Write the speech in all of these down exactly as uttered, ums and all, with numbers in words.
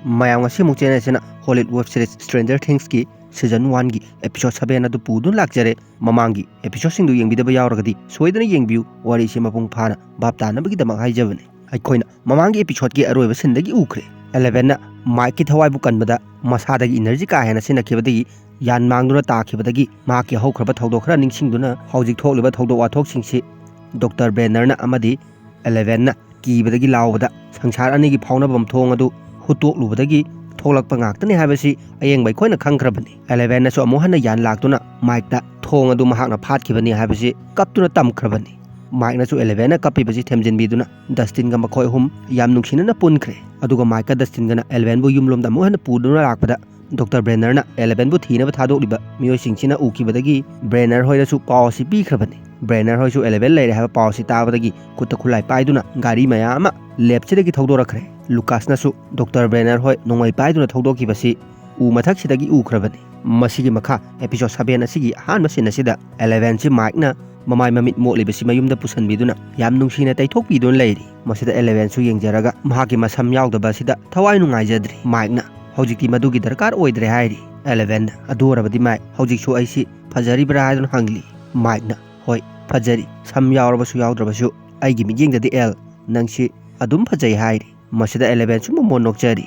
ꯃꯌꯥꯝ, ꯉꯁꯤ ꯑꯃꯨꯛ ꯆꯦꯟꯅꯔꯤꯁꯤꯅ Hollywood web series Stranger Thingsꯀꯤ season oneꯒꯤ episode seven ꯑꯗꯨ ꯄꯨꯗꯨꯅ ꯂꯥꯛꯆꯔꯦ꯫ ꯃꯃꯥꯡꯒꯤ episodeꯁꯤꯡꯗꯨ ꯌꯦꯡꯕꯤꯗꯕ ꯌꯥꯎꯔꯒꯗꯤ ꯁꯣꯏꯗꯅ ꯌꯦꯡꯕꯤꯌꯨ, ꯋꯥꯔꯤꯁꯤ ꯃꯄꯨꯡ ꯐꯥꯅ ꯚꯥꯞ ꯇꯥꯅꯕꯒꯤꯗꯃꯛ ꯍꯥꯏꯖꯕꯅꯤ꯫ ꯑꯩꯈꯣꯏꯅ ꯃꯃꯥꯡꯒꯤ episodeꯀꯤ ꯑꯔꯣꯏꯕ sceneꯗꯒꯤ ꯎꯈ꯭ꯔꯦ꯫ Elevenꯅ Mikeꯀꯤ ꯊꯋꯥꯏꯕꯨ ꯀꯟꯕꯗ ꯃꯁꯥꯗꯒꯤ energy ꯀꯥ ꯍꯦꯟꯅ ꯁꯤꯖꯤꯟꯅꯈꯤꯕꯗꯒꯤ ꯌꯥꯟ ꯃꯥꯡꯗꯨꯅ ꯇꯥꯈꯤꯕꯗꯒꯤ ꯃꯍꯥꯛꯀꯤ ꯍꯧꯈ꯭ꯔꯕ ꯊꯧꯗꯣꯛ ꯈꯔ ꯅꯤꯡꯁꯤꯡꯗꯨꯅ ꯍꯧꯖꯤꯛ ꯊꯣꯛꯂꯤꯕ ꯊꯧꯗꯣꯛ ꯋꯥꯊꯣꯛꯁꯤꯡꯁꯤ Doctor Bannerꯅ ꯑꯃꯗꯤ Elevenꯅ ꯀꯤꯕꯗꯒꯤ ꯂꯥꯎꯕꯗ ꯁꯪꯁꯥꯔ ꯑꯅꯤꯒꯤ ꯐꯥꯎꯅꯐꯝ ꯊꯣꯡ ꯑꯗꯨ ꯍꯨꯠꯇꯣꯛꯂꯨꯕꯗꯒꯤ ꯊꯣꯛꯂꯛꯄ ꯉꯥꯛꯇꯅꯤ ꯍꯥꯏꯕꯁꯤ ꯑꯌꯦꯡꯕ ꯑꯩꯈꯣꯏꯅ ꯈꯪꯈ꯭ꯔꯕꯅꯤ꯫ Elevenꯅꯁꯨ ꯑꯃꯨꯛ ꯍꯟꯅ ꯌꯥꯟ ꯂꯥꯛꯇꯨꯅ Mikeꯇ ꯊꯣꯡ ꯑꯗꯨ ꯃꯍꯥꯛꯅ ꯐꯥꯠꯈꯤꯕꯅꯤ ꯍꯥꯏꯕꯁꯤ ꯀꯞꯇꯨꯅ ꯇꯝꯈ꯭ꯔꯕꯅꯤ꯫ Mikeꯅꯁꯨ Elevenꯅ ꯀꯞꯄꯤꯕꯁꯤ ꯊꯦꯝꯖꯤꯟꯕꯤꯗꯨꯅ Dustinꯒ ꯃꯈꯣꯏ ꯑꯍꯨꯝ ꯌꯥꯝ ꯅꯨꯡꯁꯤꯅꯅ ꯄꯨꯟꯈ꯭ꯔꯦ꯫ ꯑꯗꯨꯒ Mikeꯀ Dustinꯒꯅ Elevenꯕꯨ ꯌꯨꯝꯂꯣꯝꯗ ꯑꯃꯨꯛ ꯍꯟꯅ ꯄꯨꯗꯨꯅ ꯂꯥꯛꯄꯗ Doctor Bannerꯅ Elevenꯕꯨ ꯊꯤꯅꯕ ꯊꯥꯗꯣꯛꯂꯤꯕ ꯃꯤꯑꯣꯏꯁꯤꯡꯁꯤꯅ ꯎꯈꯤꯕꯗꯒꯤ Banner ꯍꯣꯏꯗꯁꯨ ꯄꯥꯎ ꯑꯁꯤ ꯄꯤꯈ꯭ꯔꯕꯅꯤ꯫ Banner ꯍꯣꯏꯁꯨ Eleven ꯂꯩꯔꯦ ꯍꯥꯏꯕ ꯄꯥꯎ ꯑꯁꯤ ꯇꯥꯕꯗꯒꯤ ꯈꯨꯠꯇ ꯈꯨꯠꯂꯥꯏ ꯄꯥꯏꯗꯨꯅ ꯒꯥꯔꯤ ꯃꯌꯥꯝ ꯑꯃ lab ꯁꯤꯗꯒꯤ ꯊꯧꯗꯣꯔꯛꯈ꯭ꯔꯦ꯫ Lucasꯅꯁꯨ Doctor Banner ꯍꯣꯏ ꯅꯣꯡꯃꯩ ꯄꯥꯏꯗꯨꯅ ꯊꯧꯗꯣꯛꯈꯤꯕꯁꯤ ꯎ ꯃꯊꯛꯁꯤꯗꯒꯤ ꯎꯈ꯭ꯔꯕꯅꯤ꯫ ꯃꯁꯤꯒꯤ ꯃꯈꯥ episode seven ꯑꯁꯤꯒꯤ ꯑꯍꯥꯟꯕ scene ꯑꯁꯤꯗ Elevenꯁꯤ Mikeꯅ ꯃꯃꯥꯏ ꯃꯃꯤꯠ ꯃꯣꯠꯂꯤꯕꯁꯤ ꯃꯌꯨꯝꯗ ꯄꯨꯁꯤꯟꯕꯤꯗꯨꯅ ꯌꯥꯝ ꯅꯨꯡꯁꯤꯅ ꯇꯩꯊꯣꯛꯄꯤꯗꯨꯅ ꯂꯩꯔꯤ꯫ ꯃꯁꯤꯗ Elevenꯁꯨ ꯌꯦꯡꯖꯔꯒ ꯃꯍꯥꯛꯀꯤ ꯃꯁꯝ ꯌꯥꯎꯗꯕ ꯑꯁꯤꯗ ꯊꯋꯥꯏ ꯅꯨꯡꯉꯥꯏꯖꯗ꯭ꯔꯤ꯫ Mikeꯅ ꯍꯧꯖꯤꯛꯇꯤ ꯃꯗꯨꯒꯤ ꯗꯔꯀꯥꯔ ꯑꯣꯏꯗ꯭ꯔꯦ ꯍꯥꯏꯔꯤ꯫ Elevenꯅ ꯑꯗꯨ ꯑꯣꯏꯔꯕꯗꯤ Mike, ꯍꯧꯖꯤꯛꯁꯨ ꯑꯩꯁꯤ ꯐꯖꯔꯤꯕ꯭ꯔꯥ ꯍꯥꯏꯗꯨꯅ ꯍꯪꯂꯤ꯫ Mikeꯅ ꯍꯣꯏ ꯐꯖꯔꯤ, ꯁꯝ ꯌꯥꯎꯔꯕꯁꯨ ꯌꯥꯎꯗ꯭ꯔꯕꯁꯨ ꯑꯩꯒꯤ ꯃꯤꯠꯌꯦꯡꯗꯗꯤ ꯑꯦꯜ, ꯅꯪꯁꯤ ꯑꯗꯨꯝ ꯐꯖꯩ ꯍꯥꯏꯔꯤ꯫ ꯃꯁꯤꯗ Elevenꯁꯨ ꯃꯃꯣꯟ ꯅꯣꯛꯆꯔꯤ꯫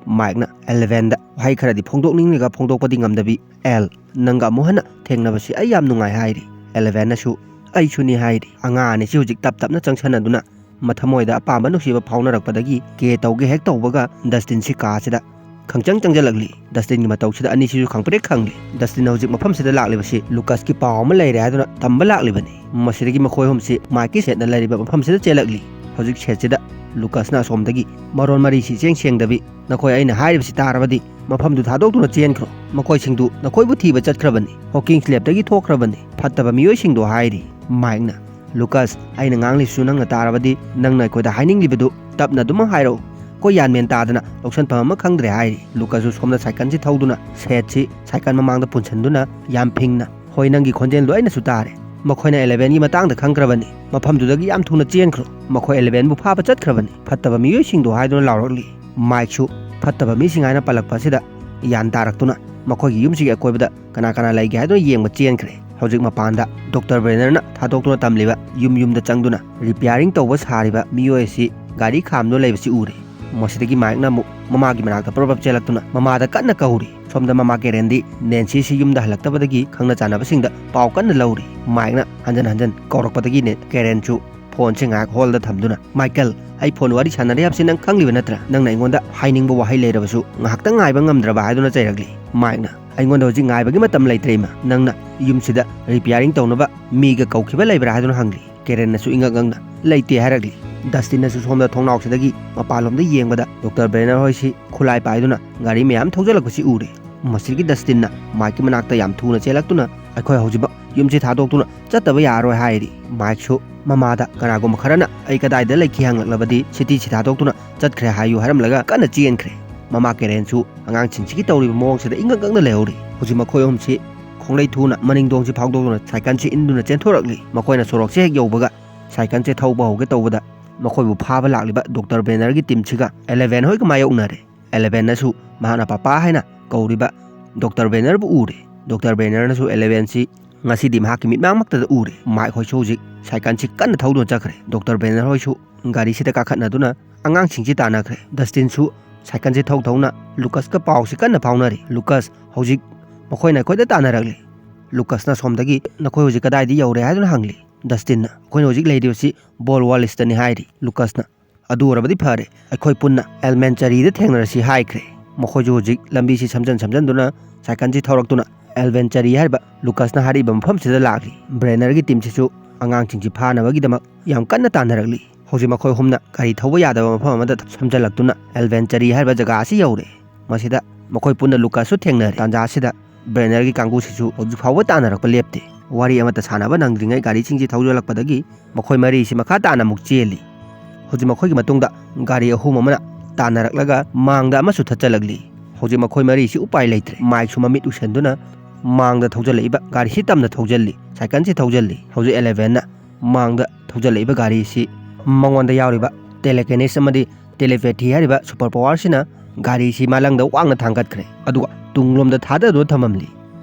Mikeꯅ Elevenꯗ ꯋꯥꯍꯩ ꯈꯔꯗꯤ ꯐꯣꯡꯗꯣꯛꯅꯤꯡꯂꯒ ꯐꯣꯡꯗꯣꯛꯄꯗꯤ ꯉꯝꯗꯕꯤ, ꯑꯦꯜ, ꯅꯪꯒ ꯑꯃꯨꯛ ꯍꯟꯅ ꯊꯦꯡꯅꯕꯁꯤ ꯑꯩ ꯌꯥꯝ ꯅꯨꯡꯉꯥꯏ ꯍꯥꯏꯔꯤ꯫ Elevenꯅꯁꯨ ꯑꯩꯁꯨꯅꯤ ꯍꯥꯏꯔꯤ꯫ ꯑꯉꯥꯡ ꯑꯅꯤꯁꯤ ꯍꯧꯖꯤꯛ ꯇꯞ ꯇꯞꯅ ꯆꯪꯁꯟꯅꯗꯨꯅ ꯃꯊꯃꯣꯏꯗ ꯑꯄꯥꯝꯕ ꯅꯨꯡꯁꯤꯕ ꯐꯥꯎꯅꯔꯛꯄꯗꯒꯤ ꯀꯦ ꯇꯧꯒꯦ ꯍꯦꯛ ꯇꯧꯕꯒ Dustinꯁꯤ ꯀꯥꯁꯤꯗ ꯈꯪꯆꯪ ꯆꯪꯁꯤꯜꯂꯛꯂꯤ꯫ Dustinꯒꯤ ꯃꯇꯧꯁꯤꯗ ꯑꯅꯤꯁꯤꯁꯨ ꯈꯪꯄ꯭ꯔꯦꯛ ꯈꯪꯂꯤ꯫ Dustinꯅ ꯍꯧꯖꯤꯛ ꯃꯐꯝꯁꯤꯗ ꯂꯥꯛꯂꯤꯕꯁꯤ Lucasꯀꯤ ꯄꯥꯎ ꯑꯃ ꯂꯩꯔꯦ ꯍꯥꯏꯗꯨꯅ ꯇꯝꯕ ꯂꯥꯛꯂꯤꯕꯅꯤ꯫ ꯃꯁꯤꯗꯒꯤ ꯃꯈꯣꯏ ꯑꯍꯨꯝꯁꯤ Mikeꯀꯤ ꯁꯦꯠꯅ ꯂꯩꯔꯤꯕ ꯃꯐꯝꯁꯤꯗ ꯆꯦꯜꯂꯛꯂꯤ꯫ ꯍꯧꯖꯤꯛ setꯁꯤꯗ Lucasꯅ ꯑꯁꯣꯝꯗꯒꯤ ꯃꯔꯣꯟ ꯃꯔꯤꯁꯤ ꯏꯆꯦꯡ ꯁꯦꯡꯗꯕꯤ, "ꯅꯈꯣꯏ ꯑꯩꯅ ꯍꯥꯏꯔꯤꯕꯁꯤ ꯇꯥꯔꯕꯗꯤ ꯃꯐꯝꯗꯨ ꯊꯥꯗꯣꯛꯇꯨꯅ ꯆꯦꯟꯈ꯭ꯔꯣ꯫ ꯃꯈꯣꯏꯁꯤꯡꯗꯨ ꯅꯈꯣꯏꯕꯨ ꯊꯤꯕ ꯆꯠꯈ꯭ꯔꯕꯅꯤ꯫ Hawkins labꯇꯒꯤ ꯊꯣꯛꯈ꯭ꯔꯕꯅꯤ꯫ ꯐꯠꯇꯕ ꯃꯤꯑꯣꯏꯁꯤꯡꯗꯣ" ꯍꯥꯏꯔꯤ꯫ Mikeꯅ, "Lucas, ꯑꯩꯅ ꯉꯥꯡꯂꯤꯁꯨ ꯅꯪꯅ ꯇꯥꯔꯕꯗꯤ ꯅꯪꯅ ꯑꯩꯈꯣꯏꯗ ꯍꯥꯏꯅꯤꯡꯂꯤꯕꯗꯨ ꯇꯞꯅ ꯑꯗꯨꯃꯛ ꯍꯥꯏꯔꯛꯎ꯫ ꯑꯩꯈꯣꯏ ꯌꯥꯟꯃꯦꯟ ꯇꯥꯗꯅ ꯂꯧꯁꯟꯐꯝ ꯑꯃ ꯈꯪꯗ꯭ꯔꯦ" ꯍꯥꯏꯔꯤ꯫ Lucasꯁꯨ ꯁꯣꯝꯗ cycleꯁꯤ ꯊꯧꯗꯨꯅ setꯁꯤ cycle ꯃꯃꯥꯡꯗ ꯄꯨꯟꯁꯤꯟꯗꯨꯅ ꯌꯥꯝ ꯐꯤꯡꯅ, "ꯍꯣꯏ, ꯅꯪꯒꯤ ꯈꯣꯟꯖꯦꯜꯗꯣ ꯑꯩꯅꯁꯨ ꯇꯥꯔꯦ꯫ ꯃꯈꯣꯏꯅ Elevenꯒꯤ ꯃꯇꯥꯡꯗ ꯈꯪꯈ꯭ꯔꯕꯅꯤ꯫ ꯃꯐꯝꯗꯨꯗꯒꯤ ꯌꯥꯝ ꯊꯨꯅ ꯆꯦꯟꯈ꯭ꯔꯣ꯫ ꯃꯈꯣꯏ Elevenꯕꯨ ꯐꯥꯕ ꯆꯠꯈ꯭ꯔꯕꯅꯤ꯫ ꯐꯠꯇꯕ ꯃꯤꯑꯣꯏꯁꯤꯡꯗꯣ" ꯍꯥꯏꯗꯨꯅ ꯂꯥꯎꯔꯛꯂꯤ꯫ ꯃꯥꯏꯛꯁꯨ ꯐꯠꯇꯕ ꯃꯤꯁꯤꯡ ꯍꯥꯏꯅ ꯄꯜꯂꯛꯄ ꯑꯁꯤꯗ ꯒ꯭ꯌꯥꯟ ꯇꯥꯔꯛꯇꯨꯅ ꯃꯈꯣꯏꯒꯤ ꯌꯨꯝꯁꯤꯒꯤ ꯑꯀꯣꯏꯕꯗ ꯀꯅꯥ ꯀꯅꯥ ꯂꯩꯒꯦ ꯍꯥꯏꯗꯨꯅ ꯌꯦꯡꯕ ꯆꯦꯟꯈ꯭ꯔꯦ꯫ ꯍꯧꯖꯤꯛ ꯃꯄꯥꯟꯗ ꯗꯣꯛꯇꯔ ꯕ꯭ꯔꯦꯅꯔꯅ ꯊꯥꯗꯣꯛꯇꯨꯅ ꯊꯝꯂꯤꯕ ꯌꯨꯝ ꯌꯨꯝꯗ ꯆꯪꯗꯨꯅ ꯔꯤꯄꯤꯌꯥꯔꯤꯡ ꯇꯧꯕ ꯁꯥꯔꯤꯕ ꯃꯤꯑꯣꯏ ꯑꯁꯤ ꯒꯥꯔꯤ ꯈꯥꯝꯗꯨꯅ ꯂꯩꯕꯁꯤ ꯎꯔꯦ꯫ ꯃꯁꯤꯗꯒꯤ ꯃꯥꯏꯛꯅ ꯑꯃꯨꯛ ꯃꯃꯥꯒꯤ ꯃꯅꯥꯛꯇ ꯄ꯭ꯔꯞ ꯄ꯭ꯔꯞ ꯆꯦꯜꯂꯛꯇꯨꯅ ꯃꯃꯥꯗ ꯀꯟꯅ ꯀꯧꯔꯤ꯫ ꯁꯣꯝꯗ ꯃꯃꯥ ꯀꯦꯔꯦꯟꯗꯤ ꯅꯦꯟꯁꯤꯁꯤ ꯌꯨꯝꯗ ꯍꯜꯂꯛꯇꯕꯗꯒꯤ ꯈꯪꯅ ꯆꯥꯟꯅꯕꯁꯤꯡꯗ ꯄꯥꯎ ꯀꯟꯅ ꯂꯧꯔꯤ꯫ ꯃꯥꯏꯛꯅ ꯍꯟꯖꯟ ꯍꯟꯖꯟ ꯀꯧꯔꯛꯄꯗꯒꯤꯅꯦ ꯀꯦꯔꯦꯟꯁꯨ ꯐꯣꯟꯁꯦ ꯉꯥꯏꯍꯥꯛ ꯍꯣꯜꯗ ꯊꯝꯗꯨꯅ, "ꯃꯥꯏꯀꯦꯜ, ꯑꯩ ꯐꯣꯟ ꯋꯥꯔꯤ ꯁꯥꯟꯅꯔꯦ ꯍꯥꯏꯕꯁꯤ ꯅꯪ ꯈꯪꯂꯤꯕ ꯅꯠꯇ꯭ꯔꯥ? ꯅꯪꯅ ꯑꯩꯉꯣꯟꯗ ꯍꯥꯏꯅꯤꯡꯕ ꯋꯥꯍꯩ ꯂꯩꯔꯕꯁꯨ ꯉꯥꯏꯍꯥꯛꯇꯪ ꯉꯥꯏꯕ ꯉꯝꯗ꯭ꯔꯕ?" ꯍꯥꯏꯗꯨꯅ ꯆꯩꯔꯛꯂꯤ꯫ ꯃꯥꯏꯛꯅ, "ꯑꯩꯉꯣꯟꯗ ꯍꯧꯖꯤꯛ ꯉꯥꯏꯕꯒꯤ ꯃꯇꯝ ꯂꯩꯇ꯭ꯔꯦ ꯏꯃꯥ꯫ ꯅꯪꯅ ꯌꯨꯝꯁꯤꯗ ꯔꯤꯄꯤꯌꯥꯔꯤꯡ ꯇꯧꯅꯕ ꯃꯤꯒ ꯀꯧꯈꯤꯕ ꯂꯩꯕ꯭ꯔꯥ?" ꯍꯥꯏꯗꯨꯅ ꯍꯪꯂꯤ꯫ ꯀꯦꯔꯦꯟꯅꯁꯨ ꯏꯉꯛ ꯉꯛꯅ, "ꯂꯩꯇꯦ" ꯍꯥꯏꯔꯛꯂꯤ꯫ ꯗꯁꯇꯤꯟꯅꯁꯨ ꯁꯣꯝꯗ ꯊꯣꯡꯅꯥꯎꯁꯤꯗꯒꯤ ꯃꯄꯥꯟꯂꯣꯝꯗ ꯌꯦꯡꯕꯗ ꯗꯣꯛꯇꯔ ꯕ꯭ꯔꯦꯅꯔ ꯍꯣꯏꯁꯤ ꯈꯨꯂꯥꯏ ꯄꯥꯏꯗꯨꯅ ꯒꯥꯔꯤ ꯃꯌꯥꯝ ꯊꯧꯖꯤꯜꯂꯛꯄꯁꯤ ꯎꯔꯦ꯫ ꯃꯁꯤꯗꯒꯤ ꯗꯁꯇꯤꯟꯅ ꯃꯥꯏꯛꯀꯤ ꯃꯅꯥꯛꯇ ꯌꯥꯝ ꯊꯨꯅ ꯆꯦꯜꯂꯛꯇꯨꯅ, "ꯑꯩꯈꯣꯏ ꯍꯧꯖꯤꯛꯃꯛ ꯌꯨꯝꯁꯤ ꯊꯥꯗꯣꯛꯇꯨꯅ ꯆꯠꯇꯕ ꯌꯥꯔꯔꯣꯏ" ꯍꯥꯏꯔꯤ꯫ ꯃꯥꯏꯛꯁꯨ ꯃꯃꯥꯗ ꯀꯅꯥꯒꯨꯝꯕ ꯈꯔꯅ ꯑꯩ ꯀꯗꯥꯏꯗ ꯂꯩꯈꯤ ꯍꯪꯂꯛꯂꯕꯗꯤ ꯁꯤꯇꯤꯁꯤ ꯊꯥꯗꯣꯛꯇꯨꯅ ꯆꯠꯈ꯭ꯔꯦ ꯍꯥꯏꯌꯨ ꯍꯥꯏꯔꯝꯂꯒ ꯀꯟꯅ ꯆꯦꯟꯈ꯭ꯔꯦ꯫ ꯃꯃꯥ ꯀꯦꯔꯦꯟꯁꯨ ꯑꯉꯥꯡꯁꯤꯡꯁꯤꯒꯤ ꯇꯧꯔꯤꯕ ꯃꯑꯣꯡꯁꯤꯗ ꯏꯉꯛ ꯉꯛꯅ ꯂꯩꯍꯧꯔꯤ꯫ ꯍꯧꯖꯤꯛ ꯃꯈꯣꯏ ꯑꯍꯨꯝꯁꯤ ꯈꯣꯡꯂꯩ ꯊꯨꯅ ꯃꯅꯤꯡꯗꯣꯡꯁꯤ ꯐꯥꯎꯗꯣꯛꯇꯨꯅ ꯁꯥꯏꯀꯜꯁꯤ ꯏꯟꯗꯨꯅ ꯆꯦꯟꯊꯣꯔꯛꯂꯤ꯫ ꯃꯈꯣꯏꯅ ꯁꯣꯔꯣꯛꯁꯦ ꯍꯦꯛ ꯌꯧꯕꯒ ꯁꯥꯏꯀꯜꯁꯦ ꯊꯧꯕ ꯍꯧꯒꯦ ꯇꯧꯕꯗ ꯃꯈꯣꯏꯕꯨ ꯐꯥꯕ ꯂꯥꯛꯂꯤꯕ ꯗꯣꯛꯇꯔ ꯕ꯭ꯔꯦꯅꯔꯒꯤ ꯇꯤꯝꯁꯤꯒ ꯑꯦꯂꯦꯚꯦꯟ ꯍꯣꯏꯒ ꯃꯥꯌꯣꯛꯅꯔꯦ꯫ ꯑꯦꯂꯦꯚꯦꯟꯅꯁꯨ ꯃꯍꯥꯛꯅ ꯄꯄꯥ ꯍꯥꯏꯅ ꯀꯧꯔꯤꯕ ꯗꯣꯛꯇꯔ ꯕ꯭ꯔꯦꯅꯔꯕꯨ ꯎꯔꯦ꯫ ꯗꯣꯛꯇꯔ ꯕ꯭ꯔꯦꯅꯔꯅꯁꯨ ꯑꯦꯂꯦꯚꯦꯟꯁꯤ ꯉꯁꯤꯗꯤ ꯃꯍꯥꯛꯀꯤ ꯃꯤꯠꯃꯥꯡꯃꯛꯇꯗ ꯎꯔꯦ꯫ ꯃꯥꯏꯛ ꯍꯣꯏꯁꯨ ꯍꯧꯖꯤꯛ ꯁꯥꯏꯀꯜꯁꯤ ꯀꯟꯅ ꯊꯧꯗꯨꯅ ꯆꯠꯈ꯭ꯔꯦ꯫ ꯗꯣꯛꯇꯔ ꯕ꯭ꯔꯦꯅꯔ ꯍꯣꯏꯁꯨ ꯒꯥꯔꯤꯁꯤꯗ ꯀꯥꯈꯠꯅꯗꯨꯅ ꯑꯉꯥꯡꯁꯤꯡꯁꯤ ꯇꯥꯟꯅꯈ꯭ꯔꯦ꯫ ꯗꯁꯇꯤꯟꯁꯨ ꯁꯥꯏꯀꯜꯁꯤ ꯊꯧ ꯊꯧꯅ ꯂꯨꯀꯁꯀ ꯄꯥꯎꯁꯤ ꯀꯟꯅ ꯐꯥꯎꯅꯔꯤ꯫ "ꯂꯨꯀꯁ, ꯍꯧꯖꯤꯛ ꯃꯈꯣꯏꯅ ꯑꯩꯈꯣꯏꯗ ꯇꯥꯟꯅꯔꯛꯂꯤ꯫" ꯂꯨꯀꯁꯅ ꯁꯣꯝꯗꯒꯤ, "ꯅꯈꯣꯏ ꯍꯧꯖꯤꯛ ꯀꯗꯥꯏꯗ ꯌꯧꯔꯦ?" ꯍꯥꯏꯗꯨꯅ ꯍꯪꯂꯤ꯫ ꯗꯁꯇꯤꯟꯅ, "ꯑꯩꯈꯣꯏꯅ ꯍꯧꯖꯤꯛ ꯂꯩꯔꯤꯕꯁꯤ ꯕꯣꯜ ꯋꯥꯂꯤꯁꯇꯅꯤ" ꯍꯥꯏꯔꯤ꯫ ꯂꯨꯀꯁꯅ, "ꯑꯗꯨ ꯑꯣꯏꯔꯕꯗꯤ ꯐꯔꯦ, ꯑꯩꯈꯣꯏ ꯄꯨꯟꯅ ꯑꯦꯜꯃꯦꯟꯆꯔꯤꯗ ꯊꯦꯡꯅꯔꯁꯤ" ꯍꯥꯏꯈ꯭ꯔꯦ꯫ ꯃꯈꯣꯏꯁꯨ ꯍꯧꯖꯤꯛ ꯂꯝꯕꯤꯁꯤ ꯁꯝꯖꯟ ꯁꯝꯖꯟꯗꯨꯅ ꯁꯥꯏꯀꯜꯁꯤ ꯊꯧꯔꯛꯇꯨꯅ ꯑꯦꯜꯃꯦꯟꯆꯔꯤ ꯍꯥꯏꯔꯤꯕ ꯂꯨꯀꯁꯅ ꯍꯥꯏꯔꯤꯕ ꯃꯐꯝꯁꯤꯗ ꯂꯥꯛꯂꯤ꯫ ꯕ꯭ꯔꯦꯅꯔꯒꯤ ꯇꯤꯝꯁꯤꯁꯨ ꯑꯉꯥꯡꯁꯤꯡꯁꯤ ꯐꯥꯅꯕꯒꯤꯗꯃꯛ ꯌꯥꯝ ꯀꯟꯅ ꯇꯥꯟꯅꯔꯛꯂꯤ꯫ ꯍꯧꯖꯤꯛ ꯃꯈꯣꯏ ꯑꯍꯨꯝꯅ ꯒꯥꯔꯤ ꯊꯧꯕ ꯌꯥꯗꯕ ꯃꯐꯝ ꯑꯃꯗ ꯁꯝꯖꯜꯂꯛꯇꯨꯅ ꯑꯦꯜꯃꯦꯟꯆꯔꯤ ꯍꯥꯏꯔꯤꯕ ꯖꯒꯥ ꯑꯁꯤ ꯌꯧꯔꯦ꯫ ꯃꯁꯤꯗ ꯃꯈꯣꯏ ꯄꯨꯟꯅ ꯂꯨꯀꯁꯁꯨ ꯊꯦꯡꯅꯔꯦ꯫ ꯇꯥꯟꯖꯥ ꯑꯁꯤꯗ ꯕ꯭ꯔꯦꯅꯔꯒꯤ ꯀꯥꯡꯕꯨꯁꯤꯁꯨ ꯍꯧꯖꯤꯛ ꯐꯥꯎꯕ ꯇꯥꯟꯅꯔꯛꯄ ꯂꯦꯞꯇꯦ꯫ ꯋꯥꯔꯤ ꯑꯃꯠꯇ ꯁꯥꯟꯅꯕ ꯅꯪꯗ꯭ꯔꯤꯉꯩ ꯒꯥꯔꯤꯁꯤꯡꯁꯤ ꯊꯧꯖꯤꯜꯂꯛꯄꯗꯒꯤ ꯃꯈꯣꯏ ꯃꯔꯤꯁꯤ ꯃꯈꯥ ꯇꯥꯅ ꯑꯃꯨꯛ ꯆꯦꯜꯂꯤ꯫ ꯍꯧꯖꯤꯛ ꯃꯈꯣꯏꯒꯤ ꯃꯇꯨꯡꯗ ꯒꯥꯔꯤ ꯑꯍꯨꯝ ꯑꯃꯅ ꯇꯥꯟꯅꯔꯛꯂꯒ ꯃꯥꯡꯗ ꯑꯃꯁꯨ ꯊꯠꯆꯜꯂꯛꯂꯤ꯫ ꯍꯧꯖꯤꯛ ꯃꯈꯣꯏ ꯃꯔꯤꯁꯤ ꯎꯄꯥꯏ ꯂꯩꯇ꯭ꯔꯦ꯫ ꯃꯥꯏꯛꯁꯨ ꯃꯃꯤꯠ ꯎꯁꯟꯗꯨꯅ ꯃꯥꯡꯗ ꯊꯧꯖꯤꯜꯂꯛꯏꯕ ꯒꯥꯔꯤꯁꯤ ꯇꯝꯅ ꯊꯧꯖꯤꯜꯂꯤ꯫ ꯁꯥꯏꯀꯜꯁꯤ ꯊꯧꯖꯤꯜꯂꯤ꯫ ꯍꯧꯖꯤꯛ ꯑꯦꯂꯦꯚꯦꯟꯅ ꯃꯥꯡꯗ ꯊꯧꯖꯤꯜꯂꯛꯏꯕ ꯒꯥꯔꯤꯁꯤ ꯃꯉꯣꯟꯗ ꯌꯥꯎꯔꯤꯕ ꯇꯦꯂꯦꯀꯦꯅꯤꯁ ꯑꯃꯗꯤ ꯇꯦꯂꯤꯄꯦꯊꯤ ꯍꯥꯏꯔꯤꯕ ꯁꯨꯄꯔ ꯄꯋꯥꯔꯁꯤꯅ ꯒꯥꯔꯤꯁꯤ ꯃꯥꯂꯪꯗ ꯋꯥꯡꯅ ꯊꯥꯡꯒꯠꯈ꯭ꯔꯦ, ꯑꯗꯨꯒ ꯇꯨꯡꯂꯣꯝꯗ ꯊꯥꯗꯗꯨꯅ ꯊꯝꯃꯝꯂꯤ꯫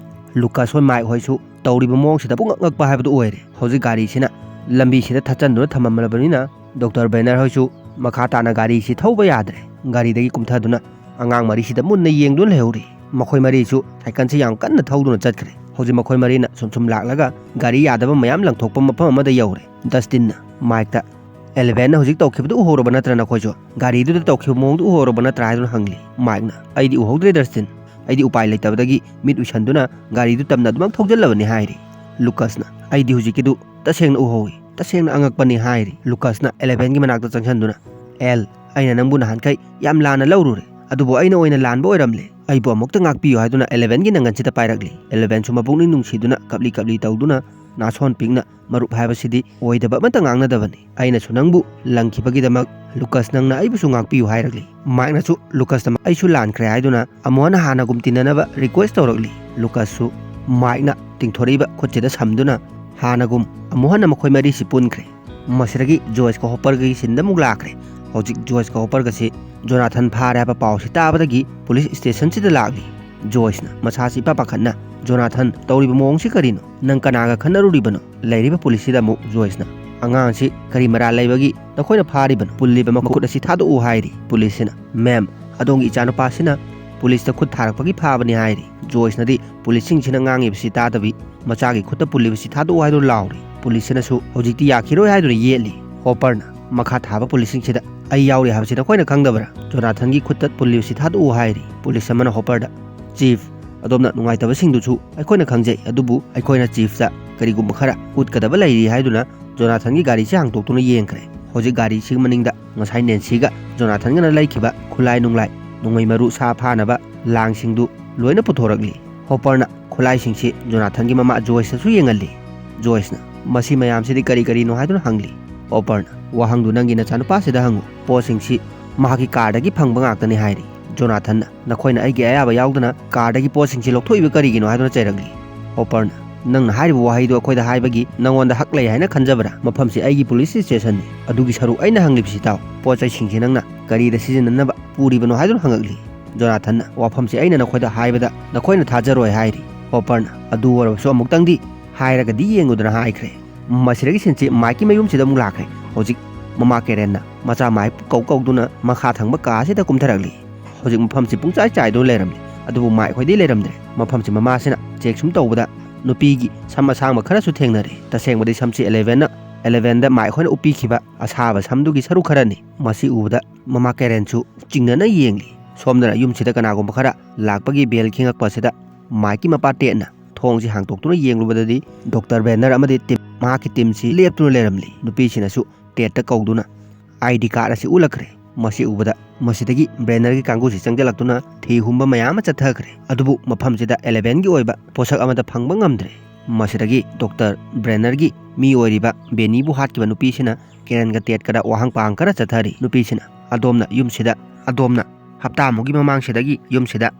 ꯂꯨꯀꯥꯁ ꯍꯣꯏ, ꯃꯥꯏꯛ ꯍꯣꯏꯁꯨ ꯇꯧꯔꯤꯕ ꯃꯑꯣꯡꯁꯤꯗ ꯄꯨꯡꯉꯛ ꯉꯛꯄ ꯍꯥꯏꯕꯗꯨ ꯑꯣꯏꯔꯦ꯫ ꯍꯧꯖꯤꯛ ꯒꯥꯔꯤꯁꯤꯅ ꯂꯝꯕꯤꯁꯤꯗ ꯊꯠꯆꯟꯗꯨꯅ ꯊꯝꯃꯝꯂꯕꯅꯤꯅ ꯗꯣꯛꯇꯔ ꯕꯦꯅꯔ ꯍꯣꯏꯁꯨ ꯃꯈꯥ ꯇꯥꯅ ꯒꯥꯔꯤꯁꯤ ꯊꯧꯕ ꯌꯥꯗ꯭ꯔꯦ꯫ ꯒꯥꯔꯤꯗꯒꯤ ꯀꯨꯝꯊꯗꯨꯅ ꯑꯉꯥꯡ ꯃꯔꯤꯁꯤꯗ ꯃꯨꯟꯅ ꯌꯦꯡꯗꯨꯅ ꯂꯩꯍꯧꯔꯤ꯫ ꯃꯈꯣꯏ ꯃꯔꯤꯁꯨ ꯁꯥꯏꯀꯜꯁꯤ ꯌꯥꯝ ꯀꯟꯅ ꯊꯧꯗꯨꯅ ꯆꯠꯈ꯭ꯔꯦ꯫ ꯍꯧꯖꯤꯛ ꯃꯈꯣꯏ ꯃꯔꯤꯅ ꯁꯨꯝ ꯁꯨꯝ ꯂꯥꯛꯂꯒ ꯒꯥꯔꯤ ꯌꯥꯗꯕ ꯃꯌꯥꯝ ꯂꯪꯊꯣꯛꯄ ꯃꯐꯝ ꯑꯃꯗ ꯌꯧꯔꯦ꯫ ꯗꯁꯇꯤꯟꯅ ꯃꯥꯏꯛꯇ, "ꯑꯦꯂꯦꯚꯦꯟꯅ ꯍꯧꯖꯤꯛ ꯇꯧꯈꯤꯕꯗꯨ ꯎꯍꯧꯔꯕ ꯅꯠꯇ꯭ꯔ ꯅꯈꯣꯏꯁꯨ? ꯒꯥꯔꯤꯗꯨꯗ ꯇꯧꯈꯤꯕ ꯃꯑꯣꯡꯗꯨ ꯎꯍꯧꯔꯕ ꯅꯠꯇ꯭ꯔ?" ꯍꯥꯏꯗꯨꯅ ꯍꯪꯂꯤ꯫ ꯃꯥꯏꯛꯅ, "ꯑꯩꯗꯤ ꯎꯍꯧꯗ꯭ꯔꯦ ꯗꯁꯇꯤꯟ, ꯑꯩꯗꯤ ꯎꯄꯥꯏ ꯂꯩꯇꯕꯗꯒꯤ ꯃꯤꯠ ꯎꯏꯁꯟꯗꯨꯅ ꯒꯥꯔꯤꯗꯨ ꯇꯞꯅ ꯑꯗꯨꯃꯛ ꯊꯧꯖꯤꯜꯂꯕꯅꯤ" ꯍꯥꯏꯔꯤ꯫ ꯂꯨꯀꯁꯅ, "ꯑꯩꯗꯤ ꯍꯧꯖꯤꯛꯀꯤꯗꯨ ꯇꯁꯦꯡꯅ ꯎꯍꯧꯏ, ꯇꯁꯦꯡꯅ ꯑꯉꯛꯄꯅꯤ" ꯍꯥꯏꯔꯤ꯫ ꯂꯨꯀꯁꯅ ꯑꯦꯂꯦꯚꯦꯟꯒꯤ ꯃꯅꯥꯛꯇ ꯆꯪꯁꯤꯟꯗꯨꯅ, "ꯑꯦꯜ, ꯑꯩꯅ ꯅꯪꯕꯨ ꯅꯍꯥꯟꯈꯩ ꯌꯥꯝ ꯂꯥꯟꯅ ꯂꯧꯔꯨꯔꯦ, ꯑꯗꯨꯕꯨ ꯑꯩꯅ ꯑꯣꯏꯅ ꯂꯥꯟꯕ ꯑꯣꯏꯔꯝꯂꯦ, ꯑꯩꯕꯨ ꯑꯃꯨꯛꯇ ꯉꯥꯛꯄꯤꯌꯨ" ꯍꯥꯏꯗꯨꯅ ꯑꯦꯂꯦꯚꯦꯟꯒꯤ ꯅꯪꯒꯟꯁꯤꯗ ꯄꯥꯏꯔꯛꯂꯤ꯫ ꯑꯦꯂꯦꯚꯦꯟꯁꯨ ꯃꯄꯨꯛꯅꯤꯡ ꯅꯨꯡꯁꯤꯗꯨꯅ ꯀꯞꯂꯤ ꯀꯞꯂꯤ ꯇꯧꯗꯨꯅ, "ꯅꯥꯁꯣꯟ ꯄꯤꯛꯅ ꯃꯔꯨꯞ ꯍꯥꯏꯕꯁꯤꯗꯤ ꯑꯣꯏꯗꯕ ꯑꯃꯠꯇ ꯉꯥꯡꯅꯗꯕꯅꯤ꯫ ꯑꯩꯅꯁꯨ ꯅꯪꯕꯨ ꯂꯪꯈꯤꯕꯒꯤꯗꯃꯛ ꯂꯨꯀꯁ ꯅꯪꯅ ꯑꯩꯕꯨꯁꯨ ꯉꯥꯛꯄꯤꯌꯨ" ꯍꯥꯏꯔꯛꯂꯤ꯫ ꯃꯥꯏꯛꯅꯁꯨ ꯂꯨꯀꯁꯇ "ꯑꯩꯁꯨ ꯂꯥꯟꯈ꯭ꯔꯦ" ꯍꯥꯏꯗꯨꯅ ꯑꯃꯨꯛ ꯍꯟꯅ ꯍꯥꯟꯅꯒꯨꯝ ꯇꯤꯟꯅꯅꯕ ꯔꯤꯀ꯭ꯋꯦꯁ ꯇꯧꯔꯛꯂꯤ꯫ ꯂꯨꯀꯁꯁꯨ ꯃꯥꯏꯛꯅ ꯇꯤꯡꯊꯣꯔꯛꯏꯕ ꯈꯨꯠꯁꯤꯗ ꯁꯝꯗꯨꯅ ꯍꯥꯟꯅꯒꯨꯝ ꯑꯃꯨꯛ ꯍꯟꯅ ꯃꯈꯣꯏ ꯃꯔꯤꯁꯤ ꯄꯨꯟꯈ꯭ꯔꯦ꯫ ꯃꯁꯤꯗꯒꯤ ꯖꯣꯏꯁꯀ ꯍꯣꯄꯔꯒꯤ ꯁꯤꯟꯗ ꯑꯃꯨꯛ ꯂꯥꯛꯈ꯭ꯔꯦ꯫ ꯍꯧꯖꯤꯛ ꯖꯣꯏꯁꯀ ꯍꯣꯄꯔꯒꯁꯤ ꯖꯣꯅꯥꯊꯟ ꯐꯥꯔꯦ ꯍꯥꯏꯕ ꯄꯥꯎꯁꯤ ꯇꯥꯕꯗꯒꯤ ꯄꯨꯂꯤꯁ ꯁ꯭ꯇꯦꯁꯟꯁꯤꯗ ꯂꯥꯛꯂꯤ꯫ ꯖꯣꯏꯁꯅ ꯃꯁꯥꯁꯤ ꯏꯄꯥ ꯄꯥꯈꯠꯅ, "ꯖꯣꯅꯥꯊꯟ, ꯇꯧꯔꯤꯕ ꯃꯑꯣꯡꯁꯤ ꯀꯔꯤꯅꯣ? ꯅꯪ ꯀꯅꯥꯒ ꯈꯠꯅꯔꯨꯔꯤꯕꯅꯣ?" ꯂꯩꯔꯤꯕ ꯄꯨꯂꯤꯁꯁꯤꯗ ꯑꯃꯨꯛ ꯖꯣꯏꯁꯅ, "ꯑꯉꯥꯡꯁꯤ ꯀꯔꯤ ꯃꯔꯥꯜ ꯂꯩꯕꯒꯤ ꯅꯈꯣꯏꯅ ꯐꯥꯔꯤꯕꯅꯣ? ꯄꯨꯜꯂꯤꯕ ꯃꯈꯨꯠ ꯑꯁꯤ ꯊꯥꯗꯣꯛꯎ" ꯍꯥꯏꯔꯤ꯫ ꯄꯨꯂꯤꯁꯁꯤꯅ, "ꯃꯦꯝ, ꯑꯗꯣꯝꯒꯤ ꯏꯆꯥꯅꯨꯄꯥꯁꯤꯅ ꯄꯨꯂꯤꯁꯇ ꯈꯨꯠ ꯊꯥꯔꯛꯄꯒꯤ ꯐꯥꯕꯅꯤ" ꯍꯥꯏꯔꯤ꯫ ꯖꯣꯏꯁꯅꯗꯤ ꯄꯨꯂꯤꯁꯁꯤꯡꯁꯤꯅ ꯉꯥꯡꯉꯤꯕꯁꯤ ꯇꯥꯗꯕꯤ, ꯃꯆꯥꯒꯤ ꯈꯨꯠꯇ ꯄꯨꯜꯂꯤꯕꯁꯤ ꯊꯥꯗꯣꯛꯎ ꯍꯥꯏꯗꯨꯅ ꯂꯥꯎꯔꯤ꯫ ꯄꯨꯂꯤꯁꯁꯤꯅꯁꯨ ꯍꯧꯖꯤꯛꯇꯤ ꯌꯥꯈꯤꯔꯣꯏ ꯍꯥꯏꯗꯨꯅ ꯌꯦꯠꯂꯤ꯫ ꯍꯣꯄꯔꯅ ꯃꯈꯥ ꯊꯥꯕ ꯄꯨꯂꯤꯁꯁꯤꯡꯁꯤꯗ, "ꯑꯩ ꯌꯥꯎꯔꯤ ꯍꯥꯏꯕꯁꯤ ꯅꯈꯣꯏꯅ ꯈꯪꯗꯕ꯭ꯔꯥ? ꯖꯣꯅꯥꯊꯟꯒꯤ ꯈꯨꯠꯇ ꯄꯨꯜꯂꯤꯕꯁꯤ ꯊꯥꯗꯣꯛꯎ" ꯍꯥꯏꯔꯤ꯫ ꯄꯨꯂꯤꯁ ꯑꯃꯅ ꯍꯣꯄꯔꯗ, "ꯆꯤꯐ, ꯑꯗꯣꯝꯅ ꯅꯨꯡꯉꯥꯏꯇꯕꯁꯤꯡꯗꯨꯁꯨ ꯑꯩꯈꯣꯏꯅ ꯈꯪꯖꯩ, ꯑꯗꯨꯕꯨ ꯑꯩꯈꯣꯏꯅ ꯆꯤꯐꯇ ꯀꯔꯤꯒꯨꯝꯕ ꯈꯔ ꯎꯠꯀꯗꯕ ꯂꯩꯔꯤ" ꯍꯥꯏꯗꯨꯅ ꯖꯣꯅꯥꯊꯟꯒꯤ ꯒꯥꯔꯤꯁꯤ ꯍꯥꯡꯗꯣꯛꯇꯨꯅ ꯌꯦꯡꯈ꯭ꯔꯦ꯫ ꯍꯧꯖꯤꯛ ꯒꯥꯔꯤꯁꯤꯒꯤ ꯃꯅꯤꯡꯗ ꯉꯁꯥꯏ ꯅꯦꯟꯁꯤꯒ ꯖꯣꯅꯥꯊꯟꯒꯅ ꯂꯩꯈꯤꯕ ꯈꯨꯠꯂꯥꯏ ꯅꯨꯡꯂꯥꯏ, ꯅꯣꯡꯃꯩ ꯃꯔꯨ, ꯁꯥ ꯐꯥꯅꯕ ꯂꯥꯡꯁꯤꯡꯗꯨ ꯂꯣꯏꯅ ꯄꯨꯊꯣꯔꯛꯂꯤ꯫ ꯍꯣꯄꯔꯅ ꯈꯨꯠꯂꯥꯏꯁꯤꯡꯁꯤ ꯖꯣꯅꯥꯊꯟꯒꯤ ꯃꯃꯥ ꯖꯣꯏꯁꯇꯁꯨ ꯌꯦꯡꯍꯜꯂꯤ꯫ ꯖꯣꯏꯁꯅ, "ꯃꯁꯤ ꯃꯌꯥꯝꯁꯤꯗꯤ ꯀꯔꯤ ꯀꯔꯤꯅꯣ?" ꯍꯥꯏꯗꯨꯅ ꯍꯪꯂꯤ꯫ ꯍꯣꯄꯔꯅ, "ꯋꯥꯍꯪꯗꯨ ꯅꯪꯒꯤ ꯅꯆꯥꯅꯨꯄꯥꯁꯤꯗ ꯍꯪꯉꯨ꯫ ꯄꯣꯠꯁꯤꯡꯁꯤ ꯃꯍꯥꯛꯀꯤ ꯀꯥꯔꯗꯒꯤ ꯐꯪꯕ ꯉꯥꯛꯇꯅꯤ" ꯍꯥꯏꯔꯤ꯫ ꯖꯣꯅꯥꯊꯟꯅ, "ꯅꯈꯣꯏꯅ ꯑꯩꯒꯤ ꯑꯌꯥꯕ ꯌꯥꯎꯗꯅ ꯀꯥꯔꯗꯒꯤ ꯄꯣꯠꯁꯤꯡꯁꯤ ꯂꯧꯊꯣꯛꯏꯕ ꯀꯔꯤꯒꯤꯅꯣ?" ꯍꯥꯏꯗꯨꯅ ꯆꯩꯔꯛꯂꯤ꯫ ꯍꯣꯄꯔꯅ, "ꯅꯪꯅ ꯍꯥꯏꯔꯤꯕ ꯋꯥꯍꯩꯗꯣ ꯑꯩꯈꯣꯏꯗ ꯍꯥꯏꯕꯒꯤ ꯅꯪꯉꯣꯟꯗ ꯍꯛ ꯂꯩ ꯍꯥꯏꯅ ꯈꯟꯖꯕ꯭ꯔꯥ? ꯃꯐꯝꯁꯤ ꯑꯩꯒꯤ ꯄꯨꯂꯤꯁ ꯁ꯭ꯇꯦꯁꯟꯅꯤ꯫ ꯑꯗꯨꯒꯤ ꯁꯔꯨꯛ ꯑꯩꯅ ꯍꯪꯂꯤꯕꯁꯤ ꯇꯥꯎ꯫ ꯄꯣꯠ ꯆꯩꯁꯤꯡꯁꯤ ꯅꯪꯅ ꯀꯔꯤꯗ ꯁꯤꯖꯤꯟꯅꯅꯕ ꯄꯨꯔꯤꯕꯅꯣ?" ꯍꯥꯏꯗꯨꯅ ꯍꯪꯉꯛꯂꯤ꯫ ꯖꯣꯅꯥꯊꯟꯅ, "ꯋꯥꯐꯝꯁꯤ ꯑꯩꯅ ꯅꯈꯣꯏꯗ ꯍꯥꯏꯕꯗ ꯅꯈꯣꯏꯅ ꯊꯥꯖꯔꯣꯏ" ꯍꯥꯏꯔꯤ꯫ ꯍꯣꯄꯔꯅ, "ꯑꯗꯨ ꯑꯣꯏꯔꯕꯁꯨ ꯑꯃꯨꯛꯇꯪꯗꯤ ꯍꯥꯏꯔꯒꯗꯤ ꯌꯦꯡꯉꯨꯗꯅ" ꯍꯥꯏꯈ꯭ꯔꯦ꯫ ꯃꯁꯤꯗꯒꯤ ꯁꯤꯟꯁꯤ ꯃꯥꯏꯛꯀꯤ ꯃꯌꯨꯝꯁꯤꯗ ꯑꯃꯨꯛ ꯂꯥꯛꯈ꯭ꯔꯦ꯫ ꯍꯧꯖꯤꯛ ꯃꯃꯥ ꯀꯦꯔꯦꯟꯅ ꯃꯆꯥ ꯃꯥꯏꯛ ꯀꯧ ꯀꯧꯗꯨꯅ ꯃꯈꯥ ꯊꯪꯕ ꯀꯥ ꯑꯁꯤꯗ ꯀꯨꯝꯊꯔꯛꯂꯤ꯫ ꯍꯧꯖꯤꯛ ꯃꯐꯝꯁꯤ ꯄꯨꯡꯆꯥꯏ ꯆꯥꯏꯗꯨꯅ ꯂꯩꯔꯝꯂꯤ, ꯑꯗꯨꯕꯨ ꯃꯥꯏꯛ ꯍꯣꯏꯗꯤ ꯂꯩꯔꯝꯗ꯭ꯔꯦ꯫ ꯃꯐꯝꯁꯤ ꯃꯃꯥꯁꯤꯅ ꯆꯦꯛ ꯁꯨꯝ ꯇꯧꯕꯗ ꯅꯨꯄꯤꯒꯤ ꯁꯝ ꯑꯁꯥꯡꯕ ꯈꯔꯁꯨ ꯊꯦꯡꯅꯔꯦ꯫ ꯇꯁꯦꯡꯕꯗꯤ ꯁꯝꯁꯤ ꯑꯦꯂꯦꯚꯦꯟꯅ, ꯑꯦꯂꯦꯚꯦꯟꯗ ꯃꯥꯏꯛ ꯍꯣꯏꯅ ꯎꯞꯄꯤꯈꯤꯕ ꯑꯁꯥꯕ ꯁꯝꯗꯨꯒꯤ ꯁꯔꯨꯛ ꯈꯔꯅꯤ꯫ ꯃꯁꯤ ꯎꯕꯗ ꯃꯃꯥ ꯀꯦꯔꯦꯟꯁꯨ ꯆꯤꯡꯅꯅ ꯌꯦꯡꯂꯤ꯫ ꯁꯣꯝꯗꯅ ꯌꯨꯝꯁꯤꯗ ꯀꯅꯥꯒꯨꯝꯕ ꯈꯔ ꯂꯥꯛꯄꯒꯤ ꯕꯦꯜ ꯈꯤꯡꯉꯛꯄ ꯑꯁꯤꯗ ꯃꯥꯏꯛꯀꯤ ꯃꯄꯥ ꯇꯦꯠꯅ ꯊꯣꯡꯁꯤ ꯍꯥꯡꯇꯣꯛꯇꯨꯅ ꯌꯦꯡꯂꯨꯕꯗꯗꯤ ꯗꯣꯛꯇꯔ ꯕ꯭ꯔꯦꯅꯔ ꯑꯃꯗꯤ ꯇꯤꯝ, ꯃꯍꯥꯛꯀꯤ ꯇꯤꯝꯁꯤ ꯂꯦꯞꯇꯨꯅ ꯂꯩꯔꯝꯂꯤ꯫ ꯅꯨꯄꯤꯁꯤꯅꯁꯨ ꯇꯦꯠꯇ ꯀꯧꯗꯨꯅ ꯑꯥꯏ ꯗꯤ ꯀꯥꯔꯗ ꯑꯁꯤ ꯎꯠꯂꯛꯈ꯭ꯔꯦ꯫ ꯃꯁꯤ ꯎꯕꯗ ꯃꯁꯤꯗꯒꯤ ꯕ꯭ꯔꯦꯅꯔꯒꯤ ꯀꯥꯡꯕꯨꯁꯤ ꯆꯪꯁꯤꯜꯂꯛꯇꯨꯅ ꯊꯤ ꯍꯨꯝꯕ ꯃꯌꯥꯝ ꯑꯃ ꯆꯠꯊꯈ꯭ꯔꯦ꯫ ꯑꯗꯨꯕꯨ ꯃꯐꯝꯁꯤꯗ ꯑꯦꯂꯦꯚꯦꯟꯒꯤ ꯑꯣꯏꯕ ꯄꯣꯠꯁꯛ ꯑꯃꯠꯇ ꯐꯪꯕ ꯉꯝꯗ꯭ꯔꯦ꯫ ꯃꯁꯤꯗꯒꯤ ꯗꯣꯛꯇꯔ ꯕ꯭ꯔꯦꯅꯔꯒꯤ ꯃꯤ ꯑꯣꯏꯔꯤꯕ ꯕꯦꯅꯤꯕꯨ ꯍꯥꯠꯈꯤꯕ ꯅꯨꯄꯤꯁꯤꯅ ꯀꯦꯔꯦꯟꯒ ꯇꯦꯠꯀꯗ ꯋꯥꯍꯪ ꯄꯥꯎꯍꯪ ꯈꯔ ꯆꯠꯊꯔꯤ꯫ ꯅꯨꯄꯤꯁꯤꯅ, "ꯑꯗꯣꯝꯅ ꯌꯨꯝꯁꯤꯗ, ꯑꯗꯣꯝꯅ ꯍꯞꯇꯥ ꯑꯃꯒꯤ ꯃꯃꯥꯡꯁꯤꯗꯒꯤ ꯌꯨꯝꯁꯤꯗ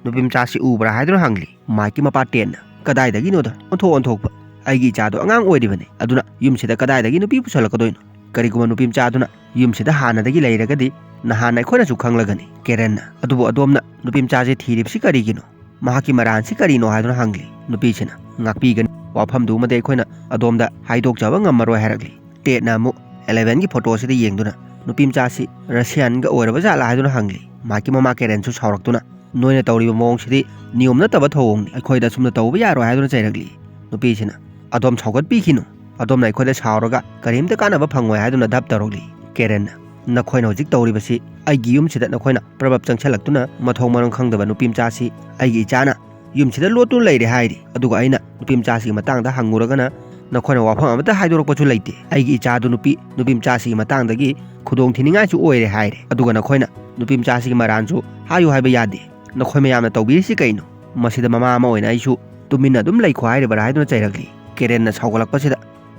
ꯅꯨꯄꯤ ꯃꯆꯥꯁꯤ ꯎꯕ꯭ꯔꯥ?" ꯍꯥꯏꯗꯨꯅ ꯍꯪꯂꯤ꯫ ꯃꯥꯏꯛꯀꯤ ꯃꯄꯥ ꯇꯦꯟꯅ, "ꯀꯗꯥꯏꯗꯒꯤꯅꯣꯗ? ꯑꯣꯟꯊꯣꯛ ꯑꯣꯟꯊꯣꯛꯄ! ꯑꯩꯒꯤ ꯏꯆꯥꯗꯣ ꯑꯉꯥꯡ ꯑꯣꯏꯔꯤꯕꯅꯤ, ꯑꯗꯨꯅ ꯌꯨꯝꯁꯤꯗ ꯀꯗꯥꯏꯗꯒꯤ ꯅꯨꯄꯤ ꯄꯨꯁꯜꯂꯛꯀꯗꯣꯏꯅꯣ? ꯀꯔꯤꯒꯨꯝꯕ ꯅꯨꯄꯤ ꯃꯆꯥꯗꯨꯅ ꯌꯨꯝꯁꯤꯗ ꯍꯥꯟꯅꯗꯒꯤ ꯂꯩꯔꯒꯗꯤ ꯅꯍꯥꯟ ꯑꯩꯈꯣꯏꯅꯁꯨ ꯈꯪꯂꯒꯅꯤ꯫" ꯀꯦꯔꯦꯟꯅ, "ꯑꯗꯨꯕꯨ ꯑꯗꯣꯝꯅ ꯅꯨꯄꯤ ꯃꯆꯥꯁꯦ ꯊꯤꯔꯤꯕꯁꯤ ꯀꯔꯤꯒꯤꯅꯣ? ꯃꯍꯥꯛꯀꯤ ꯃꯔꯥꯟꯁꯤ ꯀꯔꯤꯅꯣ?" ꯍꯥꯏꯗꯨꯅ ꯍꯪꯂꯤ꯫ ꯅꯨꯄꯤꯁꯤꯅ, "ꯉꯥꯛꯄꯤꯒꯅꯤ, ꯋꯥꯐꯝꯗꯨꯃꯗꯤ ꯑꯩꯈꯣꯏꯅ ꯑꯗꯣꯝꯗ ꯍꯥꯏꯗꯣꯛꯆꯕ ꯉꯝꯃꯔꯣꯏ" ꯍꯥꯏꯔꯛꯂꯤ꯫ ꯇꯦꯠꯅ ꯑꯃꯨꯛ ꯑꯦꯂꯦꯚꯦꯟꯒꯤ ꯐꯣꯇꯣ ꯑꯁꯤꯗ ꯌꯦꯡꯗꯨꯅ, "ꯅꯨꯄꯤ ꯃꯆꯥꯁꯤ ꯔꯁꯤꯌꯥꯟꯒ ꯑꯣꯏꯔꯕ ꯖꯥꯠꯂꯥ?" ꯍꯥꯏꯗꯨꯅ ꯍꯪꯂꯤ꯫ ꯃꯥꯏꯛꯀꯤ ꯃꯃꯥ ꯀꯦꯔꯦꯟꯁꯨ ꯁꯥꯎꯔꯛꯇꯨꯅ, "ꯅꯣꯏꯅ ꯇꯧꯔꯤꯕ ꯃꯑꯣꯡꯁꯤꯗꯤ ꯅꯤꯌꯣꯝ ꯅꯠꯇꯕ ꯊꯧꯑꯣꯡꯅꯤ, ꯑꯩꯈꯣꯏꯗ ꯑꯁꯨꯝꯅ ꯇꯧꯕ ꯌꯥꯔꯣꯏ" ꯍꯥꯏꯗꯨꯅ ꯆꯩꯔꯛꯂꯤ꯫ ꯅꯨꯄꯤꯁꯤꯅ, "ꯑꯗꯣꯝ ꯁꯥꯎꯒꯠꯄꯤꯈꯤꯅꯨ, ꯑꯗꯣꯝꯅ ꯑꯩꯈꯣꯏꯗ ꯁꯥꯎꯔꯒ ꯀꯔꯤꯝꯇ ꯀꯥꯟꯅꯕ ꯐꯪꯉꯣꯏ" ꯍꯥꯏꯗꯨꯅ ꯙꯞ ꯇꯧꯔꯛꯂꯤ꯫ ꯀꯦꯔꯦꯟꯅ, "ꯅꯈꯣꯏꯅ ꯍꯧꯖꯤꯛ ꯇꯧꯔꯤꯕꯁꯤ ꯑꯩꯒꯤ ꯌꯨꯝꯁꯤꯗ ꯅꯈꯣꯏꯅ ꯄ꯭ꯔꯕꯞ ꯆꯪꯁꯤꯜꯂꯛꯇꯨꯅ ꯃꯊꯣꯡ ꯃꯔꯝ ꯈꯪꯗꯕ ꯅꯨꯄꯤ ꯃꯆꯥꯁꯤ ꯑꯩꯒꯤ ꯏꯆꯥꯅ ꯌꯨꯝꯁꯤꯗ ꯂꯣꯠꯇꯨꯅ ꯂꯩꯔꯦ ꯍꯥꯏꯔꯤ, ꯑꯗꯨꯒ ꯑꯩꯅ ꯅꯨꯄꯤ ꯃꯆꯥꯁꯤꯒꯤ ꯃꯇꯥꯡꯗ ꯍꯪꯉꯨꯔꯒꯅ ꯅꯈꯣꯏꯅ ꯋꯥꯐꯝ ꯑꯃꯠꯇ ꯍꯥꯏꯗꯣꯔꯛꯄꯁꯨ ꯂꯩꯇꯦ꯫ ꯑꯩꯒꯤ ꯏꯆꯥꯗꯨ ꯅꯨꯄꯤ, ꯅꯨꯄꯤ ꯃꯆꯥꯁꯤꯒꯤ ꯃꯇꯥꯡꯗꯒꯤ ꯈꯨꯗꯣꯡ ꯊꯤꯅꯤꯡꯉꯥꯏꯁꯨ ꯑꯣꯏꯔꯦ" ꯍꯥꯏꯔꯦ꯫ ꯑꯗꯨꯒ ꯅꯈꯣꯏꯅ ꯅꯨꯄꯤ ꯃꯆꯥꯁꯤꯒꯤ ꯃꯔꯥꯟꯁꯨ ꯍꯥꯏꯌꯨ ꯍꯥꯏꯕ ꯌꯥꯗꯦ꯫ ꯅꯈꯣꯏ ꯃꯌꯥꯝꯅ ꯇꯧꯕꯤꯔꯤꯁꯤ ꯀꯩꯅꯣ? ꯃꯁꯤꯗ ꯃꯃꯥ ꯑꯃ ꯑꯣꯏꯅ ꯑꯩꯁꯨ ꯇꯨꯃꯤꯟꯅ ꯑꯗꯨꯝ ꯂꯩꯈꯣ ꯍꯥꯏꯔꯤꯕꯔꯥ ꯍꯥꯏꯗꯨꯅ ꯆꯩꯔꯛꯂꯤ꯫ ꯀꯦꯔꯦꯟꯅ ꯁꯥꯎꯒꯠꯂꯛꯄꯁꯤꯗ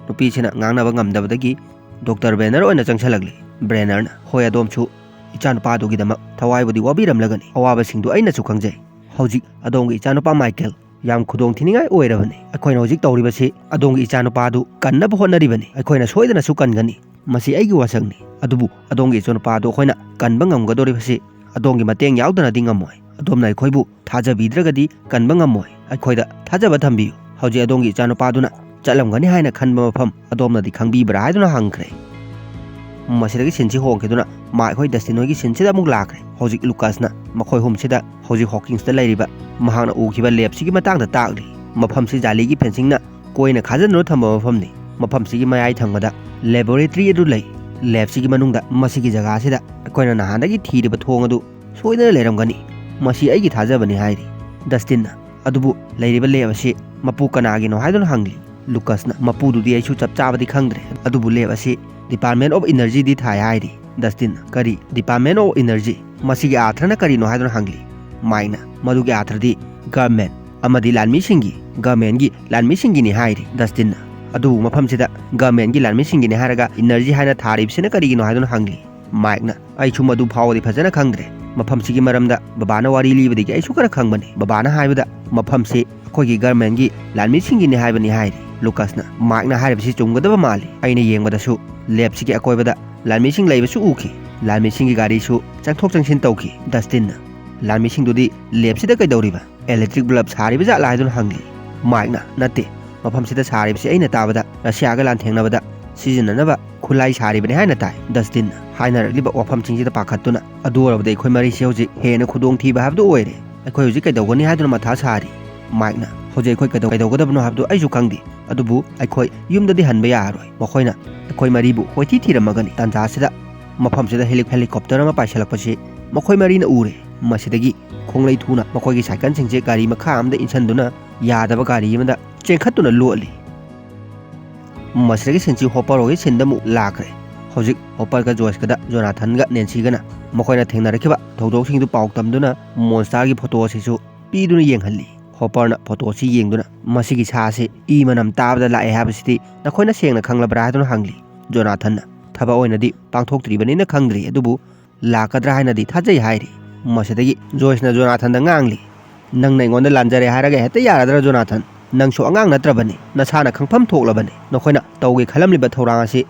ꯅꯨꯄꯤꯁꯤꯅ ꯉꯥꯡꯅꯕ ꯉꯝꯗꯕꯗꯒꯤ ꯗꯣꯛꯇꯔ ꯕ꯭ꯔꯦꯅꯔ ꯑꯣꯏꯅ ꯆꯪꯁꯤꯜꯂꯛꯂꯤ꯫ ꯕ꯭ꯔꯦꯅꯔꯅ, "ꯍꯣꯏ, ꯑꯗꯣꯝꯁꯨ ꯏꯆꯥꯅꯨꯄꯥꯗꯨꯒꯤꯗꯃꯛ ꯊꯋꯥꯏꯕꯨꯗꯤ ꯋꯥꯕꯤꯔꯝꯂꯒꯅꯤ꯫ ꯑꯋꯥꯕꯁꯤꯡꯗꯨ ꯑꯩꯅꯁꯨ ꯈꯪꯖꯩ꯫ ꯍꯧꯖꯤꯛ ꯑꯗꯣꯝꯒꯤ ꯏꯆꯥꯅꯨꯄꯥ ꯃꯥꯏꯀꯦꯜ ꯌꯥꯝ ꯈꯨꯗꯣꯡ ꯊꯤꯅꯤꯡꯉꯥꯏ ꯑꯣꯏꯔꯕꯅꯤ꯫ ꯑꯩꯈꯣꯏꯅ ꯍꯧꯖꯤꯛ ꯇꯧꯔꯤꯕꯁꯤ ꯑꯗꯣꯝꯒꯤ ꯏꯆꯥꯅꯨꯄꯥꯗꯨ ꯀꯟꯅꯕ ꯍꯣꯠꯅꯔꯤꯕꯅꯤ꯫ ꯑꯩꯈꯣꯏꯅ ꯁꯣꯏꯗꯅꯁꯨ ꯀꯟꯒꯅꯤ꯫ ꯃꯁꯤ ꯑꯩꯒꯤ ꯋꯥꯁꯛꯅꯤ꯫ ꯑꯗꯨꯕꯨ ꯑꯗꯣꯝꯒꯤ ꯏꯆꯥꯅꯨꯄꯥꯗꯨ ꯑꯩꯈꯣꯏꯅ ꯀꯟꯕ ꯉꯝꯒꯗꯧꯔꯤꯕꯁꯤ ꯑꯗꯣꯝꯒꯤ ꯃꯇꯦꯡ ꯌꯥꯎꯗꯅꯗꯤ ꯉꯝꯃꯣꯏ꯫ ꯑꯗꯣꯝꯅ ꯑꯩꯈꯣꯏꯕꯨ ꯊꯥꯖꯕꯤꯗ꯭ꯔꯒꯗꯤ ꯀꯟꯕ ꯉꯝꯃꯣꯏ꯫ ꯑꯩꯈꯣꯏꯗ ꯊꯥꯖꯕ ꯊꯝꯕꯤꯌꯨ꯫ ꯍꯧꯖꯤꯛ ꯑꯗꯣꯝꯒꯤ ꯏꯆꯥꯅꯨꯄꯥꯗꯨꯅ ꯆꯠꯂꯝꯒꯅꯤ ꯍꯥꯏꯅ ꯈꯟꯕ ꯃꯐꯝ ꯑꯗꯣꯝꯅꯗꯤ ꯈꯪꯕꯤꯕ꯭ꯔꯥ ꯍꯥꯏꯗꯨꯅ ꯍꯪꯈ꯭ꯔꯦ꯫ ꯃꯁꯤꯗꯒꯤ ꯁꯤꯟꯁꯤ ꯍꯣꯡꯈꯤꯗꯨꯅ ꯃꯥꯏꯛ ꯍꯣꯏ ꯗꯁꯇꯤꯟ ꯍꯣꯏꯒꯤ ꯁꯤꯟꯁꯤꯗ ꯑꯃꯨꯛ ꯂꯥꯛꯈ꯭ꯔꯦ꯫ ꯍꯧꯖꯤꯛ ꯂꯨꯀꯥꯁꯅ ꯃꯈꯣꯏ ꯑꯍꯨꯝꯁꯤꯗ ꯍꯧꯖꯤꯛ ꯍꯣꯀꯤꯟꯁꯇ ꯂꯩꯔꯤꯕ ꯃꯍꯥꯛꯅ ꯎꯈꯤꯕ ꯂꯦꯞꯁꯤꯒꯤ ꯃꯇꯥꯡꯗ ꯇꯥꯛꯂꯤ꯫ ꯃꯐꯝꯁꯤ ꯖꯥꯂꯤꯒꯤ ꯐꯦꯟꯁꯤꯡꯅ ꯀꯣꯏꯅ ꯈꯥꯖꯤꯟꯗꯨꯅ ꯊꯝꯕ ꯃꯐꯝꯅꯤ꯫ ꯃꯐꯝꯁꯤꯒꯤ ꯃꯌꯥꯏ ꯊꯪꯕꯗ ꯂꯦꯕꯣꯔꯦꯇꯔꯤ ꯑꯗꯨ ꯂꯩ꯫ ꯂꯦꯞꯁꯤꯒꯤ ꯃꯅꯨꯡꯗ ꯃꯁꯤꯒꯤ ꯖꯒꯥꯁꯤꯗ ꯑꯩꯈꯣꯏꯅ ꯅꯍꯥꯟꯗꯒꯤ ꯊꯤꯔꯤꯕ ꯊꯣꯡ ꯑꯗꯨ ꯁꯣꯏꯗꯅ ꯂꯩꯔꯝꯒꯅꯤ꯫ ꯃꯁꯤ ꯑꯩꯒꯤ ꯊꯥꯖꯕꯅꯤ ꯍꯥꯏꯔꯤ ꯗꯁꯇꯤꯟꯅ꯫ ꯑꯗꯨꯕꯨ ꯂꯩꯔꯤꯕ ꯂꯦꯞ ꯑꯁꯤ ꯃꯄꯨ ꯀꯅꯥꯒꯤꯅꯣ ꯍꯥꯏꯗꯨꯅ ꯍꯪꯂꯤ꯫ ꯂꯨꯀꯁꯅ ꯃꯄꯨꯗꯨꯗꯤ ꯑꯩꯁꯨ ꯆꯞ ꯆꯥꯕꯗꯤ ꯈꯪꯗ꯭ꯔꯦ, ꯑꯗꯨꯕꯨ ꯂꯦꯞ ꯑꯁꯤ Department of Energy ꯗꯤ ꯊꯥꯏ ꯍꯥꯏꯔꯤ꯫ ꯗꯁꯇꯤꯟꯅ ꯀꯔꯤ Department of Energy? ꯃꯁꯤꯒꯤ ꯑꯥꯔꯊꯅ ꯀꯔꯤꯅꯣ ꯍꯥꯏꯗꯨꯅ ꯍꯪꯂꯤ꯫ ꯃꯥꯏꯛꯅ ꯃꯗꯨꯒꯤ ꯑꯥꯔꯊꯗꯤ government ꯑꯃꯗꯤ ꯂꯥꯟꯃꯤꯁꯤꯡꯒꯤ, government ꯀꯤ ꯂꯥꯟꯃꯤꯁꯤꯡꯒꯤꯅꯤ ꯍꯥꯏꯔꯤ꯫ ꯗꯁꯇꯤꯟꯅ ꯑꯗꯨꯕꯨ ꯃꯐꯝꯁꯤꯗ government ꯀꯤ ꯂꯥꯟꯃꯤꯁꯤꯡꯒꯤꯅꯤ ꯍꯥꯏꯔꯒ energy ꯍꯥꯏꯅ ꯊꯥꯔꯤꯕꯁꯤꯅ ꯀꯔꯤꯒꯤꯅꯣ ꯍꯥꯏꯗꯨꯅ ꯍꯪꯂꯤ꯫ ꯃꯥꯏꯛꯅ ꯑꯩꯁꯨ ꯃꯗꯨ ꯐꯥꯎꯕꯗꯤ ꯐꯖꯅ ꯈꯪꯗ꯭ꯔꯦ꯫ ꯃꯐꯝꯁꯤꯒꯤ ꯃꯔꯝꯗ ꯕꯕꯥꯅ ꯋꯥꯔꯤ ꯂꯤꯕꯗꯒꯤ ꯑꯩꯁꯨ ꯈꯔ ꯈꯪꯕꯅꯤ꯫ ꯕꯕꯥꯅ ꯍꯥꯏꯕꯗ ꯃꯐꯝꯁꯤ ꯑꯩꯈꯣꯏꯒꯤ government ꯀꯤ ꯂꯥꯟꯃꯤꯁꯤꯡꯒꯤꯅꯤ ꯍꯥꯏꯕꯅꯤ ꯍꯥꯏꯔꯤ꯫ ꯂꯨꯀꯁꯅ ꯃꯥꯏꯛꯅ ꯍꯥꯏꯔꯤꯕꯁꯤ ꯆꯨꯝꯒꯗꯕ ꯃꯥꯜꯂꯤ꯫ ꯑꯩꯅ ꯌꯦꯡꯕꯗꯁꯨ ꯂꯦꯞꯁꯤꯒꯤ ꯑꯀꯣꯏꯕꯗ ꯂꯥꯟꯃꯤꯁꯤꯡ ꯂꯩꯕꯁꯨ ꯎꯈꯤ꯫ ꯂꯥꯟꯃꯤꯁꯤꯡꯒꯤ ꯒꯥꯔꯤꯁꯨ ꯆꯪꯊꯣꯛ ꯆꯪꯁꯤꯟ ꯇꯧꯈꯤ꯫ ꯗꯁꯇꯤꯟꯅ ꯂꯥꯟꯃꯤꯁꯤꯡꯗꯨꯗꯤ ꯂꯦꯞꯁꯤꯗ ꯀꯩꯗꯧꯔꯤꯕ? Electric bulb ꯁꯥꯔꯤꯕ ꯖꯥꯠꯂꯥ ꯍꯥꯏꯗꯨꯅ ꯍꯪꯂꯤ꯫ ꯃꯥꯏꯛꯅ ꯅꯠꯇꯦ, ꯃꯐꯝꯁꯤꯗ ꯁꯥꯔꯤꯕꯁꯤ ꯑꯩꯅ ꯇꯥꯕꯗ ꯔꯁꯤꯌꯥꯒ ꯂꯥꯟꯊꯦꯡꯅꯕꯗ ꯁꯤꯖꯤꯟꯅꯅꯕ ꯈꯨꯠꯂꯥꯏ ꯁꯥꯔꯤꯕꯅꯤ ꯍꯥꯏꯅ ꯇꯥꯏ꯫ ꯗꯁꯇꯤꯟꯅ ꯍꯥꯏꯅꯔꯛꯂꯤꯕ ꯋꯥꯐꯝꯁꯤꯡꯁꯤꯗ ꯄꯥꯈꯠꯇꯨꯅ ꯑꯗꯨ ꯑꯣꯏꯔꯕꯗꯤ ꯑꯩꯈꯣꯏ ꯃꯔꯤꯁꯤ ꯍꯧꯖꯤꯛ ꯍꯦꯟꯅ ꯈꯨꯗꯣꯡꯊꯤꯕ ꯍꯥꯏꯕꯗꯨ ꯑꯣꯏꯔꯦ꯫ ꯑꯩꯈꯣꯏ ꯍꯧꯖꯤꯛ ꯀꯩꯗꯧꯒꯅꯤ ꯍꯥꯏꯗꯨꯅ ꯃꯊꯥ ꯁꯥꯔꯤ꯫ ꯃꯥꯏꯛꯅ ꯍꯧꯖꯤꯛ ꯑꯩꯈꯣꯏ ꯀꯩꯗꯧ-, ꯀꯩꯗꯧꯒꯗꯕꯅꯣ ꯍꯥꯏꯕꯗꯨ ꯑꯩꯁꯨ ꯈꯪꯗꯦ, ꯑꯗꯨꯕꯨ ꯑꯩꯈꯣꯏ ꯌꯨꯝꯗꯗꯤ ꯍꯟꯕ ꯌꯥꯔꯔꯣꯏ꯫ ꯃꯈꯣꯏꯅ ꯑꯩꯈꯣꯏ ꯃꯔꯤꯕꯨ ꯀꯣꯏꯊꯤ ꯊꯤꯔꯝꯃꯒꯅꯤ꯫ ꯇꯥꯟꯖꯥꯁꯤꯗ ꯃꯐꯝꯁꯤꯗ ꯍꯦꯂꯤ-, helicopter ꯑꯃ ꯄꯥꯏꯁꯤꯜꯂꯛꯄꯁꯤ ꯃꯈꯣꯏ ꯃꯔꯤꯅ ꯎꯔꯦ꯫ ꯃꯁꯤꯗꯒꯤ ꯈꯣꯡꯂꯩ ꯊꯨꯅ ꯃꯈꯣꯏꯒꯤ ꯁꯥꯏꯀꯜꯁꯤꯡꯁꯦ ꯒꯥꯔꯤ ꯃꯈꯥ ꯑꯃꯗ ꯏꯟꯁꯤꯟꯗꯨꯅ ꯌꯥꯗꯕ ꯒꯥꯔꯤ ꯑꯃꯗ ꯆꯦꯟꯈꯠꯇꯨꯅ ꯂꯣꯠꯂꯤ꯫ ꯃꯁꯤꯗꯒꯤ ꯁꯤꯟꯁꯤ ꯍꯣꯄꯔ ꯍꯣꯏꯒꯤ ꯁꯤꯟꯗ ꯑꯃꯨꯛ ꯂꯥꯛꯈ꯭ꯔꯦ꯫ ꯍꯧꯖꯤꯛ ꯍꯣꯄꯔꯒ ꯖꯣꯏꯁꯀꯗ ꯖꯣꯅꯥꯊꯟꯒ ꯅꯦꯟꯁꯤꯒꯅ ꯃꯈꯣꯏꯅ ꯊꯦꯡꯅꯔꯛꯈꯤꯕ ꯊꯧꯗꯣꯛꯁꯤꯡꯗꯨ ꯄꯥꯎ ꯇꯝꯗꯨꯅ ꯃꯣꯟꯁꯇꯥꯔꯒꯤ ꯐꯣꯇꯣ ꯑꯁꯤꯁꯨ ꯄꯤꯗꯨꯅ ꯌꯦꯡꯍꯜꯂꯤ꯫ ꯍꯣꯄꯔꯅ ꯐꯣꯇꯣ ꯑꯁꯤ ꯌꯦꯡꯗꯨꯅ ꯃꯁꯤꯒꯤ ꯁꯥ ꯑꯁꯤ ꯏ ꯃꯅꯝ ꯇꯥꯕꯗ ꯂꯥꯛꯑꯦ ꯍꯥꯏꯕꯁꯤꯗꯤ ꯅꯈꯣꯏꯅ ꯁꯦꯡꯅ ꯈꯪꯂꯕ꯭ꯔꯥ ꯍꯥꯏꯗꯨꯅ ꯍꯪꯂꯤ꯫ ꯖꯣꯅꯥꯊꯟꯅ ꯊꯕꯛ ꯑꯣꯏꯅꯗꯤ ꯄꯥꯡꯊꯣꯛꯇ꯭ꯔꯤꯕꯅꯤꯅ ꯈꯪꯗ꯭ꯔꯤ, ꯑꯗꯨꯕꯨ ꯂꯥꯛꯀꯗ꯭ꯔꯥ ꯍꯥꯏꯅꯗꯤ ꯊꯥꯖꯩ ꯍꯥꯏꯔꯤ꯫ ꯃꯁꯤꯗꯒꯤ ꯖꯣꯏꯁꯅ ꯖꯣꯅꯥꯊꯟꯗ ꯉꯥꯡꯂꯤ, "ꯅꯪꯅ ꯑꯩꯉꯣꯟꯗ ꯂꯥꯟꯖꯔꯦ ꯍꯥꯏꯔꯒ ꯍꯦꯛꯇ ꯌꯥꯔꯗ꯭ꯔꯥ, ꯖꯣꯅꯥꯊꯟ? ꯅꯪꯁꯨ ꯑꯉꯥꯡ ꯅꯠꯇ꯭ꯔꯕꯅꯤ, ꯅꯁꯥꯅ ꯈꯪꯐꯝ ꯊꯣꯛꯂꯕꯅꯤ꯫ ꯅꯈꯣꯏꯅ ꯇꯧꯒꯦ ꯈꯜꯂꯝꯂꯤꯕ ꯊꯧꯔꯥꯡ ꯑꯁꯤ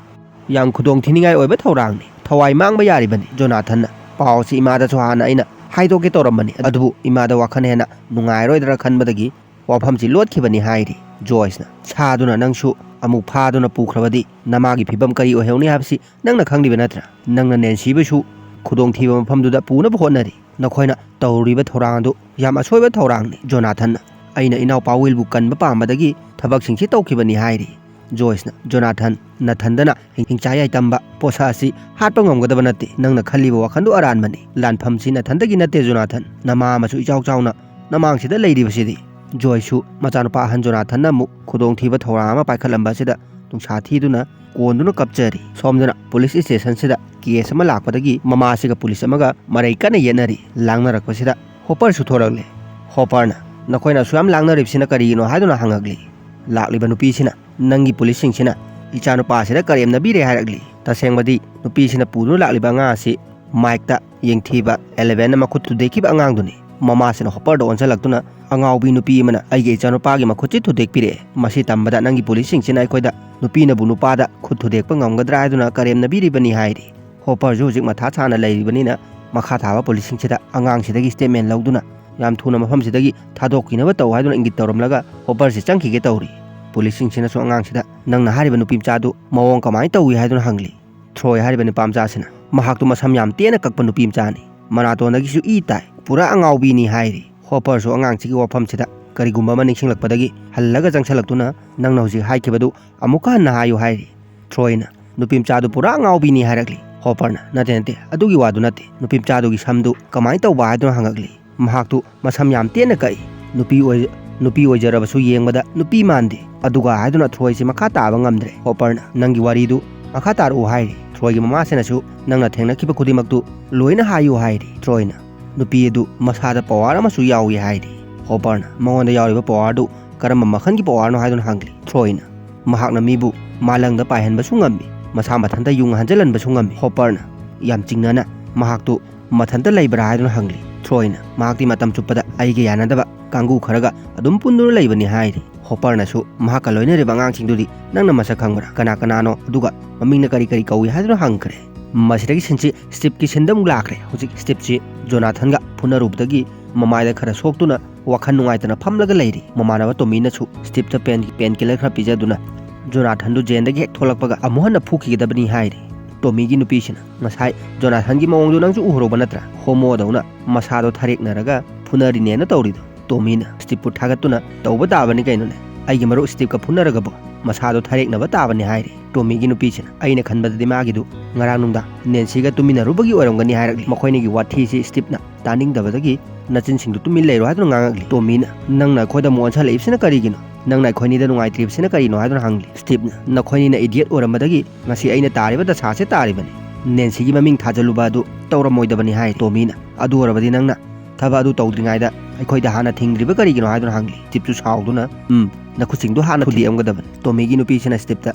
ꯌꯥꯝ ꯈꯨꯗꯣꯡ ꯊꯤꯅꯤꯡꯉꯥꯏ ꯑꯣꯏꯕ ꯊꯧꯔꯥꯡꯅꯤ, ꯊꯋꯥꯏ ꯃꯥꯡꯕ ꯌꯥꯔꯤꯕꯅꯤ꯫ ꯖꯣꯅꯥꯊꯟꯅ ꯄꯥꯎ ꯑꯁꯤ ꯏꯃꯥꯗꯁꯨ ꯍꯥꯟꯅ ꯑꯩꯅ ꯍꯥꯏꯗꯣꯛꯀꯦ ꯇꯧꯔꯝꯕꯅꯤ, ꯑꯗꯨꯕꯨ ꯏꯃꯥꯗ ꯋꯥꯈꯜ ꯍꯦꯟꯅ ꯅꯨꯡꯉꯥꯏꯔꯣꯏꯗ꯭ꯔꯥ ꯈꯟꯕꯗꯒꯤ ꯋꯥꯐꯝꯁꯤ ꯂꯣꯠꯈꯤꯕꯅꯤ", ꯍꯥꯏꯔꯤ꯫ ꯖꯣꯏꯁꯅ, "ꯁꯥꯗꯨꯅ ꯅꯪꯁꯨ ꯑꯃꯨꯛ ꯐꯥꯗꯨꯅ ꯄꯨꯈ꯭ꯔꯕꯗꯤ ꯅꯃꯥꯒꯤ ꯐꯤꯕꯝ ꯀꯔꯤ ꯑꯣꯏꯍꯧꯅꯤ ꯍꯥꯏꯕꯁꯤ ꯅꯪꯅ ꯈꯪꯂꯤꯕ ꯅꯠꯇ꯭ꯔꯥ? ꯅꯪꯅ ꯅꯦꯟꯁꯤꯕꯨꯁꯨ ꯈꯨꯗꯣꯡꯊꯤꯕ ꯃꯐꯝꯗꯨꯗ ꯄꯨꯅꯕ ꯍꯣꯠꯅꯔꯤ꯫ ꯅꯈꯣꯏꯅ ꯇꯧꯔꯤꯕ ꯊꯧꯔꯥꯡ ꯑꯗꯨ ꯌꯥꯝ ꯑꯁꯣꯏꯕ ꯊꯧꯔꯥꯡꯅꯤ꯫ ꯖꯣꯅꯥꯊꯟꯅ ꯑꯩꯅ ꯏꯅꯥꯎꯄꯥ ꯋꯤꯜꯕꯨ ꯀꯟꯕ ꯄꯥꯝꯕꯗꯒꯤ ꯊꯕꯛꯁꯤꯡꯁꯤ ꯇꯧꯈꯤꯕꯅꯤ", ꯍꯥꯏꯔꯤ꯫ ꯖꯣꯏꯁꯅ, "ꯖꯣꯅꯥꯊꯟ, ꯅꯊꯟꯗꯅ ꯍꯤꯡꯆꯥ ꯌꯥꯏꯇꯝꯕ ꯄꯣꯠꯁꯛ ꯑꯁꯤ ꯍꯥꯠꯄ ꯉꯝꯒꯗꯕ ꯅꯠꯇꯦ꯫ ꯅꯪꯅ ꯈꯜꯂꯤꯕ ꯋꯥꯈꯜꯗꯨ ꯑꯔꯥꯟꯕꯅꯤ꯫ ꯂꯥꯟꯐꯝꯁꯤ ꯅꯊꯟꯗꯒꯤ ꯅꯠꯇꯦ, ꯖꯣꯅꯥꯊꯟ꯫ ꯅꯃꯥ ꯑꯃꯁꯨ ꯏꯆꯥꯎ ꯆꯥꯎꯅ ꯅꯃꯥꯡꯁꯤꯗ ꯂꯩꯔꯤꯕꯁꯤꯗꯤ"꯫ ꯖꯣꯏꯁꯁꯨ ꯃꯆꯥꯅꯨꯄꯥ ꯑꯍꯟ ꯖꯣꯅꯥꯊꯟꯅ ꯑꯃꯨꯛ ꯈꯨꯗꯣꯡꯊꯤꯕ ꯊꯧꯔꯥꯡ ꯑꯃ ꯄꯥꯏꯈꯠꯂꯝꯕ ꯑꯁꯤꯗ ꯅꯨꯡꯁꯥ ꯊꯤꯗꯨꯅ ꯀꯣꯟꯗꯨꯅ ꯀꯞꯆꯔꯤ꯫ ꯁꯣꯝꯗꯅ ꯄꯨꯂꯤꯁ ꯁ꯭ꯇꯦꯁꯟꯁꯤꯗ ꯀꯦꯁ ꯑꯃ ꯂꯥꯛꯄꯗꯒꯤ ꯃꯃꯥꯁꯤꯒ ꯄꯨꯂꯤꯁ ꯑꯃꯒ ꯃꯔꯩ ꯀꯟꯅ ꯌꯦꯠꯅꯔꯤ꯫ ꯂꯥꯡꯅꯔꯛꯄꯁꯤꯗ ꯍꯣꯄꯔꯁꯨ ꯊꯣꯔꯛꯂꯦ꯫ ꯍꯣꯄꯔꯅ, "ꯅꯈꯣꯏꯅ ꯑꯁꯨꯛ ꯌꯥꯝ ꯂꯥꯡꯅꯔꯤꯕꯁꯤꯅ ꯀꯔꯤꯒꯤꯅꯣ?" ꯍꯥꯏꯗꯨꯅ ꯍꯪꯉꯛꯂꯤ꯫ ꯂꯥꯛꯂꯤꯕ ꯅꯨꯄꯤꯁꯤꯅ, "ꯅꯪꯒꯤ ꯄꯨꯂꯤꯁꯁꯤꯡꯁꯤꯅ ꯏꯆꯥꯅꯨꯄꯥꯁꯤꯗ ꯀꯔꯦꯝꯅꯕꯤꯔꯦ" ꯍꯥꯏꯔꯛꯂꯤ꯫ ꯇꯁꯦꯡꯕꯗꯤ ꯅꯨꯄꯤꯁꯤꯅ ꯄꯨꯗꯨꯅ ꯂꯥꯛꯂꯤꯕ ꯑꯉꯥꯡ ꯑꯁꯤ ꯃꯥꯏꯛꯇ ꯌꯦꯡꯊꯤꯕ ꯑꯦꯂꯦꯚꯦꯟꯅ ꯃꯈꯨꯠ ꯊꯨꯗꯦꯛꯈꯤꯕ ꯑꯉꯥꯡꯗꯨꯅꯤ꯫ ꯃꯃꯥꯁꯤꯅ ꯍꯣꯄꯔꯗ ꯑꯣꯟꯁꯤꯜꯂꯛꯇꯨꯅ, "ꯑꯉꯥꯎꯕꯤ ꯅꯨꯄꯤ ꯑꯃꯅ ꯑꯩꯒꯤ ꯏꯆꯥꯅꯨꯄꯥꯒꯤ ꯃꯈꯨꯠꯁꯤ ꯊꯨꯗꯦꯛꯄꯤꯔꯛꯑꯦ꯫ ꯃꯁꯤ ꯇꯝꯕꯗ ꯅꯪꯒꯤ ꯄꯨꯂꯤꯁꯁꯤꯡꯁꯤꯅ ꯑꯩꯈꯣꯏꯗ ꯅꯨꯄꯤꯅꯕꯨ ꯅꯨꯄꯥꯗ ꯈꯨꯠ ꯊꯨꯗꯦꯛꯄ ꯉꯝꯒꯗ꯭ꯔꯥ ꯍꯥꯏꯗꯨꯅ ꯀꯔꯦꯝꯅꯕꯤꯔꯤꯕꯅꯤ" ꯍꯥꯏꯔꯤ꯫ ꯍꯣꯄꯔꯁꯨ ꯍꯧꯖꯤꯛ ꯃꯊꯥ ꯁꯥꯅ ꯂꯩꯔꯤꯕꯅꯤꯅ ꯃꯈꯥ ꯊꯥꯕ ꯄꯨꯂꯤꯁꯁꯤꯡꯁꯤꯗ ꯑꯉꯥꯡꯁꯤꯗꯒꯤ ꯁ꯭ꯇꯦꯠꯃꯦꯟ ꯂꯧꯗꯨꯅ ꯌꯥꯝ ꯊꯨꯅ ꯃꯐꯝꯁꯤꯗꯒꯤ ꯊꯥꯗꯣꯛꯈꯤꯅꯕ ꯇꯧ ꯍꯥꯏꯗꯨꯅ ꯏꯪꯒꯤꯠ ꯇꯧꯔꯝꯂꯒ ꯍꯣꯄꯔꯁꯤ ꯆꯪꯈꯤꯒꯦ ꯇꯧꯔꯤ꯫ ꯄꯨꯂꯤꯁꯁꯤꯡꯁꯤꯅꯁꯨ ꯑꯉꯥꯡꯁꯤꯗ, "ꯅꯪꯅ ꯍꯥꯏꯔꯤꯕ ꯅꯨꯄꯤ ꯃꯆꯥꯗꯨ ꯃꯑꯣꯡ ꯀꯃꯥꯏꯅ ꯇꯧꯏ?" ꯍꯥꯏꯗꯨꯅ ꯍꯪꯂꯤ꯫ ꯊ꯭ꯔꯣꯏ ꯍꯥꯏꯔꯤꯕ ꯅꯨꯄꯥ ꯃꯆꯥꯁꯤꯅ, "ꯃꯍꯥꯛꯇꯨ ꯃꯁꯝ ꯌꯥꯝ ꯇꯦꯟꯅ ꯀꯛꯄ ꯅꯨꯄꯤ ꯃꯆꯥꯅꯤ, ꯃꯅꯥꯇꯣꯟꯗꯒꯤꯁꯨ ꯏ ꯇꯥꯏ, ꯄꯨꯔꯥ ꯑꯉꯥꯎꯕꯤꯅꯤ" ꯍꯥꯏꯔꯤ꯫ ꯍꯣꯄꯔꯁꯨ ꯑꯉꯥꯡꯁꯤꯒꯤ ꯋꯥꯐꯝꯁꯤꯗ ꯀꯔꯤꯒꯨꯝꯕ ꯑꯃ ꯅꯤꯡꯁꯤꯡꯂꯛꯄꯗꯒꯤ ꯍꯜꯂꯒ ꯆꯪꯁꯤꯜꯂꯛꯇꯨꯅ, "ꯅꯪꯅ ꯍꯧꯖꯤꯛ ꯍꯥꯏꯈꯤꯕꯗꯨ ꯑꯃꯨꯛꯀ ꯍꯟꯅ ꯍꯥꯏꯌꯨ" ꯍꯥꯏꯔꯤ꯫ ꯊ꯭ꯔꯣꯏꯅ, "ꯅꯨꯄꯤ ꯃꯆꯥꯗꯨ ꯄꯨꯔꯥ ꯑꯉꯥꯎꯕꯤꯅꯤ" ꯍꯥꯏꯔꯛꯂꯤ꯫ ꯍꯣꯄꯔꯅ, "ꯅꯠꯇꯦ, ꯅꯠꯇꯦ, ꯑꯗꯨꯒꯤ ꯋꯥꯗꯨ ꯅꯠꯇꯦ꯫ ꯅꯨꯄꯤ ꯃꯆꯥꯗꯨꯒꯤ ꯁꯝꯗꯨ ꯀꯃꯥꯏꯅ ꯇꯧꯕ?" ꯍꯥꯏꯗꯨꯅ ꯍꯪꯉꯛꯂꯤ꯫ "ꯃꯍꯥꯛꯇꯨ ꯃꯁꯝ ꯌꯥꯝ ꯇꯦꯟꯅ ꯀꯛꯏ꯫ ꯅꯨꯄꯤ ꯑꯣꯏ-, ꯅꯨꯄꯤ ꯑꯣꯏꯖꯔꯕꯁꯨ ꯌꯦꯡꯕꯗ ꯅꯨꯄꯤ ꯃꯥꯟꯗꯦ"꯫ ꯑꯗꯨꯒ ꯍꯥꯏꯗꯨꯅ ꯊ꯭ꯔꯣꯏꯁꯤ ꯃꯈꯥ ꯇꯥꯕ ꯉꯝꯗ꯭ꯔꯦ꯫ ꯍꯣꯄꯔꯅ, "ꯅꯪꯒꯤ ꯋꯥꯔꯤꯗꯨ ꯃꯈꯥ ꯇꯥꯔꯛꯎ" ꯍꯥꯏꯔꯤ꯫ ꯊ꯭ꯔꯣꯏꯒꯤ ꯃꯃꯥꯁꯤꯅꯁꯨ, "ꯅꯪꯅ ꯊꯦꯡꯅꯈꯤꯕ ꯈꯨꯗꯤꯡꯃꯛꯇꯨ ꯂꯣꯏꯅ ꯍꯥꯏꯌꯨ" ꯍꯥꯏꯔꯤ꯫ ꯊ꯭ꯔꯣꯏꯅ, "ꯅꯨꯄꯤ ꯑꯗꯨ ꯃꯁꯥꯗ ꯄꯋꯥꯔ ꯑꯃꯁꯨ ꯌꯥꯎꯏ" ꯍꯥꯏꯔꯤ꯫ ꯍꯣꯄꯔꯅ, "ꯃꯉꯣꯟꯗ ꯌꯥꯎꯔꯤꯕ ꯄꯋꯥꯔꯗꯨ ꯀꯔꯝꯕ ꯃꯈꯜꯒꯤ ꯄꯋꯥꯔꯅꯣ?" ꯍꯥꯏꯗꯨꯅ ꯍꯪꯂꯤ꯫ ꯊ꯭ꯔꯣꯏꯅ, "ꯃꯍꯥꯛꯅ ꯃꯤꯕꯨ ꯃꯥꯂꯪꯗ ꯄꯥꯏꯍꯟꯕꯁꯨ ꯉꯝꯃꯤ, ꯃꯁꯥ ꯃꯊꯟꯇ ꯌꯨꯡ ꯍꯟꯖꯤꯜꯍꯟꯕꯁꯨ ꯉꯝꯃꯤ"꯫ ꯍꯣꯄꯔꯅ ꯌꯥꯝ ꯆꯤꯡꯅꯅ, "ꯃꯍꯥꯛꯇꯨ ꯃꯊꯟꯇ ꯂꯩꯕ꯭ꯔꯥ?" ꯍꯥꯏꯗꯨꯅ ꯍꯪꯂꯤ꯫ ꯇ꯭ꯔꯣꯏꯅ ꯃꯍꯥꯛꯇꯤ ꯃꯇꯝ ꯆꯨꯞꯄꯗ ꯑꯩꯒ ꯌꯥꯅꯗꯕ ꯀꯥꯡꯕꯨ ꯈꯔꯒ ꯑꯗꯨꯝ ꯄꯨꯟꯗꯨꯅ ꯂꯩꯕꯅꯤ ꯍꯥꯏꯔꯤ꯫ ꯍꯣꯄꯔꯅꯁꯨ ꯃꯍꯥꯛꯀ ꯂꯣꯏꯅꯔꯤꯕ ꯑꯉꯥꯡꯁꯤꯡꯗꯨꯗꯤ ꯅꯪꯅ ꯃꯁꯛ ꯈꯪꯕ꯭ꯔꯥ? ꯀꯅꯥ ꯀꯅꯥꯅꯣ? ꯑꯗꯨꯒ ꯃꯃꯤꯡꯅ ꯀꯔꯤ ꯀꯔꯤ ꯀꯧꯏ ꯍꯥꯏꯗꯨꯅ ꯍꯪꯈ꯭ꯔꯦ꯫ ꯃꯁꯤꯗꯒꯤ ꯁꯤꯟꯁꯤ ꯁ꯭ꯇꯤꯞꯀꯤ ꯁꯤꯟꯗ ꯑꯃꯨꯛ ꯂꯥꯛꯈ꯭ꯔꯦ꯫ ꯍꯧꯖꯤꯛ ꯁ꯭ꯇꯤꯞꯁꯤ ꯖꯣꯅꯥꯊꯟꯒ ꯐꯨꯅꯔꯨꯕꯗꯒꯤ ꯃꯃꯥꯏꯗ ꯈꯔ ꯁꯣꯛꯇꯨꯅ ꯋꯥꯈꯜ ꯅꯨꯡꯉꯥꯏꯇꯅ ꯐꯝꯂꯒ ꯂꯩꯔꯤ꯫ ꯃꯃꯥꯟꯅꯕ ꯇꯣꯃꯤꯅꯁꯨ ꯁ꯭ꯇꯤꯞꯇ ꯄꯦꯟ ꯄꯦꯟ ꯀꯤꯂꯔ ꯈꯔ ꯄꯤꯖꯗꯨꯅ ꯖꯣꯅꯥꯊꯟꯗꯨ ꯖꯦꯟꯗꯒꯤ ꯍꯦꯛ ꯊꯣꯛꯂꯛꯄꯒ ꯑꯃꯨꯛ ꯍꯟꯅ ꯐꯨꯈꯤꯒꯗꯕꯅꯤ ꯍꯥꯏꯔꯤ꯫ ꯇꯣꯃꯤꯒꯤ ꯅꯨꯄꯤꯁꯤꯅ, "ꯉꯁꯥꯏ ꯖꯣꯅꯥꯊꯟꯒꯤ ꯃꯑꯣꯡꯗꯨ ꯅꯪꯁꯨ ꯎꯍꯧꯔꯧꯕ ꯅꯠꯇ꯭ꯔꯥ? ꯍꯣꯃꯣꯗꯧꯅ ꯃꯁꯥꯗꯣ ꯊꯔꯦꯛꯅꯔꯒ ꯐꯨꯅꯔꯤꯅꯦꯅ ꯇꯧꯔꯤꯗꯣ?" ꯇꯣꯃꯤꯅ ꯁ꯭ꯇꯤꯞꯄꯨ ꯊꯥꯒꯠꯇꯨꯅ, "ꯇꯧꯕ ꯇꯥꯕꯅꯤ ꯀꯩꯅꯣꯅꯦ, ꯑꯩꯒꯤ ꯃꯔꯨꯞ ꯁ꯭ꯇꯤꯞꯀ ꯐꯨꯅꯔꯒꯕꯨ ꯃꯁꯥꯗꯣ ꯊꯔꯦꯛꯅꯕ ꯇꯥꯕꯅꯤ" ꯍꯥꯏꯔꯤ꯫ ꯇꯣꯃꯤꯒꯤ ꯅꯨꯄꯤꯁꯤꯅ, "ꯑꯩꯅ ꯈꯟꯕꯗꯗꯤ ꯃꯥꯒꯤꯗꯨ ꯉꯔꯥꯡ ꯅꯨꯡꯗꯥꯡ ꯅꯦꯟꯁꯤꯒ ꯇꯨꯃꯤꯟꯅꯔꯨꯕꯒꯤ ꯑꯣꯏꯔꯝꯒꯅꯤ" ꯍꯥꯏꯔꯛꯂꯤ꯫ ꯃꯈꯣꯏꯅꯤꯒꯤ ꯋꯥꯊꯤꯁꯤ ꯁ꯭ꯇꯤꯞꯅ ꯇꯥꯅꯤꯡꯗꯕꯗꯒꯤ, "ꯅꯆꯤꯟꯁꯤꯡꯗꯨ ꯇꯨꯃꯤꯟ ꯂꯩꯔꯣ" ꯍꯥꯏꯗꯨꯅ ꯉꯥꯡꯉꯛꯂꯤ꯫ ꯇꯣꯃꯤꯅ, "ꯅꯪꯅ ꯑꯩꯈꯣꯏꯗ ꯑꯃꯨꯛ ꯑꯣꯟꯁꯜꯂꯛꯏꯕꯁꯤꯅ ꯀꯔꯤꯒꯤꯅꯣ? ꯅꯪꯅ ꯑꯩꯈꯣꯏꯅꯤꯗ ꯅꯨꯡꯉꯥꯏꯇ꯭ꯔꯤꯕꯁꯤꯅ ꯀꯔꯤꯅꯣ?" ꯍꯥꯏꯗꯨꯅ ꯍꯪꯂꯤ꯫ ꯁ꯭ꯇꯤꯞꯅ, "ꯅꯈꯣꯏꯅꯤꯅ ꯏꯗꯤꯌꯠ ꯑꯣꯏꯔꯝꯕꯗꯒꯤ ꯉꯁꯤ ꯑꯩꯅ ꯇꯥꯔꯤꯕ ꯗꯁꯥꯁꯦ ꯇꯥꯔꯤꯕꯅꯤ꯫ ꯅꯦꯟꯁꯤꯒꯤ ꯃꯃꯤꯡ ꯊꯥꯖꯜꯂꯨꯕ ꯑꯗꯨ ꯇꯧꯔꯝꯃꯣꯏꯗꯕꯅꯤ" ꯍꯥꯏ꯫ ꯇꯣꯃꯤꯅ, "ꯑꯗꯨ ꯑꯣꯏꯔꯕꯗꯤ ꯅꯪꯅ ꯊꯕꯛ ꯑꯗꯨ ꯇꯧꯗ꯭ꯔꯤꯉꯩꯗ ꯑꯩꯈꯣꯏꯗ ꯍꯥꯟꯅ ꯊꯤꯡꯗ꯭ꯔꯤꯕ ꯀꯔꯤꯒꯤꯅꯣ?" ꯍꯥꯏꯗꯨꯅ ꯍꯪꯂꯤ꯫ ꯁ꯭ꯇꯤꯞꯁꯨ ꯁꯥꯎꯗꯨꯅ, "ꯎꯝ, ꯅꯈꯨꯠꯁꯤꯡꯗꯨ ꯍꯥꯟꯅ ꯊꯨꯗꯦꯛꯑꯝꯒꯗꯕꯅꯤ꯫" ꯇꯣꯃꯤꯒꯤ ꯅꯨꯄꯤꯁꯤꯅ ꯁ꯭ꯇꯤꯞꯇ,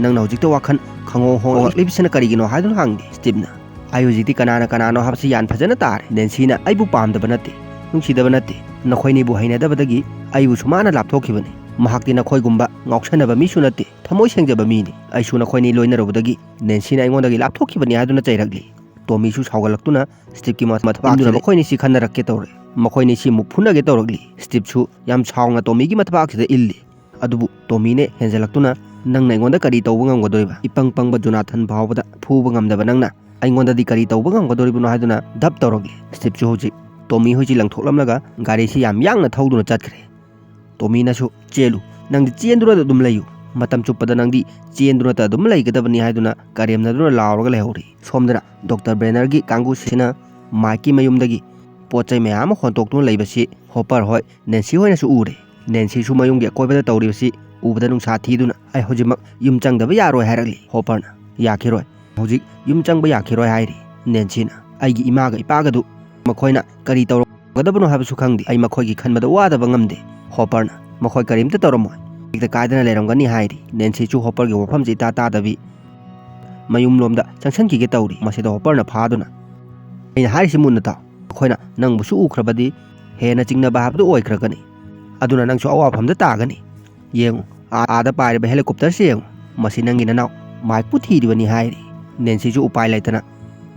"ꯅꯪꯅ ꯍꯧꯖꯤꯛꯇ ꯋꯥꯈꯜ ꯈꯪꯍꯣꯡ ꯍꯣꯡꯂꯛꯂꯤꯕꯁꯤꯅ ꯀꯔꯤꯒꯤꯅꯣ?" ꯍꯥꯏꯗꯨꯅ ꯍꯪꯂꯤ꯫ ꯁ꯭ꯇꯤꯞꯅ, "ꯑꯩ ꯍꯧꯖꯤꯛꯇꯤ ꯀꯅꯥꯅ ꯀꯅꯥꯅꯣ ꯍꯥꯏꯕꯁꯤ ꯌꯥꯟ ꯐꯖꯅ ꯇꯥꯔꯦ꯫ ꯅꯦꯟꯁꯤꯅ ꯑꯩꯕꯨ ꯄꯥꯝꯗꯕ ꯅꯠꯇꯦ, ꯅꯨꯡꯁꯤꯗꯕ ꯅꯠꯇꯦ꯫ ꯅꯈꯣꯏꯅꯤꯕꯨ ꯍꯩꯅꯗꯕꯗꯒꯤ ꯑꯩꯕꯨꯁꯨ ꯃꯥꯅ ꯂꯥꯞꯊꯣꯛꯈꯤꯕꯅꯤ꯫ ꯃꯍꯥꯛꯇꯤ ꯅꯈꯣꯏꯒꯨꯝꯕ ꯉꯥꯎꯁꯟꯅꯕ ꯃꯤꯁꯨ ꯅꯠꯇꯦ, ꯊꯃꯣꯏ ꯁꯦꯡꯖꯕ ꯃꯤꯅꯤ꯫ ꯑꯩꯁꯨ ꯅꯈꯣꯏꯅꯤ ꯂꯣꯏꯅꯔꯨꯕꯗꯒꯤ ꯅꯦꯟꯁꯤꯅ ꯑꯩꯉꯣꯟꯗꯒꯤ ꯂꯥꯞꯊꯣꯛꯈꯤꯕꯅꯤ" ꯍꯥꯏꯗꯨꯅ ꯆꯩꯔꯛꯂꯤ꯫ ꯇꯣꯃꯤꯁꯨ ꯁꯥꯎꯒꯠꯂꯛꯇꯨꯅ ꯁ꯭ꯇꯤꯞꯀꯤ ꯃꯊ-, ꯃꯊꯕꯥꯛꯇꯨꯗ ꯃꯈꯣꯏꯅꯤꯁꯤ ꯈꯟꯅꯔꯛꯀꯦ ꯇꯧꯔꯦ꯫ ꯃꯈꯣꯏꯅꯤꯁꯤ ꯑꯃꯨꯛ ꯐꯨꯅꯒꯦ ꯇꯧꯔꯛꯂꯤ꯫ ꯁ꯭ꯇꯤꯞꯁꯨ ꯌꯥꯝ ꯁꯥꯎꯅ ꯇꯣꯃꯤꯒꯤ ꯃꯊꯕꯥꯛꯁꯤꯗ ꯏꯜꯂꯤ꯫ ꯑꯗꯨꯕꯨ ꯇꯣꯃꯤꯅ ꯍꯦꯟꯖꯜꯂꯛꯇꯨꯅ, "ꯅꯪꯅ ꯑꯩꯉꯣꯟꯗ ꯀꯔꯤ ꯇꯧꯕ ꯉꯝꯒꯗꯣꯔꯤꯕ? ꯏꯄꯪ ꯄꯪꯕ ꯖꯣꯅꯥꯊꯟ ꯐꯥꯎꯕꯗ ꯐꯨꯕ ꯉꯝꯗꯕ ꯅꯪꯅ ꯑꯩꯉꯣꯟꯗꯗꯤ ꯀꯔꯤ ꯇꯧꯕ ꯉꯝꯒꯗꯣꯔꯤꯕꯅꯣ?" ꯍꯥꯏꯗꯨꯅ ꯙꯞ ꯇꯧꯔꯛꯂꯤ꯫ ꯁ꯭ꯇꯤꯞꯁꯨ ꯍꯧꯖꯤꯛ ꯇꯣꯃꯤ ꯍꯣꯏꯁꯤ ꯂꯪꯊꯣꯛꯂꯝꯂꯒ ꯒꯥꯔꯤꯁꯤ ꯌꯥꯝ ꯌꯥꯡꯅ ꯊꯧꯗꯨꯅ ꯆꯠꯈ꯭ꯔꯦ꯫ ꯇꯣꯃꯤꯅꯁꯨ, "ꯆꯦꯜꯂꯨ, ꯅꯪꯗꯤ ꯆꯦꯟꯗꯨꯅ ꯑꯗꯨꯝ ꯂꯩꯌꯨ꯫ ꯃꯇꯝ ꯆꯨꯞꯄꯗ ꯅꯪꯗꯤ ꯆꯦꯟꯗꯨꯅꯇ ꯑꯗꯨꯝ ꯂꯩꯒꯗꯕꯅꯤ" ꯍꯥꯏꯗꯨꯅ ꯀꯔꯦꯝꯅꯗꯨꯅ ꯂꯥꯎꯔꯒ ꯂꯩꯍꯧꯔꯤ꯫ ꯁꯣꯝꯗꯅ ꯗꯣꯛꯇꯔ ꯕ꯭ꯔꯦꯅꯔꯒꯤ ꯀꯥꯡꯕꯨꯁꯤꯅ ꯃꯥꯏꯛꯀꯤ ꯃꯌꯨꯝꯗꯒꯤ ꯄꯣꯠ ꯆꯩ ꯃꯌꯥꯝ ꯑꯃ ꯍꯣꯟꯇꯣꯛꯇꯨꯅ ꯂꯩꯕꯁꯤ ꯍꯣꯄꯔ ꯍꯣꯏ, ꯅꯦꯟꯁꯤ ꯍꯣꯏꯅꯁꯨ ꯎꯔꯦ꯫ ꯅꯦꯟꯁꯤꯁꯨ ꯃꯌꯨꯝꯒꯤ ꯑꯀꯣꯏꯕꯗ ꯇꯧꯔꯤꯕꯁꯤ ꯎꯕꯗ ꯅꯨꯡꯁꯥ ꯊꯤꯗꯨꯅ, "ꯑꯩ ꯍꯧꯖꯤꯛꯃꯛ ꯌꯨꯝ ꯆꯪꯗꯕ ꯌꯥꯔꯣꯏ" ꯍꯥꯏꯔꯛꯂꯤ꯫ ꯍꯣꯄꯔꯅ, "ꯌꯥꯈꯤꯔꯣꯏ, ꯍꯧꯖꯤꯛ ꯌꯨꯝ ꯆꯪꯕ ꯌꯥꯈꯤꯔꯣꯏ" ꯍꯥꯏꯔꯤ꯫ ꯅꯦꯟꯁꯤꯅ, "ꯑꯩꯒꯤ ꯏꯃꯥꯒ ꯏꯄꯥꯒꯗꯨ ꯃꯈꯣꯏꯅ ꯀꯔꯤ ꯇꯧꯔꯒꯗꯕꯅꯣ ꯍꯥꯏꯕꯁꯨ ꯈꯪꯗꯦ꯫ ꯑꯩ ꯃꯈꯣꯏꯒꯤ ꯈꯟꯕꯗ ꯋꯥꯗꯕ ꯉꯝꯗꯦ꯫" ꯍꯣꯄꯔꯅ, "ꯃꯈꯣꯏ ꯀꯔꯤꯝꯇ ꯇꯧꯔꯝꯃꯣꯏ, ꯍꯦꯛꯇ ꯀꯥꯏꯗꯅ ꯂꯩꯔꯝꯒꯅꯤ" ꯍꯥꯏꯔꯤ꯫ ꯅꯦꯟꯁꯤꯁꯨ ꯍꯣꯄꯔꯒꯤ ꯋꯥꯐꯝꯁꯤ ꯏꯇꯥ ꯇꯥꯗꯕꯤ ꯃꯌꯨꯝꯂꯣꯝꯗ ꯆꯪꯁꯤꯟꯈꯤꯒꯦ ꯇꯧꯔꯤ꯫ ꯃꯁꯤꯗ ꯍꯣꯄꯔꯅ ꯐꯥꯗꯨꯅ, "ꯑꯩꯅ ꯍꯥꯏꯔꯤꯁꯤ ꯃꯨꯟꯅ ꯇꯥꯎ, ꯑꯩꯈꯣꯏꯅ ꯅꯪꯕꯨꯁꯨ ꯎꯈ꯭ꯔꯕꯗꯤ ꯍꯦꯟꯅ ꯆꯤꯡꯅꯕ ꯍꯥꯏꯕꯗꯨ ꯑꯣꯏꯈ꯭ꯔꯒꯅꯤ꯫ ꯑꯗꯨꯅ ꯅꯪꯁꯨ ꯑꯋꯥꯐꯝꯗ ꯇꯥꯒꯅꯤ꯫ ꯌꯦꯡꯉꯨ, ꯑꯥ-, ꯑꯥꯗ ꯄꯥꯏꯔꯤꯕ helicopterꯁꯦ ꯌꯦꯡꯉꯨ꯫ ꯃꯁꯤ ꯅꯪꯒꯤ ꯅꯅꯥꯎ ꯃꯥꯏꯛꯄꯨ ꯊꯤꯔꯤꯕꯅꯤ ꯍꯥꯏꯔꯤ꯫ ꯅꯦꯟꯁꯤꯁꯨ ꯎꯄꯥꯏ ꯂꯩꯇꯅ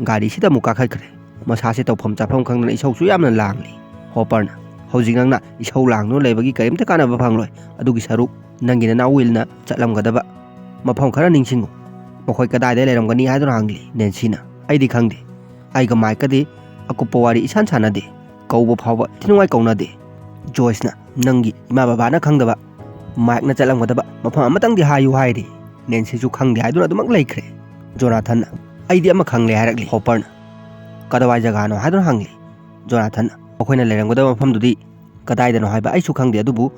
ꯒꯥꯔꯤꯁꯤꯗ ꯑꯃꯨꯛ ꯀꯥꯈꯠꯈ꯭ꯔꯦ꯫ ꯃꯁꯥꯁꯦ ꯇꯧꯐꯝ ꯆꯥꯐꯝ ꯈꯪꯗꯅ ꯏꯁꯧꯁꯨ ꯌꯥꯝꯅ ꯂꯥꯡꯂꯤ꯫ ꯍꯣꯄꯔꯅ, "ꯍꯧꯖꯤꯛ ꯅꯪꯅ ꯏꯁꯧ ꯂꯥꯡꯗꯨꯅ ꯂꯩꯕꯒꯤ ꯀꯔꯤꯝꯇ ꯀꯥꯟꯅꯕ ꯐꯪꯂꯣꯏ꯫ ꯑꯗꯨꯒꯤ ꯁꯔꯨꯛ ꯅꯪꯒꯤ ꯅꯅꯥꯎ ꯋꯤꯜꯅ ꯆꯠꯂꯝꯒꯗꯕ ꯃꯐꯝ ꯈꯔ ꯅꯤꯡꯁꯤꯡꯉꯨ꯫ ꯃꯈꯣꯏ ꯀꯗꯥꯏꯗ ꯂꯩꯔꯝꯒꯅꯤ?" ꯍꯥꯏꯗꯨꯅ ꯍꯪꯂꯤ ꯅꯦꯟꯁꯤꯅ꯫ "ꯑꯩꯗꯤ ꯈꯪꯗꯦ꯫ ꯑꯩꯒ ꯃꯥꯏꯛꯀꯗꯤ ꯑꯀꯨꯞꯄ ꯋꯥꯔꯤ ꯏꯁꯥꯟ ꯁꯥꯟꯅꯗꯦ꯫ ꯀꯧꯕ ꯐꯥꯎꯕ ꯏꯊꯤ ꯅꯨꯡꯉꯥꯏ ꯀꯧꯅꯗꯦ꯫ ꯖꯣꯏꯁꯅ, ꯅꯪꯒꯤ ꯏꯃꯥ ꯕꯕꯥꯅ ꯈꯪꯗꯕ ꯃꯥꯏꯛꯅ ꯆꯠꯂꯝꯒꯗꯕ ꯃꯐꯝ ꯑꯃꯇꯪꯗꯤ ꯍꯥꯏꯌꯨ" ꯍꯥꯏꯔꯤ꯫ ꯅꯦꯟꯁꯤꯁꯨ ꯈꯪꯗꯦ ꯍꯥꯏꯗꯨꯅ ꯑꯗꯨꯃꯛ ꯂꯩꯈ꯭ꯔꯦ꯫ ꯖꯣꯅꯥꯊꯟꯅ, "ꯑꯩꯗꯤ ꯑꯃ ꯈꯪꯂꯦ" ꯍꯥꯏꯔꯛꯂꯤ꯫ ꯍꯣꯄꯔꯅ, "ꯀꯗꯥꯋꯥꯏ ꯖꯒꯥꯅꯣ?" ꯍꯥꯏꯗꯨꯅ ꯍꯪꯂꯤ꯫ ꯖꯣꯅꯥꯊꯟꯅ, "ꯃꯈꯣꯏꯅ ꯂꯩꯔꯝꯒꯗꯕ ꯃꯐꯝꯗꯨꯗꯤ ꯀꯗꯥꯏꯗꯅꯣ ꯍꯥꯏꯕ ꯑꯩꯁꯨ ꯈꯪꯗꯦ, ꯑꯗꯨꯕꯨ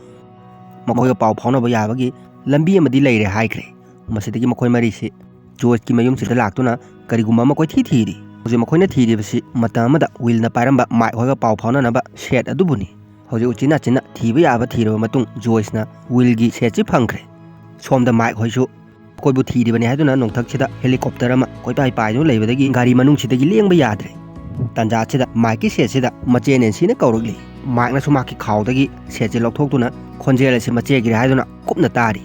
ꯃꯈꯣꯏꯒ ꯄꯥꯎ ꯐꯥꯎꯅꯕ ꯌꯥꯕꯒꯤ ꯂꯝꯕꯤ ꯑꯃꯗꯤ ꯂꯩꯔꯦ" ꯍꯥꯏꯈ꯭ꯔꯦ꯫ ꯃꯁꯤꯗꯒꯤ ꯃꯈꯣꯏ ꯃꯔꯤꯁꯤ ꯖꯣꯏꯁꯀꯤ ꯃꯌꯨꯝꯁꯤꯗ ꯂꯥꯛꯇꯨꯅ ꯀꯔꯤꯒꯨꯝꯕ ꯑꯃ ꯀꯣꯏꯊꯤ ꯊꯤꯔꯤ꯫ ꯍꯧꯖꯤꯛ ꯃꯈꯣꯏꯅ ꯊꯤꯔꯤꯕꯁꯤ ꯃꯇꯝ ꯑꯃꯗ ꯋꯤꯜꯅ ꯄꯥꯏꯔꯝꯕ ꯃꯥꯏꯛ ꯍꯣꯏꯒ ꯄꯥꯎ ꯐꯥꯎꯅꯅꯕ ꯁꯦꯠ ꯑꯗꯨꯕꯨꯅꯤ꯫ ꯍꯧꯖꯤꯛ ꯎꯆꯤꯟ ꯅꯥꯆꯤꯟꯅ ꯊꯤꯕ ꯌꯥꯕ ꯊꯤꯔꯕ ꯃꯇꯨꯡ ꯖꯣꯏꯁꯅ ꯋꯤꯜꯒꯤ ꯁꯦꯠꯁꯤ ꯐꯪꯈ꯭ꯔꯦ꯫ ꯁꯣꯝꯗ ꯃꯥꯏꯛ ꯍꯣꯏꯁꯨ ꯃꯈꯣꯏꯕꯨ ꯊꯤꯔꯤꯕꯅꯤ ꯍꯥꯏꯗꯨꯅ ꯅꯣꯡꯊꯛꯁꯤꯗ helicopter ꯑꯃ ꯀꯣꯏꯄꯥꯏ ꯄꯥꯏꯗꯨꯅ ꯂꯩꯕꯗꯒꯤ ꯒꯥꯔꯤ ꯃꯅꯨꯡꯁꯤꯗꯒꯤ ꯂꯦꯡꯕ ꯌꯥꯗ꯭ꯔꯦ꯫ ꯇꯥꯟꯖꯥꯁꯤꯗ ꯃꯥꯏꯛꯀꯤ ꯁꯦꯠꯁꯤꯗ ꯃꯆꯦ ꯅꯦꯟꯁꯤꯅ ꯀꯧꯔꯛꯂꯤ꯫ ꯃꯥꯏꯛꯅꯁꯨ ꯃꯍꯥꯛꯀꯤ ꯈꯥꯎꯗꯒꯤ ꯁꯦꯠꯁꯤ ꯂꯧꯊꯣꯛꯇꯨꯅ ꯈꯣꯟꯖꯦꯜ ꯑꯁꯤ ꯃꯆꯦꯒꯤꯔꯦ ꯍꯥꯏꯗꯨꯅ ꯀꯨꯞꯅ ꯇꯥꯔꯤ꯫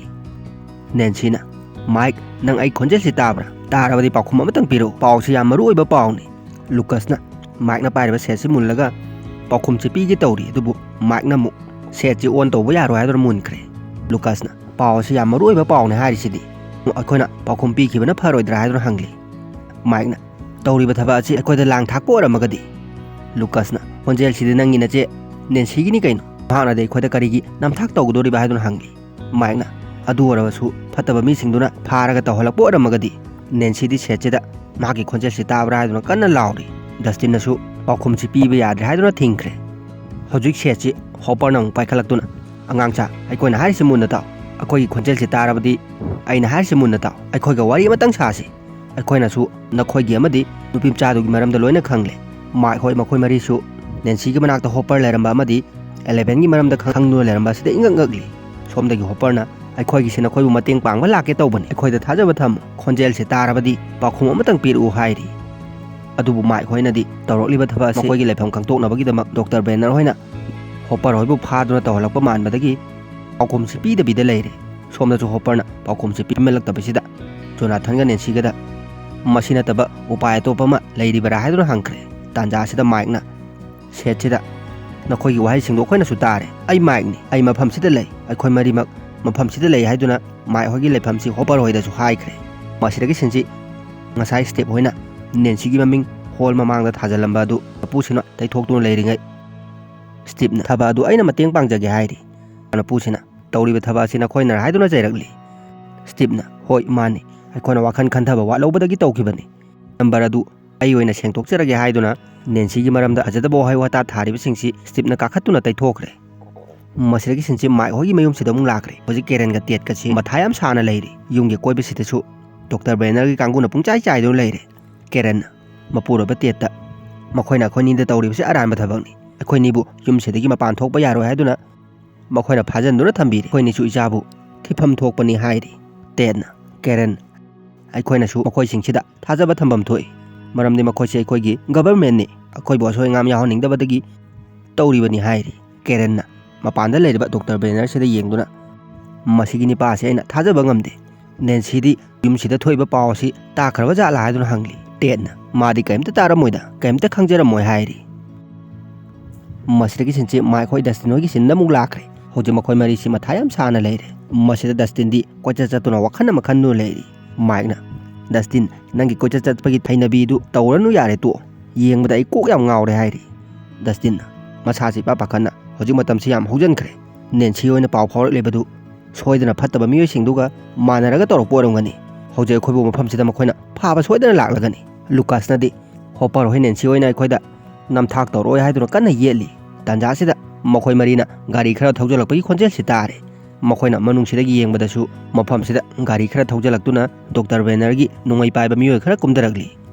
ꯅꯦꯟꯁꯤꯅ, "ꯃꯥꯏꯛ, ꯅꯪ ꯑꯩ ꯈꯣꯟꯖꯦꯜꯁꯤ ꯇꯥꯕ꯭ꯔꯥ? ꯇꯥꯔꯕꯗꯤ ꯄꯥꯎꯈꯨꯝ ꯑꯃꯇꯪ ꯄꯤꯔꯛꯎ꯫ ꯄꯥꯎꯁꯤ ꯌꯥꯝ ꯃꯔꯨ ꯑꯣꯏꯕ ꯄꯥꯎꯅꯤ꯫" ꯂꯨꯀꯁꯅ ꯃꯥꯏꯛꯅ ꯄꯥꯏꯔꯤꯕ ꯁꯦꯠꯁꯤ ꯃꯨꯜꯂꯒ ꯄꯥꯎꯈꯨꯝꯁꯤ ꯄꯤꯒꯦ ꯇꯧꯔꯤ, ꯑꯗꯨꯕꯨ ꯃꯥꯏꯛꯅ ꯑꯃꯨꯛ ꯁꯦꯠꯁꯤ on ꯇꯧꯕ ꯌꯥꯔꯣꯏ ꯍꯥꯏꯗꯨꯅ ꯃꯨꯟꯈ꯭ꯔꯦ꯫ ꯂꯨꯀꯁꯅ, "ꯄꯥꯎ ꯑꯁꯤ ꯌꯥꯝ ꯃꯔꯨ ꯑꯣꯏꯕ ꯄꯥꯎꯅꯤ ꯍꯥꯏꯔꯤꯁꯤꯗꯤ꯫ ꯑꯩꯈꯣꯏꯅ ꯄꯥꯎꯈꯨꯝ ꯄꯤꯈꯤꯕꯅ ꯐꯔꯣꯏꯗ꯭ꯔꯥ?" ꯍꯥꯏꯗꯨꯅ ꯍꯪꯂꯤ꯫ ꯃꯥꯏꯛꯅ, "ꯇꯧꯔꯤꯕ ꯊꯕꯛ ꯑꯁꯤ ꯑꯩꯈꯣꯏꯗ ꯂꯥꯡ ꯊꯥꯛꯄ ꯑꯣꯏꯔꯝꯃꯒꯗꯤ?" ꯂꯨꯀꯁꯅ, "ꯈꯣꯟꯖꯦꯜꯁꯤꯗꯤ ꯅꯪꯒꯤ ꯅꯆꯦ ꯅꯦꯟꯁꯤꯒꯤꯅꯤ ꯀꯩꯅꯣ? ꯃꯍꯥꯛꯅꯗꯤ ꯑꯩꯈꯣꯏꯗ ꯀꯔꯤꯒꯤ ꯅꯝꯊꯥꯛ ꯇꯧꯒꯗꯧꯔꯤꯕ?" ꯍꯥꯏꯗꯨꯅ ꯍꯪꯂꯤ꯫ ꯃꯥꯏꯛꯅ, "ꯑꯗꯨ ꯑꯣꯏꯔꯕꯁꯨ ꯐꯠꯇꯕ ꯃꯤꯁꯤꯡꯗꯨꯅ ꯐꯥꯔꯒ ꯇꯧꯍꯜꯂꯛꯄ ꯑꯣꯏꯔꯝꯃꯒꯗꯤ?" ꯅꯦꯟꯁꯤꯗꯤ ꯁꯦꯠꯁꯤꯗ ꯃꯍꯥꯛꯀꯤ ꯈꯣꯟꯖꯦꯜꯁꯤ ꯇꯥꯕ꯭ꯔꯥ ꯍꯥꯏꯗꯨꯅ ꯀꯟꯅ ꯂꯥꯎꯔꯤ꯫ ꯗꯁꯇꯤꯟꯅꯁꯨ ꯄꯥꯎꯈꯨꯝꯁꯤ ꯄꯤꯕ ꯌꯥꯗ꯭ꯔꯦ ꯍꯥꯏꯗꯨꯅ ꯊꯤꯡꯈ꯭ꯔꯦ꯫ ꯍꯧꯖꯤꯛ ꯁꯦꯠꯁꯤ ꯍꯣꯄꯔꯅ ꯑꯃꯨꯛ ꯄꯥꯏꯈꯠꯂꯛꯇꯨꯅ, "ꯑꯉꯥꯡꯁꯥ, ꯑꯩꯈꯣꯏꯅ ꯍꯥꯏꯔꯤꯁꯤ ꯃꯨꯟꯅ ꯇꯥꯎ꯫ ꯑꯩꯈꯣꯏꯒꯤ ꯈꯣꯟꯖꯦꯜꯁꯤ ꯇꯥꯔꯕꯗꯤ ꯑꯩꯅ ꯍꯥꯏꯔꯤꯁꯤ ꯃꯨꯟꯅ ꯇꯥꯎ꯫ ꯑꯩꯈꯣꯏꯒ ꯋꯥꯔꯤ ꯑꯃꯇꯪ ꯁꯥꯁꯤ꯫ ꯑꯩꯈꯣꯏꯅꯁꯨ ꯅꯈꯣꯏꯒꯤ ꯑꯃꯗꯤ ꯅꯨꯄꯤ ꯃꯆꯥꯗꯨꯒꯤ ꯃꯔꯝꯗ ꯂꯣꯏꯅ ꯈꯪꯂꯦ꯫" ꯃꯥꯏꯛ ꯍꯣꯏ ꯃꯈꯣꯏ ꯃꯔꯤꯁꯨ ꯅꯦꯟꯁꯤꯒꯤ ꯃꯅꯥꯛꯇ ꯍꯣꯄꯔ ꯂꯩꯔꯝꯕ ꯑꯃꯗꯤ ꯑꯦꯂꯦꯚꯦꯟꯒꯤ ꯃꯔꯝꯗ ꯈꯪꯗꯨꯅ ꯂꯩꯔꯝꯕ ꯑꯁꯤꯗ ꯏꯉꯛ ꯉꯛꯂꯤ꯫ ꯁꯣꯝꯗꯒꯤ ꯍꯣꯄꯔꯅ, "ꯑꯩꯈꯣꯏꯒꯤꯁꯤ ꯅꯈꯣꯏꯕꯨ ꯃꯇꯦꯡ ꯄꯥꯡꯕ ꯂꯥꯛꯀꯦ ꯇꯧꯕꯅꯤ꯫ ꯑꯩꯈꯣꯏꯗ ꯊꯥꯖꯕ ꯊꯝꯃꯨ꯫ ꯈꯣꯟꯖꯦꯜꯁꯤ ꯇꯥꯔꯕꯗꯤ ꯄꯥꯎꯈꯨꯝ ꯑꯃꯇꯪ ꯄꯤꯔꯛꯎ" ꯍꯥꯏꯔꯤ꯫ ꯑꯗꯨꯕꯨ ꯃꯥꯏꯛ ꯍꯣꯏꯅꯗꯤ ꯇꯧꯔꯛꯂꯤꯕ ꯊꯕꯛ ꯑꯁꯤ ꯃꯈꯣꯏꯒꯤ ꯂꯩꯐꯝ ꯈꯪꯗꯣꯛꯅꯕꯒꯤꯗꯃꯛ ꯗꯣꯛꯇꯔ ꯕꯦꯅꯔ ꯍꯣꯏꯅ ꯍꯣꯄꯔ ꯍꯣꯏꯕꯨ ꯐꯥꯗꯨꯅ ꯇꯧꯍꯜꯂꯛꯄ ꯃꯥꯟꯕꯗꯒꯤ ꯄꯥꯎꯈꯨꯝꯁꯤ ꯄꯤꯗꯕꯤꯗ ꯂꯩꯔꯦ꯫ ꯁꯣꯝꯗꯁꯨ ꯍꯣꯄꯔꯅ ꯄꯥꯎꯈꯨꯝꯁꯤ ꯄꯤꯃꯜꯂꯛꯇꯕꯁꯤꯗ ꯖꯣꯅꯥꯊꯟꯒ ꯅꯦꯟꯁꯤꯒꯗ "ꯃꯁꯤ ꯅꯠꯇꯕ ꯎꯄꯥꯏ ꯑꯇꯣꯞꯄ ꯑꯃ ꯂꯩꯔꯤꯕꯔꯥ?" ꯍꯥꯏꯗꯨꯅ ꯍꯪꯈ꯭ꯔꯦ꯫ ꯇꯥꯟꯖꯥ ꯑꯁꯤꯗ ꯃꯥꯏꯛꯅ ꯁꯦꯠꯁꯤꯗ "ꯅꯈꯣꯏꯒꯤ ꯋꯥꯍꯩꯁꯤꯡꯗꯣ ꯑꯩꯈꯣꯏꯅꯁꯨ ꯇꯥꯔꯦ꯫ ꯑꯩ ꯃꯥꯏꯛꯅꯤ, ꯑꯩ ꯃꯐꯝꯁꯤꯗ ꯂꯩ, ꯑꯩꯈꯣꯏ ꯃꯔꯤꯃꯛ ꯃꯐꯝꯁꯤꯗ ꯂꯩ" ꯍꯥꯏꯗꯨꯅ ꯃꯥꯏꯛ ꯍꯣꯏꯒꯤ ꯂꯩꯐꯝꯁꯤ ꯍꯣꯄꯔ ꯍꯣꯏꯗꯁꯨ ꯍꯥꯏꯈ꯭ꯔꯦ꯫ ꯃꯁꯤꯗꯒꯤ ꯁꯤꯟꯁꯤ ꯉꯁꯥꯏ ꯁ꯭ꯇꯦꯞ ꯍꯣꯏꯅ ꯅꯦꯟꯁꯤꯒꯤ ꯃꯃꯤꯡ ꯍꯣꯜ ꯃꯃꯥꯡꯗ ꯊꯥꯖꯤꯜꯂꯝꯕ ꯑꯗꯨ ꯃꯄꯨꯁꯤꯅ ꯇꯩꯊꯣꯛꯇꯨꯅ ꯂꯩꯔꯤꯉꯩ, ꯁ꯭ꯇꯤꯞꯅ "ꯊꯕꯛ ꯑꯗꯨ ꯑꯩꯅ ꯃꯇꯦꯡ ꯄꯥꯡꯖꯒꯦ" ꯍꯥꯏꯔꯤ꯫ ꯃꯄꯨꯁꯤꯅ "ꯇꯧꯔꯤꯕ ꯊꯕꯛ ꯑꯁꯤ ꯅꯈꯣꯏꯅꯔ" ꯍꯥꯏꯗꯨꯅ ꯆꯩꯔꯛꯂꯤ꯫ ꯁ꯭ꯇꯤꯞꯅ "ꯍꯣꯏ, ꯃꯥꯅꯤ, ꯑꯩꯈꯣꯏꯅ ꯋꯥꯈꯜ ꯈꯟꯊꯕ ꯋꯥꯠꯍꯧꯕꯗꯒꯤ ꯇꯧꯈꯤꯕꯅꯤ꯫ ꯅꯝꯕꯔ ꯑꯗꯨ ꯑꯩ ꯑꯣꯏꯅ ꯁꯦꯡꯗꯣꯛꯆꯔꯒꯦ" ꯍꯥꯏꯗꯨꯅ ꯅꯦꯟꯁꯤꯒꯤ ꯃꯔꯝꯗ ꯐꯖꯗꯕ ꯋꯥꯍꯩ ꯋꯥꯇꯥ ꯊꯥꯔꯤꯕꯁꯤꯡꯁꯤ ꯁ꯭ꯇꯤꯞꯅ ꯀꯥꯈꯠꯇꯨꯅ ꯇꯩꯊꯣꯛꯈ꯭ꯔꯦ꯫ ꯃꯁꯤꯗꯒꯤ ꯁꯤꯟꯁꯤ ꯃꯥꯏꯛ ꯍꯣꯏꯒꯤ ꯃꯌꯨꯝꯁꯤꯗ ꯑꯃꯨꯛ ꯂꯥꯛꯈ꯭ꯔꯦ꯫ ꯍꯧꯖꯤꯛ ꯀꯦꯔꯟꯒ ꯇꯦꯠꯀꯁꯤ ꯃꯊꯥ ꯌꯥꯝ ꯁꯥꯅ ꯂꯩꯔꯤ꯫ ꯌꯨꯝꯒꯤ ꯀꯣꯏꯕꯁꯤꯗꯁꯨ ꯗꯣꯛꯇꯔ ꯕꯦꯅꯔꯒꯤ ꯀꯥꯡꯕꯨꯅ ꯄꯨꯡꯆꯥꯏ ꯆꯥꯏꯗꯨꯅ ꯂꯩꯔꯦ꯫ ꯀꯦꯔꯟꯅ ꯃꯄꯨꯔꯣꯏꯕ ꯇꯦꯠꯇ "ꯃꯈꯣꯏꯅ ꯑꯩꯈꯣꯏꯅꯤꯗ ꯇꯧꯔꯤꯕꯁꯤ ꯑꯔꯥꯟꯕ ꯊꯕꯛꯅꯤ꯫ ꯑꯩꯈꯣꯏꯅꯤꯕꯨ ꯌꯨꯝꯁꯤꯗꯒꯤ ꯃꯄꯥꯟ ꯊꯣꯛꯄ ꯌꯥꯔꯣꯏ ꯍꯥꯏꯗꯨꯅ ꯃꯈꯣꯏꯅ ꯐꯥꯖꯤꯟꯗꯨꯅ ꯊꯝꯕꯤꯔꯦ꯫ ꯑꯩꯈꯣꯏꯅꯤꯁꯨ ꯏꯆꯥꯕꯨ ꯊꯤꯐꯝ ꯊꯣꯛꯄꯅꯤ" ꯍꯥꯏꯔꯤ꯫ ꯇꯦꯠꯅ "ꯀꯦꯔꯟ, ꯑꯩꯈꯣꯏꯅꯁꯨ ꯃꯈꯣꯏꯁꯤꯡꯁꯤꯗ ꯊꯥꯖꯕ ꯊꯝꯐꯝ ꯊꯣꯛꯏ, ꯃꯔꯝꯗꯤ ꯃꯈꯣꯏꯁꯤ ꯑꯩꯈꯣꯏꯒꯤ ꯒꯚꯔꯟꯃꯦꯟꯠꯅꯤ, ꯑꯩꯈꯣꯏꯕꯨ ꯑꯁꯣꯏ ꯑꯉꯥꯝ ꯌꯥꯎꯍꯟꯅꯤꯡꯗꯕꯗꯒꯤ ꯇꯧꯔꯤꯕꯅꯤ" ꯍꯥꯏꯔꯤ꯫ ꯀꯦꯔꯟꯅ ꯃꯄꯥꯟꯗ ꯂꯩꯔꯤꯕ ꯗꯣꯛꯇꯔ ꯕꯦꯅꯔꯁꯤꯗ ꯌꯦꯡꯗꯨꯅ "ꯃꯁꯤꯒꯤ ꯅꯤꯄꯥ ꯑꯁꯤ ꯑꯩꯅ ꯊꯥꯖꯕ ꯉꯝꯗꯦ꯫ ꯅꯦꯟꯁꯤꯗꯤ ꯌꯨꯝꯁꯤꯗ ꯊꯣꯛꯏꯕ ꯄꯥꯎ ꯑꯁꯤ ꯇꯥꯈ꯭ꯔꯕ ꯖꯥꯠꯂꯥ?" ꯍꯥꯏꯗꯨꯅ ꯍꯪꯂꯤ꯫ ꯇꯦꯠꯅ "ꯃꯥꯗꯤ ꯀꯔꯤꯝꯇ ꯇꯥꯔꯝꯃꯣꯏꯗ, ꯀꯔꯤꯝꯇ ꯈꯪꯖꯔꯝꯃꯣꯏ" ꯍꯥꯏꯔꯤ꯫ ꯃꯁꯤꯗꯒꯤ ꯁꯤꯟꯁꯤ ꯃꯥꯏꯛ ꯍꯣꯏ ꯗꯁꯇꯤꯟ ꯍꯣꯏꯒꯤ ꯁꯤꯟꯗ ꯑꯃꯨꯛ ꯂꯥꯛꯈ꯭ꯔꯦ꯫ ꯍꯧꯖꯤꯛ ꯃꯈꯣꯏ ꯃꯔꯤꯁꯤ ꯃꯊꯥ ꯌꯥꯝ ꯁꯥꯅ ꯂꯩꯔꯦ꯫ ꯃꯁꯤꯗ ꯗꯁꯇꯤꯟꯗꯤ ꯀꯣꯏꯆꯠ ꯆꯠꯇꯨꯅ ꯋꯥꯈꯜ ꯑꯃ ꯈꯟꯗꯨꯅ ꯂꯩꯔꯤ꯫ ꯃꯥꯏꯛꯅ "ꯗꯁꯇꯤꯟ, ꯅꯪꯒꯤ ꯀꯣꯏꯆꯠ ꯆꯠꯄꯒꯤ ꯍꯩꯅꯕꯤꯗꯨ ꯇꯧꯔꯅꯨ ꯌꯥꯔꯦ, ꯇꯣꯛꯑꯣ꯫ ꯌꯦꯡꯕꯗ ꯑꯩ ꯀꯣꯛ ꯌꯥꯝ ꯉꯥꯎꯔꯦ" ꯍꯥꯏꯔꯤ꯫ ꯗꯁꯇꯤꯟꯅ ꯃꯁꯥꯁꯤ ꯏꯄꯥ ꯄꯥꯈꯠꯅ "ꯍꯧꯖꯤꯛ ꯃꯇꯝꯁꯤ ꯌꯥꯝ ꯍꯧꯖꯤꯟꯈ꯭ꯔꯦ꯫ ꯅꯦꯟꯁꯤ ꯍꯣꯏꯅ ꯄꯥꯎ ꯐꯥꯎꯔꯛꯂꯤꯕꯗꯨ ꯁꯣꯏꯗꯅ ꯐꯠꯇꯕ ꯃꯤꯑꯣꯏꯁꯤꯡꯗꯨꯒ ꯃꯥꯟꯅꯔꯒ ꯇꯧꯔꯛꯄ ꯑꯣꯏꯔꯝꯒꯅꯤ꯫ ꯍꯧꯖꯤꯛ ꯑꯩꯈꯣꯏꯕꯨ ꯃꯐꯝꯁꯤꯗ ꯃꯈꯣꯏꯅ ꯐꯥꯕ ꯁꯣꯏꯗꯅ ꯂꯥꯛꯂꯒꯅꯤ"꯫ ꯂꯨꯀꯥꯁꯅꯗꯤ "ꯍꯣꯄꯔ ꯍꯣꯏ ꯅꯦꯟꯁꯤ ꯍꯣꯏꯅ ꯑꯩꯈꯣꯏꯗ ꯅꯝꯊꯥꯛ ꯇꯧꯔꯛꯑꯣꯏ" ꯍꯥꯏꯗꯨꯅ ꯀꯟꯅ ꯌꯦꯠꯂꯤ꯫ ꯇꯥꯟꯖꯥꯁꯤꯗ ꯃꯈꯣꯏ ꯃꯔꯤꯅ ꯒꯥꯔꯤ ꯈꯔ ꯊꯧꯖꯤꯜꯂꯛꯄꯒꯤ ꯈꯣꯟꯖꯦꯜꯁꯤ ꯇꯥꯔꯦ꯫ ꯃꯈꯣꯏꯅ ꯃꯅꯨꯡꯁꯤꯗꯒꯤ ꯌꯦꯡꯕꯗꯁꯨ ꯃꯐꯝꯁꯤꯗ ꯒꯥꯔꯤ ꯈꯔ ꯊꯧꯖꯤꯜꯂꯛꯇꯨꯅ ꯗꯣꯛꯇꯔ ꯕꯦꯅꯔꯒꯤ ꯅꯣꯡꯃꯩ ꯄꯥꯏꯕ ꯃꯤꯑꯣꯏ ꯈꯔ ꯀꯨꯝꯊꯔꯛꯂꯤ꯫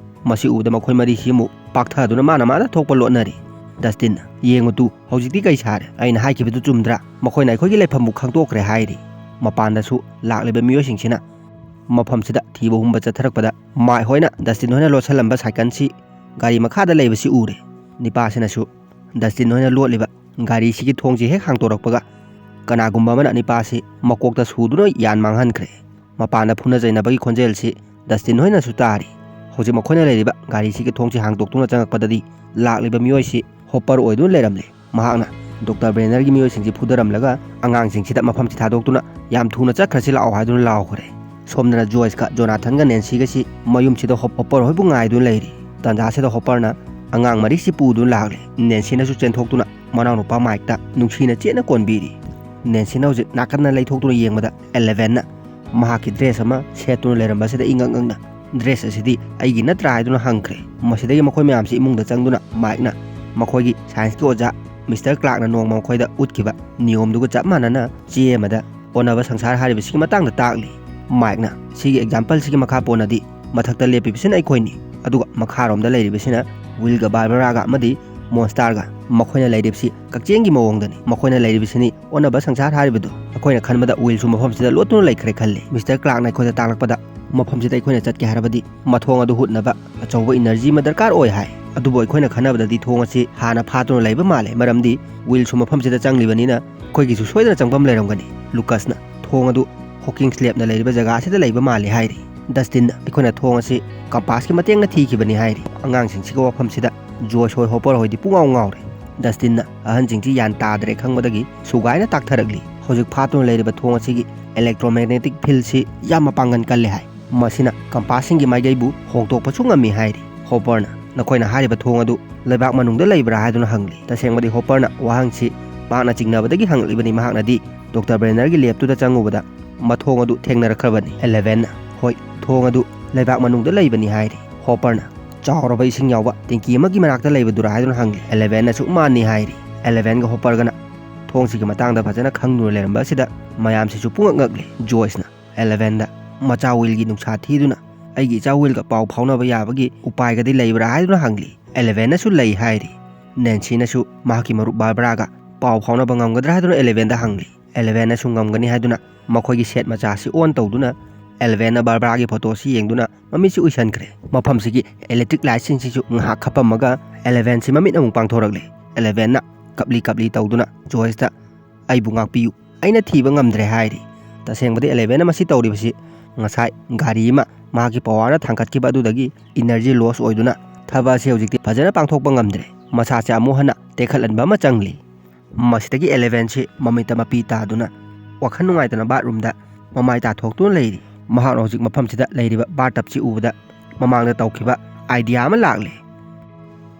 ꯃꯁꯤ ꯎꯕꯗ ꯃꯈꯣꯏ ꯃꯔꯤꯁꯤ ꯑꯃꯨꯛ ꯄꯥꯛꯊꯗꯨꯅ ꯃꯥꯅ ꯃꯥꯅ ꯊꯣꯛꯄ ꯂꯣꯠꯅꯔꯤ꯫ ꯗꯁꯇꯤꯟꯅ "ꯌꯦꯡꯉꯨ ꯇꯨ, ꯍꯧꯖꯤꯛꯇꯤ ꯀꯩ ꯁꯥꯔꯦ? ꯑꯩꯅ ꯍꯥꯏꯈꯤꯕꯗꯨ ꯆꯨꯝꯗ꯭ꯔꯥ? ꯃꯈꯣꯏꯅ ꯑꯩꯈꯣꯏꯒꯤ ꯂꯩꯐꯝꯕꯨ ꯈꯪꯗꯣꯛꯈ꯭ꯔꯦ" ꯍꯥꯏꯔꯤ꯫ ꯃꯄꯥꯟꯗꯁꯨ ꯂꯥꯛꯂꯤꯕ ꯃꯤꯑꯣꯏꯁꯤꯡꯁꯤꯅ ꯃꯐꯝꯁꯤꯗ ꯊꯤꯕ ꯍꯨꯝꯕ ꯆꯠꯊꯔꯛꯄꯗ ꯃꯥꯏꯛ ꯍꯣꯏꯅ ꯗꯁꯇꯤꯟ ꯍꯣꯏꯅ ꯂꯣꯠꯁꯤꯜꯂꯝꯕ ꯁꯥꯏꯀꯜꯁꯤ ꯒꯥꯔꯤ ꯃꯈꯥꯗ ꯂꯩꯕꯁꯤ ꯎꯔꯦ꯫ ꯅꯤꯄꯥꯁꯤꯅꯁꯨ ꯗꯁꯇꯤꯟ ꯍꯣꯏꯅ ꯂꯣꯠꯂꯤꯕ ꯒꯥꯔꯤꯁꯤꯒꯤ ꯊꯣꯡꯁꯤ ꯍꯦꯛ ꯍꯥꯡꯗꯣꯔꯛꯄꯒ ꯀꯅꯥꯒꯨꯝꯕ ꯑꯃꯅ ꯅꯤꯄꯥꯁꯤ ꯃꯀꯣꯛꯇ ꯁꯨꯗꯨꯅ ꯌꯥꯟ ꯃꯥꯡꯍꯟꯈ꯭ꯔꯦ꯫ ꯃꯄꯥꯟꯗ ꯐꯨꯅ ꯆꯩꯅꯕꯒꯤ ꯈꯣꯟꯖꯦꯜꯁꯤ ꯗꯁꯇꯤꯟ ꯍꯣꯏꯅꯁꯨ ꯇꯥꯔꯤ꯫ ꯍꯧꯖꯤꯛ ꯃꯈꯣꯏꯅ ꯂꯩꯔꯤꯕ ꯒꯥꯔꯤꯁꯤꯒꯤ ꯊꯣꯡꯁꯤ ꯍꯥꯡꯗꯣꯛꯇꯨꯅ ꯆꯪꯉꯛꯄꯗꯗꯤ ꯂꯥꯛꯂꯤꯕ ꯃꯤꯑꯣꯏꯁꯤ ꯍꯣꯞꯄꯔ ꯑꯣꯏꯗꯨꯅ ꯂꯩꯔꯝꯂꯦ꯫ ꯃꯍꯥꯛꯅ ꯗꯣꯛꯇꯔ ꯕ꯭ꯔꯦꯅꯔꯒꯤ ꯃꯤꯑꯣꯏꯁꯤꯡꯁꯤ ꯐꯨꯗꯔꯝꯂꯒ ꯑꯉꯥꯡꯁꯤꯡꯁꯤꯗ ꯃꯐꯝꯁꯤ ꯊꯥꯗꯣꯛꯇꯨꯅ ꯌꯥꯝ ꯊꯨꯅ ꯆꯠꯈ꯭ꯔꯁꯤ ꯂꯥꯛꯑꯣ ꯍꯥꯏꯗꯨꯅ ꯂꯥꯎꯈ꯭ꯔꯦ꯫ ꯁꯣꯝꯗꯅ ꯖꯣꯏꯁꯀ ꯖꯣꯅꯥꯊꯟꯒ ꯅꯦꯟꯁꯤꯒꯁꯤ ꯃꯌꯨꯝꯁꯤꯗ ꯍꯣꯞ-, ꯍꯣꯞꯄꯔ ꯍꯣꯏꯕꯨ ꯉꯥꯏꯗꯨꯅ ꯂꯩꯔꯤ꯫ ꯇꯥꯟꯖꯥꯁꯤꯗ ꯍꯣꯞꯄꯔꯅ ꯑꯉꯥꯡ ꯃꯔꯤꯁꯤ ꯄꯨꯗꯨꯅ ꯂꯥꯛꯂꯦ꯫ ꯅꯦꯟꯁꯤꯅꯁꯨ ꯆꯦꯟꯊꯣꯛꯇꯨꯅ ꯃꯅꯥꯎꯅꯨꯄꯥ ꯃꯥꯏꯛꯇ ꯅꯨꯡꯁꯤꯅ ꯆꯦꯠꯅ ꯀꯣꯟꯕꯤꯔꯤ꯫ ꯅꯦꯟꯁꯤꯅ ꯍꯧꯖꯤꯛ ꯅꯥꯀꯟꯗ ꯂꯩꯊꯣꯛꯇꯨꯅ ꯌꯦꯡꯕꯗ ꯑꯦꯂꯦꯚꯦꯟꯅ ꯃꯍꯥꯛꯀꯤ ꯗ꯭ꯔꯦꯁ ꯑꯃ ꯁꯦꯠꯇꯨꯅ ꯂꯩꯔꯝꯕꯁꯤꯗ ꯏꯉꯛ ꯉꯛꯅ, "ꯗ꯭ꯔꯦꯁ ꯑꯁꯤꯗꯤ ꯑꯩꯒꯤ ꯅꯠꯇ꯭ꯔꯥ?" ꯍꯥꯏꯗꯨꯅ ꯍꯪꯈ꯭ꯔꯦ꯫ ꯃꯁꯤꯗꯒꯤ ꯃꯈꯣꯏ ꯃꯌꯥꯝꯁꯤ ꯏꯃꯨꯡꯗ ꯆꯪꯗꯨꯅ ꯃꯥꯏꯛꯅ ꯃꯈꯣꯏꯒꯤ ꯁꯥꯏꯟꯁꯀꯤ ꯑꯣꯖꯥ ꯃꯤꯁꯇꯔ ꯀ꯭ꯂꯥꯔꯛꯅ ꯅꯣꯡꯃ ꯃꯈꯣꯏꯗ ꯎꯠꯈꯤꯕ ꯅꯤꯌꯣꯝꯗꯨꯒ ꯆꯞ ꯃꯥꯟꯅꯅ ꯆꯦ ꯑꯃꯗ ꯑꯣꯟꯅꯕ ꯁꯪꯁꯥꯔ ꯍꯥꯏꯔꯤꯕꯁꯤꯒꯤ ꯃꯇꯥꯡꯗ ꯇꯥꯛꯂꯤ꯫ ꯃꯥꯏꯛꯅ ꯁꯤꯒꯤ ꯑꯦꯛꯖꯥꯝꯄꯜꯁꯤꯒꯤ ꯃꯈꯥ ꯄꯣꯟꯅꯗꯤ ꯃꯊꯛꯇ ꯂꯦꯞꯄꯤꯕꯁꯤꯅ ꯑꯩꯈꯣꯏꯅꯤ, ꯑꯗꯨꯒ ꯃꯈꯥꯔꯣꯝꯗ ꯂꯩꯔꯤꯕꯁꯤꯅ ꯋꯤꯜꯒ ꯕꯥꯔꯕꯔꯥꯒ ꯑꯃꯗꯤ ꯃꯣꯟꯁꯇꯥꯔꯒ꯫ ꯃꯈꯣꯏꯅ ꯂꯩꯔꯤꯕꯁꯤ ꯀꯛꯆꯦꯡꯒꯤ ꯃꯑꯣꯡꯗꯅꯤ꯫ ꯃꯈꯣꯏꯅ ꯂꯩꯔꯤꯕꯁꯤꯅꯤ ꯑꯣꯟꯅꯕ ꯁꯪꯁꯥꯔ ꯍꯥꯏꯔꯤꯕꯗꯨ꯫ ꯑꯩꯈꯣꯏꯅ ꯈꯟꯕꯗ ꯋꯤꯜꯁꯨ ꯃꯐꯝꯁꯤꯗ ꯂꯣꯠꯇꯨꯅ ꯂꯩꯈ꯭ꯔꯦ ꯈꯜꯂꯤ꯫ ꯃꯤꯁꯇꯔ ꯀ꯭ꯂꯥꯔꯛꯅ ꯑꯩꯈꯣꯏꯗ ꯇꯥꯛꯂꯛꯄꯗ ꯃꯐꯝꯁꯤꯗ ꯑꯩꯈꯣꯏꯅ ꯆꯠꯀꯦ ꯍꯥꯏꯔꯕꯗꯤ ꯃꯊꯣꯡ ꯑꯗꯨ ꯍꯨꯠꯅꯕ ꯑꯆꯧꯕ ꯏꯅꯔꯖꯤ ꯑꯃ ꯗꯔꯀꯥꯔ ꯑꯣꯏ ꯍꯥꯏ꯫ ꯑꯗꯨꯕꯨ ꯑꯩꯈꯣꯏꯅ ꯈꯟꯅꯕꯗꯗꯤ ꯊꯣꯡ ꯑꯁꯤ ꯍꯥꯟꯅ ꯐꯥꯠꯇꯨꯅ ꯂꯩꯕ ꯃꯥꯜꯂꯦ, ꯃꯔꯝꯗꯤ ꯋꯤꯜꯁꯨ ꯃꯐꯝꯁꯤꯗ ꯆꯪꯂꯤꯕꯅꯤꯅ ꯑꯩꯈꯣꯏꯒꯤꯁꯨ ꯁꯣꯏꯗꯅ ꯆꯪꯐꯝ ꯂꯩꯔꯝꯒꯅꯤ꯫ ꯂꯨꯀꯁꯅ ꯊꯣꯡ ꯑꯗꯨ ꯍꯣꯀꯤꯡ ꯁ꯭ꯂꯦꯞꯅ ꯂꯩꯔꯤꯕ ꯖꯒꯥ ꯑꯁꯤꯗ ꯂꯩꯕ ꯃꯥꯜꯂꯤ ꯍꯥꯏꯔꯤ꯫ ꯗꯁꯇꯤꯟꯅ ꯑꯩꯈꯣꯏꯅ ꯊꯣꯡ ꯑꯁꯤ ꯀꯝꯄꯥꯁꯀꯤ ꯃꯇꯦꯡꯅ ꯊꯤꯈꯤꯕꯅꯤ ꯍꯥꯏꯔꯤ꯫ ꯑꯉꯥꯡꯁꯤꯡꯁꯤꯒ ꯋꯥꯐꯝꯁꯤꯗ ꯖꯣꯏꯁ ꯍꯣꯏ, ꯍꯣꯄꯔ ꯍꯣꯏꯗꯤ ꯄꯨꯡꯉꯥꯎ ꯉꯥꯎꯔꯦ꯫ ꯗꯁꯇꯤꯟꯅ ꯑꯍꯟꯁꯤꯡꯁꯤ ꯒ꯭ꯌꯥꯟ ꯇꯥꯗ꯭ꯔꯦ ꯈꯪꯕꯗꯒꯤ ꯁꯨꯒꯥꯏꯅ ꯇꯥꯛꯊꯔꯛꯂꯤ꯫ ꯍꯧꯖꯤꯛ ꯐꯥꯠꯇꯨꯅ ꯂꯩꯔꯤꯕ ꯊꯣꯡ ꯑꯁꯤꯒꯤ electromagnetic field ꯁꯤ ꯌꯥꯝ ꯃꯄꯥꯡꯒꯜ ꯀꯜꯂꯦ ꯍꯥꯏ꯫ ꯃꯁꯤꯅ ꯀꯝꯄꯥꯁꯁꯤꯡꯒꯤ ꯃꯥꯏꯀꯩꯕꯨ ꯍꯣꯡꯗꯣꯛꯄꯁꯨ ꯉꯝꯃꯤ ꯍꯥꯏꯔꯤ꯫ ꯍꯣꯄꯔꯅ ꯅꯈꯣꯏꯅ ꯍꯥꯏꯔꯤꯕ ꯊꯣꯡ ꯑꯗꯨ ꯂꯩꯕꯥꯛ ꯃꯅꯨꯡꯗ ꯂꯩꯕ꯭ꯔꯥ ꯍꯥꯏꯗꯨꯅ ꯍꯪꯂꯤ꯫ ꯇꯁꯦꯡꯕꯗꯤ ꯍꯣꯄꯔꯅ ꯋꯥꯍꯪꯁꯤ ꯃꯍꯥꯛꯅ ꯆꯤꯡꯅꯕꯗꯒꯤ ꯍꯪꯂꯛꯂꯤꯕꯅꯤ꯫ ꯃꯍꯥꯛꯅꯗꯤ ꯗꯣꯛꯇꯔ ꯕ꯭ꯔꯦꯅꯔꯒꯤ ꯂꯦꯞꯇꯨꯗ ꯆꯪꯉꯨꯕꯗ ꯃꯊꯣꯡ ꯑꯗꯨ ꯊꯦꯡꯅꯔꯛꯈ꯭ꯔꯕꯅꯤ꯫ ꯑꯦꯂꯦꯚꯦꯟꯅ, "ꯍꯣꯏ, ꯊꯣꯡ ꯑꯗꯨ ꯂꯩꯕꯥꯛ ꯃꯅꯨꯡꯗ ꯂꯩꯕꯅꯤ" ꯍꯥꯏꯔꯤ꯫ ꯍꯣꯄꯔꯅ, "ꯆꯥꯎꯔꯕ ꯏꯁꯤꯡ ꯌꯥꯎꯕ ꯇꯦꯡꯀꯤ ꯑꯃꯒꯤ ꯃꯅꯥꯛꯇ ꯂꯩꯕꯗꯨꯔꯥ?" ꯍꯥꯏꯗꯨꯅ ꯍꯪꯂꯤ꯫ ꯑꯦꯂꯦꯚꯦꯟꯅꯁꯨ, "ꯃꯥꯅꯤ" ꯍꯥꯏꯔꯤ꯫ ꯑꯦꯂꯦꯚꯦꯟꯒ ꯍꯣꯄꯔꯒꯅ ꯊꯣꯡꯁꯤꯒꯤ ꯃꯇꯥꯡꯗ ꯐꯖꯅ ꯈꯪꯗꯨꯅ ꯂꯩꯔꯝꯕ ꯑꯁꯤꯗ ꯃꯌꯥꯝꯁꯤꯁꯨ ꯄꯨꯡꯉꯛ ꯉꯛꯂꯤ꯫ ꯖꯣꯏꯁꯅ ꯑꯦꯂꯦꯚꯦꯟꯗ, "ꯃꯆꯥ ꯋꯤꯜꯒꯤ ꯅꯨꯡꯁꯥ ꯊꯤꯗꯨꯅ ꯑꯩꯒꯤ ꯏꯆꯥ ꯋꯤꯜꯒ ꯄꯥꯎ ꯐꯥꯎꯅꯕ ꯌꯥꯕꯒꯤ ꯎꯄꯥꯏꯒꯗꯤ ꯂꯩꯕ꯭ꯔꯥ?" ꯍꯥꯏꯗꯨꯅ ꯍꯪꯂꯤ꯫ ꯑꯦꯂꯦꯚꯦꯟꯅꯁꯨ ꯂꯩ ꯍꯥꯏꯔꯤ꯫ ꯅꯦꯟꯁꯤꯅꯁꯨ ꯃꯍꯥꯛꯀꯤ ꯃꯔꯨꯞ ꯕꯥꯔꯕꯔꯥꯒ ꯄꯥꯎ ꯐꯥꯎꯅꯕ ꯉꯝꯒꯗ꯭ꯔꯥ ꯍꯥꯏꯗꯨꯅ ꯑꯦꯂꯦꯚꯦꯟꯗ ꯍꯪꯂꯤ꯫ ꯑꯦꯂꯦꯚꯦꯟꯅꯁꯨ ꯉꯝꯒꯅꯤ ꯍꯥꯏꯗꯨꯅ ꯃꯈꯣꯏꯒꯤ ꯁꯦꯠ ꯃꯆꯥ ꯑꯁꯤ ꯑꯣꯟ ꯇꯧꯗꯨꯅ ꯑꯦꯂꯦꯚꯦꯟꯅ ꯕꯥꯔꯕꯔꯥꯒꯤ ꯐꯣꯇꯣꯁꯤ ꯌꯦꯡꯗꯨꯅ ꯃꯃꯤꯠꯁꯤ ꯎꯏꯁꯟꯈ꯭ꯔꯦ꯫ ꯃꯐꯝꯁꯤꯒꯤ ꯏꯂꯦꯛꯇ꯭ꯔꯤꯛ ꯂꯥꯏꯠꯁꯤꯡꯁꯤꯁꯨ ꯉꯥꯏꯍꯥꯛ ꯈꯞꯄꯝꯃꯒ ꯑꯦꯂꯦꯚꯦꯟꯁꯤ ꯃꯃꯤꯠ ꯑꯃꯨꯛ ꯄꯥꯡꯊꯣꯔꯛꯂꯦ꯫ ꯑꯦꯂꯦꯚꯦꯟꯅ ꯀꯞꯂꯤ ꯀꯞꯂꯤ ꯇꯧꯗꯨꯅ ꯖꯣꯏꯁꯇ "ꯑꯩꯕꯨ ꯉꯥꯛꯄꯤꯌꯨ, ꯑꯩꯅ ꯊꯤꯕ ꯉꯝꯗ꯭ꯔꯦ" ꯍꯥꯏꯔꯤ꯫ ꯇꯁꯦꯡꯕꯗꯤ ꯑꯦꯂꯦꯚꯦꯟꯅ ꯃꯁꯤ ꯇꯧꯔꯤꯕꯁꯤ ꯉꯁꯥꯏ ꯒꯥꯔꯤ ꯑꯃ ꯃꯍꯥꯛꯀꯤ ꯄꯋꯥꯔꯅ ꯊꯥꯡꯒꯠꯈꯤꯕ ꯑꯗꯨꯗꯒꯤ ꯏꯅꯔꯖꯤ ꯂꯣꯁ ꯑꯣꯏꯗꯨꯅ ꯊꯕꯛ ꯑꯁꯤ ꯍꯧꯖꯤꯛꯇꯤ ꯐꯖꯅ ꯄꯥꯡꯊꯣꯛꯄ ꯉꯝꯗ꯭ꯔꯦ꯫ ꯃꯁꯥꯁꯦ ꯑꯃꯨꯛ ꯍꯟꯅ ꯇꯦꯛꯈꯠꯍꯟꯕ ꯑꯃ ꯆꯪꯂꯤ꯫ ꯃꯁꯤꯗꯒꯤ ꯑꯦꯂꯦꯚꯦꯟꯁꯤ ꯃꯃꯤꯠꯇ ꯃꯄꯤ ꯇꯥꯗꯨꯅ ꯋꯥꯈꯜ ꯅꯨꯡꯉꯥꯏꯇꯅ ꯕꯥꯠꯔꯨꯝꯗ ꯃꯃꯥꯏ ꯇꯥꯊꯣꯛꯇꯨꯅ ꯂꯩꯔꯤ꯫ ꯃꯍꯥꯛꯅ ꯍꯧꯖꯤꯛ ꯃꯐꯝꯁꯤꯗ ꯂꯩꯔꯤꯕ ꯕꯥꯔ ꯇꯞꯁꯤ ꯎꯕꯗ ꯃꯃꯥꯡꯗ ꯇꯧꯈꯤꯕ ꯑꯥꯏꯗꯤꯌꯥ ꯑꯃ ꯂꯥꯛꯂꯦ꯫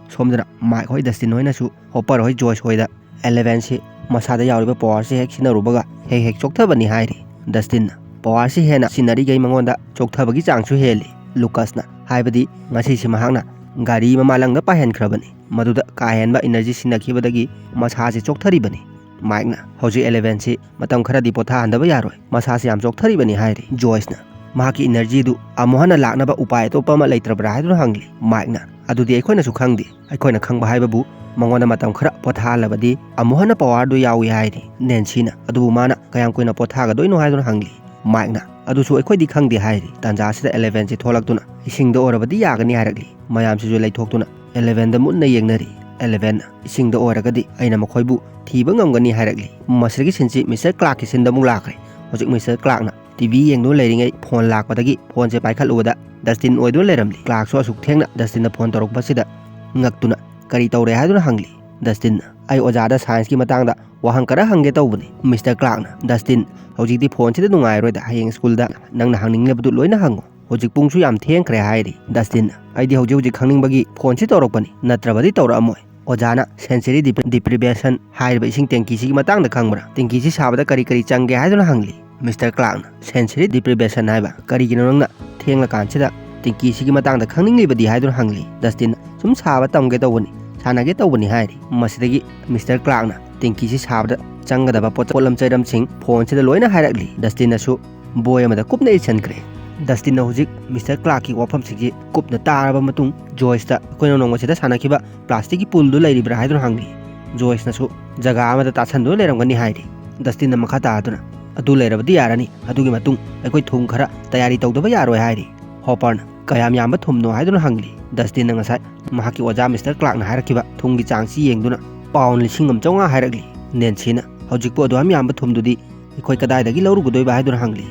ꯁꯣꯝꯗꯅ ꯃꯥꯏꯛ ꯍꯣꯏ, ꯗꯁꯇꯤꯟ ꯍꯣꯏꯅꯁꯨ ꯍꯣꯄꯔ ꯍꯣꯏ, ꯖꯣꯏꯁ ꯍꯣꯏꯗ ꯑꯦꯂꯦꯚꯦꯟꯁꯤ ꯃꯁꯥꯗ ꯌꯥꯎꯔꯤꯕ ꯄꯋꯥꯔꯁꯤ ꯍꯦꯛ ꯁꯤꯖꯤꯟꯅꯔꯨꯕꯒ ꯍꯦꯛ ꯍꯦꯛ ꯆꯣꯛꯊꯕꯅꯤ ꯍꯥꯏꯔꯤ꯫ ꯗꯁꯇꯤꯟꯅ ꯄꯋꯥꯔꯁꯤ ꯍꯦꯟꯅ ꯁꯤꯖꯤꯟꯅꯔꯤꯈꯩ ꯃꯉꯣꯟꯗ ꯆꯣꯛꯊꯕꯒꯤ ꯆꯥꯡꯁꯨ ꯍꯦꯜꯂꯤ꯫ ꯂꯨꯀꯁꯅ ꯍꯥꯏꯕꯗꯤ ꯉꯁꯤꯁꯤ ꯃꯍꯥꯛꯅ ꯒꯥꯔꯤ ꯃꯃꯥꯂꯪꯗ ꯄꯥꯏꯍꯟꯈ꯭ꯔꯕꯅꯤ꯫ ꯃꯗꯨꯗ ꯀꯥ ꯍꯦꯟꯕ ꯏꯅꯔꯖꯤ ꯁꯤꯖꯤꯟꯅꯈꯤꯕꯗꯒꯤ ꯃꯁꯥꯁꯤ ꯆꯣꯛꯊꯔꯤꯕꯅꯤ꯫ ꯃꯥꯏꯛꯅ ꯍꯧꯖꯤꯛ ꯑꯦꯂꯦꯚꯦꯟꯁꯤ ꯃꯇꯝ ꯈꯔꯗꯤ ꯄꯣꯊꯥꯍꯟꯗꯕ ꯌꯥꯔꯣꯏ, ꯃꯁꯥꯁꯤ ꯌꯥꯝ ꯆꯣꯛꯊꯔꯤꯕꯅꯤ ꯍꯥꯏꯔꯤ꯫ ꯖꯣꯏꯁꯅ ꯃꯍꯥꯛꯀꯤ ꯏꯅꯔꯖꯤꯗꯨ ꯑꯃꯨꯛ ꯍꯟꯅ ꯂꯥꯛꯅꯕ ꯎꯄꯥꯏ ꯑꯇꯣꯞꯄ ꯑꯃ ꯂꯩꯇ꯭ꯔꯕ꯭ꯔꯥ ꯍꯥꯏꯗꯨꯅ ꯍꯪꯂꯤ꯫ ꯃꯥꯏꯛꯅ "ꯑꯗꯨꯗꯤ ꯑꯩꯈꯣꯏꯅꯁꯨ ꯈꯪꯗꯦ, ꯑꯩꯈꯣꯏꯅ ꯈꯪꯕ ꯍꯥꯏꯕꯕꯨ ꯃꯉꯣꯟꯗ ꯃꯇꯝ ꯈꯔ ꯄꯣꯊꯥꯍꯜꯂꯕꯗꯤ ꯑꯃꯨꯛ ꯍꯟꯅ ꯄꯋꯥꯔꯗꯨ ꯌꯥꯎꯏ" ꯍꯥꯏꯔꯤ꯫ ꯅꯦꯟꯁꯤꯅ "ꯑꯗꯨꯕꯨ ꯃꯥꯅ ꯀꯌꯥꯝ ꯀꯨꯏꯅ ꯄꯣꯊꯥꯒꯗꯣꯏꯅꯣ" ꯍꯥꯏꯗꯨꯅ ꯍꯪꯂꯤ꯫ ꯃꯥꯏꯛꯅ "ꯑꯗꯨꯁꯨ ꯑꯩꯈꯣꯏꯗꯤ ꯈꯪꯗꯦ" ꯍꯥꯏꯔꯤ꯫ ꯇꯥꯟꯖꯥꯁꯤꯗ ꯑꯦꯂꯦꯚꯦꯟꯁꯤ ꯊꯣꯛꯂꯛꯇꯨꯅ "ꯏꯁꯤꯡꯗ ꯑꯣꯏꯔꯕꯗꯤ ꯌꯥꯒꯅꯤ" ꯍꯥꯏꯔꯛꯂꯤ꯫ ꯃꯌꯥꯝꯁꯤꯁꯨ ꯂꯩꯊꯣꯛꯇꯨꯅ ꯑꯦꯂꯦꯚꯦꯟꯗ ꯃꯨꯟꯅ ꯌꯦꯡꯅꯔꯤ꯫ ꯑꯦꯂꯦꯚꯦꯟꯅ "ꯏꯁꯤꯡꯗ ꯑꯣꯏꯔꯒꯗꯤ ꯑꯩꯅ ꯃꯈꯣꯏꯕꯨ ꯊꯤꯕ ꯉꯝꯒꯅꯤ" ꯍꯥꯏꯔꯛꯂꯤ꯫ ꯃꯁꯤꯗꯒꯤ ꯁꯤꯟꯁꯤ ꯃꯤꯁꯇꯔ ꯀ꯭ꯂꯥꯔꯛꯀꯤ ꯁꯤꯟꯗ ꯑꯃꯨꯛ ꯂꯥꯛꯈ꯭ꯔꯦ꯫ ꯍꯧꯖꯤꯛ ꯃꯤꯁꯇꯔ ꯀ꯭ꯂꯥꯔꯛꯅ ꯇꯤ ꯚꯤ ꯌꯦꯡꯗꯨꯅ ꯂꯩꯔꯤꯉꯩ ꯐꯣꯟ ꯂꯥꯛꯄꯗꯒꯤ ꯐꯣꯟꯁꯦ ꯄꯥꯏꯈꯠꯂꯨꯕꯗ ꯗꯁꯇꯤꯟ ꯑꯣꯏꯗꯨꯅ ꯂꯩꯔꯝꯂꯤ꯫ ꯀ꯭ꯂꯥꯔꯛꯁꯨ ꯑꯁꯨꯛ ꯊꯦꯡꯅ ꯗꯁꯇꯤꯟꯅ ꯐꯣꯟ ꯇꯧꯔꯛꯄꯁꯤꯗ ꯉꯛꯇꯨꯅ "ꯀꯔꯤ ꯇꯧꯔꯦ?" ꯍꯥꯏꯗꯨꯅ ꯍꯪꯂꯤ꯫ ꯗꯁꯇꯤꯟꯅ "ꯑꯩ ꯑꯣꯖꯥꯗ ꯁꯥꯏꯟꯁꯀꯤ ꯃꯇꯥꯡꯗ ꯋꯥꯍꯪ ꯈꯔ ꯍꯪꯒꯦ ꯇꯧꯕꯅꯤ, ꯃꯤꯁꯇꯔ ꯀ꯭ꯂꯥꯔꯛꯅ꯫ ꯗꯁꯇꯤꯟ, ꯍꯧꯖꯤꯛꯇꯤ ꯐꯣꯟꯁꯤꯗ ꯅꯨꯡꯉꯥꯏꯔꯣꯏꯗ, ꯍꯌꯦꯡ ꯁ꯭ꯀꯨꯜꯗ ꯅꯪꯅ ꯍꯪꯅꯤꯡꯂꯤꯕꯗꯨ ꯂꯣꯏꯅ ꯍꯪꯉꯨ꯫ ꯍꯧꯖꯤꯛ ꯄꯨꯡꯁꯨ ꯌꯥꯝ ꯊꯦꯡꯈ꯭ꯔꯦ" ꯍꯥꯏꯔꯤ꯫ ꯗꯁꯇꯤꯟꯅ "ꯑꯩꯗꯤ ꯍꯧꯖꯤꯛ ꯍꯧꯖꯤꯛ ꯈꯪꯅꯤꯡꯕꯒꯤ ꯐꯣꯟꯁꯤ ꯇꯧꯔꯛꯄꯅꯤ, ꯅꯠꯇ꯭ꯔꯕꯗꯤ ꯇꯧꯔꯛꯑꯝꯃꯣꯏ꯫ ꯑꯣꯖꯥꯅ sensory depri-, deprivation ꯍꯥꯏꯔꯤꯕ ꯏꯁꯤꯡ ꯇꯦꯡꯀꯤꯁꯤꯒꯤ ꯃꯇꯥꯡꯗ ꯈꯪꯕ꯭ꯔꯥ? ꯇꯦꯡꯀꯤꯁꯤ ꯁꯥꯕꯗ ꯀꯔꯤ ꯀꯔꯤ ꯆꯪꯒꯦ?" ꯍꯥꯏꯗꯨꯅ ꯍꯪꯂꯤ꯫ ꯃꯤꯁꯇꯔ ꯀ꯭ꯂꯥꯔꯛꯅ "sensory deprivation ꯍꯥꯏꯕ ꯀꯔꯤꯒꯤꯅꯣ? ꯅꯪꯅ ꯊꯦꯡꯂꯀꯥꯟꯁꯤꯗ ꯇꯦꯡꯀꯤꯁꯤꯒꯤ ꯃꯇꯥꯡꯗ ꯈꯪꯅꯤꯡꯂꯤꯕꯗꯤ?" ꯍꯥꯏꯗꯨꯅ ꯍꯪꯂꯤ꯫ ꯗꯁꯇꯤꯟꯅ "ꯁꯨꯝ ꯁꯥꯕ ꯇꯝꯒꯦ ꯇꯧꯕꯅꯤ, ꯁꯥꯟꯅꯒꯦ ꯇꯧꯕꯅꯤ" ꯍꯥꯏꯔꯤ꯫ ꯃꯁꯤꯗꯒꯤ ꯃꯤꯁꯇꯔ ꯀ꯭ꯂꯥꯔꯛꯅ ꯇꯦꯡꯀꯤꯁꯤ ꯁꯥꯕꯗ ꯆꯪꯒꯗꯕ ꯄꯣꯠ-, ꯄꯣꯠꯂꯝ ꯆꯩꯔꯝꯁꯤꯡ ꯐꯣꯟꯁꯤꯗ ꯂꯣꯏꯅ ꯍꯥꯏꯔꯛꯂꯤ꯫ ꯗꯁꯇꯤꯟꯅꯁꯨ ꯕꯣꯏ ꯑꯃꯗ ꯀꯨꯞꯅ ꯏꯁꯤꯟꯈ꯭ꯔꯦ꯫ ꯗꯁꯇꯤꯟꯅ ꯍꯧꯖꯤꯛ ꯃꯤꯁꯇꯔ ꯀ꯭ꯂꯥꯔꯛꯀꯤ ꯋꯥꯐꯝꯁꯤꯒꯤ ꯀꯨꯞꯅ ꯇꯥꯔꯕ ꯃꯇꯨꯡ, ꯖꯣꯏꯁꯇ "ꯑꯩꯈꯣꯏꯅ ꯅꯣꯡꯃꯁꯤꯗ ꯁꯥꯟꯅꯈꯤꯕ ꯄ꯭ꯂꯥꯁꯇꯤꯛꯀꯤ ꯄꯨꯜꯗꯨ ꯂꯩꯔꯤꯕ꯭ꯔꯥ?" ꯍꯥꯏꯗꯨꯅ ꯍꯪꯂꯤ꯫ ꯖꯣꯏꯁꯅꯁꯨ "ꯖꯒꯥ ꯑꯃꯗ ꯇꯥꯁꯟꯗꯨꯅ ꯂꯩꯔꯝꯒꯅꯤ" ꯍꯥꯏꯔꯤ꯫ ꯗꯁꯇꯤꯟꯅ ꯃꯈꯥ ꯇꯥꯗꯨꯅ, ꯑꯗꯨ ꯂꯩꯔꯕꯗꯤ ꯌꯥꯔꯅꯤ꯫ ꯑꯗꯨꯒꯤ ꯃꯇꯨꯡ ꯑꯩꯈꯣꯏ ꯊꯨꯝ ꯈꯔ ꯇꯌꯥꯔꯤ ꯇꯧꯗꯕ ꯌꯥꯔꯣꯏ ꯍꯥꯏꯔꯤ꯫ ꯍꯣꯄꯔꯅ ꯀꯌꯥꯝ ꯌꯥꯝꯕ ꯊꯨꯝꯅꯣ ꯍꯥꯏꯗꯨꯅ ꯍꯪꯂꯤ꯫ ꯗꯁꯇꯤꯟꯅ ꯉꯁꯥꯏ ꯃꯍꯥꯛꯀꯤ ꯑꯣꯖꯥ ꯃꯤꯁꯇꯔ ꯀ꯭ꯂꯥꯔꯛꯅ ꯍꯥꯏꯔꯛꯈꯤꯕ ꯊꯨꯝꯒꯤ ꯆꯥꯡꯁꯤ ꯌꯦꯡꯗꯨꯅ ꯄꯥꯎꯟ ꯂꯤꯁꯤꯡ ꯑꯃ ꯆꯥꯝꯃꯉꯥ ꯍꯥꯏꯔꯛꯂꯤ꯫ ꯅꯦꯟꯁꯤꯅ ꯍꯧꯖꯤꯛꯄꯨ ꯑꯗꯨꯌꯥꯝ ꯌꯥꯝꯕ ꯊꯨꯝꯗꯨꯗꯤ ꯑꯩꯈꯣꯏ ꯀꯗꯥꯏꯗꯒꯤ ꯂꯧꯔꯨꯒꯗꯣꯏꯕ ꯍꯥꯏꯗꯨꯅ ꯍꯪꯂꯤ꯫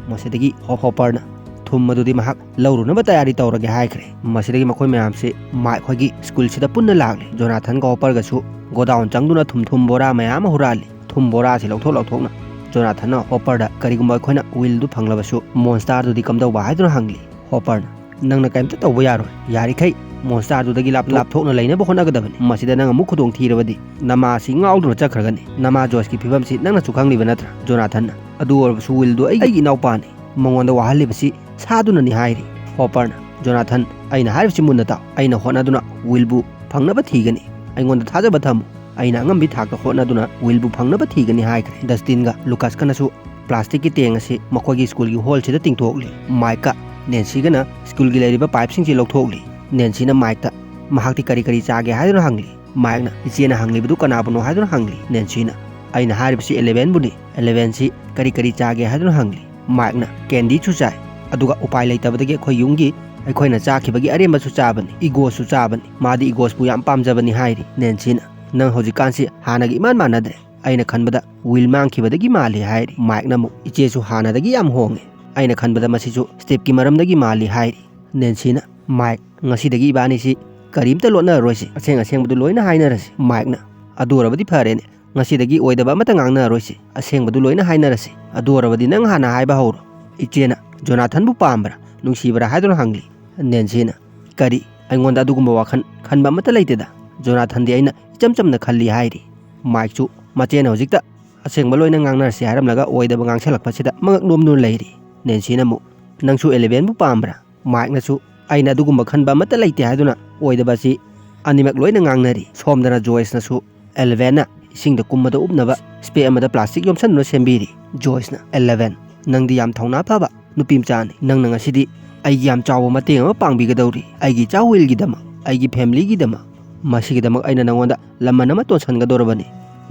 ꯃꯁꯤꯗꯒꯤ ꯍꯣ-, ꯍꯣꯄꯔꯅ ꯊꯨꯝ ꯑꯗꯨꯗꯤ ꯃꯍꯥꯛ ꯂꯧꯔꯨꯅꯕ ꯇꯌꯥꯔꯤ ꯇꯧꯔꯒꯦ ꯍꯥꯏꯈ꯭ꯔꯦ꯫ ꯃꯁꯤꯗꯒꯤ ꯃꯈꯣꯏ ꯃꯌꯥꯝꯁꯤ ꯃꯥꯏꯛ ꯍꯣꯏꯒꯤ ꯁ꯭ꯀꯨꯜꯁꯤꯗ ꯄꯨꯟꯅ ꯂꯥꯛꯂꯤ꯫ ꯖꯣꯅꯥꯊꯟꯒ ꯍꯣꯄꯔꯒꯁꯨ ꯒꯣꯗꯥꯎꯟ ꯆꯪꯗꯨꯅ ꯊꯨꯝ ꯊꯨꯝ ꯕꯣꯔꯥ ꯃꯌꯥꯝ ꯑꯃ ꯍꯨꯔꯥꯜꯂꯤ꯫ ꯊꯨꯝ ꯕꯣꯔꯥꯁꯤ ꯂꯧꯊꯣꯛ ꯂꯧꯊꯣꯛꯅ ꯖꯣꯅꯥꯊꯟꯅ ꯍꯣꯄꯔꯗ ꯀꯔꯤꯒꯨꯝꯕ ꯑꯩꯈꯣꯏꯅ ꯋꯤꯜꯗꯨ ꯐꯪꯂꯕꯁꯨ ꯃꯣꯟꯁꯇꯥꯔꯗꯨꯗꯤ ꯀꯝꯗꯧꯕ ꯍꯥꯏꯗꯨꯅ ꯍꯪꯂꯤ꯫ ꯍꯣꯄꯔꯅ ꯅꯪꯅ ꯀꯔꯤꯝꯇ ꯇꯧꯕ ꯌꯥꯔꯣꯏ꯫ ꯌꯥꯔꯤꯈꯩ ꯃꯣꯟꯁꯇꯥꯔꯗꯨꯗꯒꯤ ꯂꯥꯞ-, ꯂꯥꯞꯊꯣꯛꯅ ꯂꯩꯅꯕ ꯍꯣꯠꯅꯒꯗꯕꯅꯤ꯫ ꯃꯁꯤꯗ ꯅꯪ ꯑꯃꯨꯛ ꯈꯨꯗꯣꯡ ꯊꯤꯔꯕꯗꯤ ꯅꯃꯥꯁꯤ ꯉꯥꯎꯗꯨꯅ ꯆꯠꯈ꯭ꯔꯒꯅꯤ꯫ ꯅꯃꯥ ꯖꯣꯏꯁꯀꯤ ꯐꯤꯕꯝꯁꯤ ꯅꯪꯅꯁꯨ ꯈꯪꯂꯤꯕ ꯅꯠꯇ꯭ꯔꯥ? ꯖꯣꯅꯥꯊꯟꯅ ꯑꯗꯨ ꯑꯣꯏꯔꯕꯁꯨ ꯋꯤꯜꯗꯨ ꯑꯩꯒꯤ, ꯑꯩꯒꯤ ꯏꯅꯥꯎꯄꯥꯅꯤ꯫ ꯃꯉꯣꯟꯗ ꯋꯥꯍꯜꯂꯤꯕꯁꯤ ꯁꯥꯗꯨꯅꯅꯤ ꯍꯥꯏꯔꯤ꯫ ꯍꯣꯄꯔꯅ ꯖꯣꯅꯥꯊꯟ, ꯑꯩꯅ ꯍꯥꯏꯔꯤꯕꯁꯤ ꯃꯨꯟꯅ ꯇꯥꯎ꯫ ꯑꯩꯅ ꯍꯣꯠꯅꯗꯨꯅ ꯋꯤꯜꯕꯨ ꯐꯪꯅꯕ ꯊꯤꯒꯅꯤ꯫ ꯑꯩꯉꯣꯟꯗ ꯊꯥꯖꯕ ꯊꯝꯃꯨ꯫ ꯑꯩꯅ ꯑꯉꯝꯕꯤ ꯊꯥꯛꯇ ꯍꯣꯠꯅꯗꯨꯅ ꯋꯤꯜꯕꯨ ꯐꯪꯅꯕ ꯊꯤꯒꯅꯤ ꯍꯥꯏꯈ꯭ꯔꯦ꯫ ꯗꯁꯇꯤꯟꯒ ꯂꯨꯀꯥꯁꯀꯅꯁꯨ ꯄ꯭ꯂꯥꯁꯇꯤꯛꯀꯤ ꯇꯦꯡ ꯑꯁꯤ ꯃꯈꯣꯏꯒꯤ ꯁ꯭ꯀꯨꯜꯒꯤ ꯍꯣꯜꯁꯤꯗ ꯇꯤꯡꯊꯣꯛꯂꯤ꯫ ꯃꯥꯏꯛꯀ ꯅꯦꯟꯁꯤꯒꯅ ꯁ꯭ꯀꯨꯜꯒꯤ ꯂꯩꯔꯤꯕ ꯄꯥꯏꯞꯁꯤꯡꯁꯤ ꯂꯧꯊꯣꯛꯂꯤ꯫ ꯅꯦꯟꯁꯤꯅ ꯃꯥꯏꯛꯇ ꯃꯍꯥꯛꯇꯤ ꯀꯔꯤ ꯀꯔꯤ ꯆꯥꯒꯦ ꯍꯥꯏꯗꯨꯅ ꯍꯪꯂꯤ꯫ ꯃꯥꯏꯛꯅ ꯏꯆꯦꯅ ꯍꯪꯂꯤꯕꯗꯨ ꯀꯅꯥꯕꯨꯅꯣ ꯍꯥꯏꯗꯨꯅ ꯍꯪꯂꯤ꯫ ꯅꯦꯟꯁꯤꯅ ꯑꯩꯅ ꯍꯥꯏꯔꯤꯕꯁꯤ ꯑꯦꯂꯦꯚꯦꯟꯕꯨꯅꯤ꯫ ꯑꯦꯂꯦꯚꯦꯟꯁꯤ ꯀꯔꯤ ꯀꯔꯤ ꯆꯥꯒꯦ ꯍꯥꯏꯗꯨꯅ ꯍꯪꯂꯤ꯫ ꯃꯥꯏꯛꯅ ꯀꯦꯟꯗꯤꯁꯨ ꯆꯥꯏ꯫ ꯑꯗꯨꯒ ꯎꯄꯥꯏ ꯂꯩꯇꯕꯗꯒꯤ ꯑꯩꯈꯣꯏ ꯌꯨꯝꯒꯤ ꯑꯩꯈꯣꯏꯅ ꯆꯥꯈꯤꯕꯒꯤ ꯑꯔꯦꯝꯕꯁꯨ ꯆꯥꯕꯅꯤ꯫ ꯏꯒꯣꯁꯁꯨ ꯆꯥꯕꯅꯤ꯫ ꯃꯥꯗꯤ ꯏꯒꯣꯁꯄꯨ ꯌꯥꯝ ꯄꯥꯝꯖꯕꯅꯤ ꯍꯥꯏꯔꯤ꯫ ꯅꯦꯟꯁꯤꯅ ꯅꯪ ꯍꯧꯖꯤꯛꯀꯥꯟꯁꯤ ꯍꯥꯟꯅꯒ ꯏꯃꯥꯟ ꯃꯥꯟꯅꯗ꯭ꯔꯦ꯫ ꯑꯩꯅ ꯈꯟꯕꯗ ꯋꯤꯜ ꯃꯥꯡꯈꯤꯕꯗꯒꯤ ꯃꯥꯜꯂꯤ ꯍꯥꯏꯔꯤ꯫ ꯃꯥꯏꯛꯅ ꯑꯃꯨꯛ ꯏꯆꯦꯁꯨ ꯍꯥꯟꯅꯗꯒꯤ ꯌꯥꯝ ꯍꯣꯡꯉꯦ꯫ ꯑꯩꯅ ꯈꯟꯕꯗ ꯃꯁꯤꯁꯨ ꯁ꯭ꯇꯤꯞꯀꯤ ꯃꯔꯝꯗꯒꯤ ꯃꯥꯜꯂꯤ ꯍꯥꯏꯔꯤ꯫ ꯅꯦꯟꯁꯤꯅ ꯃꯥꯏꯛ, ꯉꯁꯤꯗꯒꯤ ꯏꯕꯥꯅꯤꯁꯤ ꯀꯔꯤꯝꯇ ꯂꯣꯠꯅꯔꯔꯣꯏꯁꯤ꯫ ꯑꯁꯦꯡ ꯑꯁꯦꯡꯕꯗꯨ ꯂꯣꯏꯅ ꯍꯥꯏꯅꯔꯁꯤ꯫ ꯃꯥꯏꯛꯅ ꯑꯗꯨ ꯑꯣꯏꯔꯕꯗꯤ ꯐꯔꯦꯅꯦ꯫ ꯉꯁꯤꯗꯒꯤ ꯑꯣꯏꯗꯕ ꯑꯃꯠꯇ ꯉꯥꯡꯅꯔꯔꯣꯏꯁꯤ꯫ ꯑꯁꯦꯡꯕꯗꯨ ꯂꯣꯏꯅ ꯍꯥꯏꯅꯔꯁꯤ꯫ ꯑꯗꯨ ꯑꯣꯏꯔꯕꯗꯤ ꯅꯪ ꯍꯥꯟꯅ ꯍꯥꯏꯕ ꯍꯧꯔꯣ꯫ ꯏꯆꯦꯅ ꯖꯣꯅꯥꯊꯟꯕꯨ ꯄꯥꯝꯕ꯭ꯔꯥ, ꯅꯨꯡꯁꯤꯕ꯭ꯔꯥ ꯍꯥꯏꯗꯨꯅ ꯍꯪꯂꯤ꯫ ꯅꯦꯟꯁꯤꯅ ꯀꯔꯤ? ꯑꯩꯉꯣꯟꯗ ꯑꯗꯨꯒꯨꯝꯕ ꯋꯥꯈꯜ ꯈꯟꯕ ꯑꯃꯠꯇ ꯂꯩꯇꯦꯗ꯫ ꯖꯣꯅꯥꯊꯟꯗꯤ ꯑꯩꯅ ꯏꯆꯝ ꯆꯝꯅ ꯈꯜꯂꯤ ꯍꯥꯏꯔꯤ꯫ ꯃꯥꯏꯛꯁꯨ ꯃꯆꯦꯅ ꯍꯧꯖꯤꯛꯇ ꯑꯁꯦꯡꯕ ꯂꯣꯏꯅ ꯉꯥꯡꯅꯔꯁꯤ ꯍꯥꯏꯔꯝꯂꯒ ꯑꯣꯏꯗꯕ ꯉꯥꯡꯁꯜꯂꯛꯄꯁꯤꯗ ꯃꯉꯛ ꯅꯣꯝꯗꯨꯅ ꯂꯩꯔꯤ꯫ ꯅꯦꯟꯁꯤꯅ ꯑꯃꯨꯛ ꯅꯪꯁꯨ ꯑꯦꯂꯦꯚꯦꯟꯕꯨ ꯄꯥꯝꯕ꯭ꯔꯥ? ꯃꯥꯏꯛꯅꯁꯨ ꯑꯩꯅ ꯑꯗꯨꯒꯨꯝꯕ ꯈꯟꯕ ꯑꯃꯠꯇ ꯂꯩꯇꯦ ꯍꯥꯏꯗꯨꯅ ꯑꯣꯏꯗꯕ ꯑꯁꯤ ꯑꯅꯤꯃꯛ ꯂꯣꯏꯅ ꯉꯥꯡꯅꯔꯤ꯫ ꯁꯣꯝꯗꯅ ꯖꯣꯏꯁꯅꯁꯨ ꯑꯦꯂꯦꯚꯦꯟꯅ ꯏꯁꯤꯡꯗ ꯀꯨꯝꯕꯗ ꯎꯞꯅꯕ ꯁ꯭ꯄꯦꯛ ꯑꯃꯗ ꯄ꯭ꯂꯥꯁꯇꯤꯛ ꯌꯣꯝꯁꯟꯗꯨꯅ ꯁꯦꯝꯕꯤꯔꯤ꯫ ꯖꯣꯏꯁꯅ ꯑꯦꯂꯦꯚꯦꯟ, ꯅꯪꯗꯤ ꯌꯥꯝ ꯊꯧꯅꯥ ꯐꯕ ꯅꯨꯄꯤ ꯃꯆꯥꯅꯤ꯫ ꯅꯪꯅ ꯉꯁꯤꯗꯤ ꯑꯩꯒꯤ ꯌꯥꯝ ꯆꯥꯎꯕ ꯃꯇꯦꯡ ꯑꯃ ꯄꯥꯡꯕꯤꯒꯗꯧꯔꯤ꯫ ꯑꯩꯒꯤ ꯏꯆꯥ ꯋꯤꯜꯒꯤꯗꯃꯛ, ꯑꯩꯒꯤ ꯐꯦꯃꯤꯂꯤꯒꯤꯗꯃꯛ꯫ ꯃꯁꯤꯒꯤꯗꯃꯛ ꯑꯩꯅ ꯅꯉꯣꯟꯗ ꯂꯃꯟ ꯑꯃ ꯇꯣꯟꯁꯟꯒꯗꯧꯔꯕꯅꯤ꯫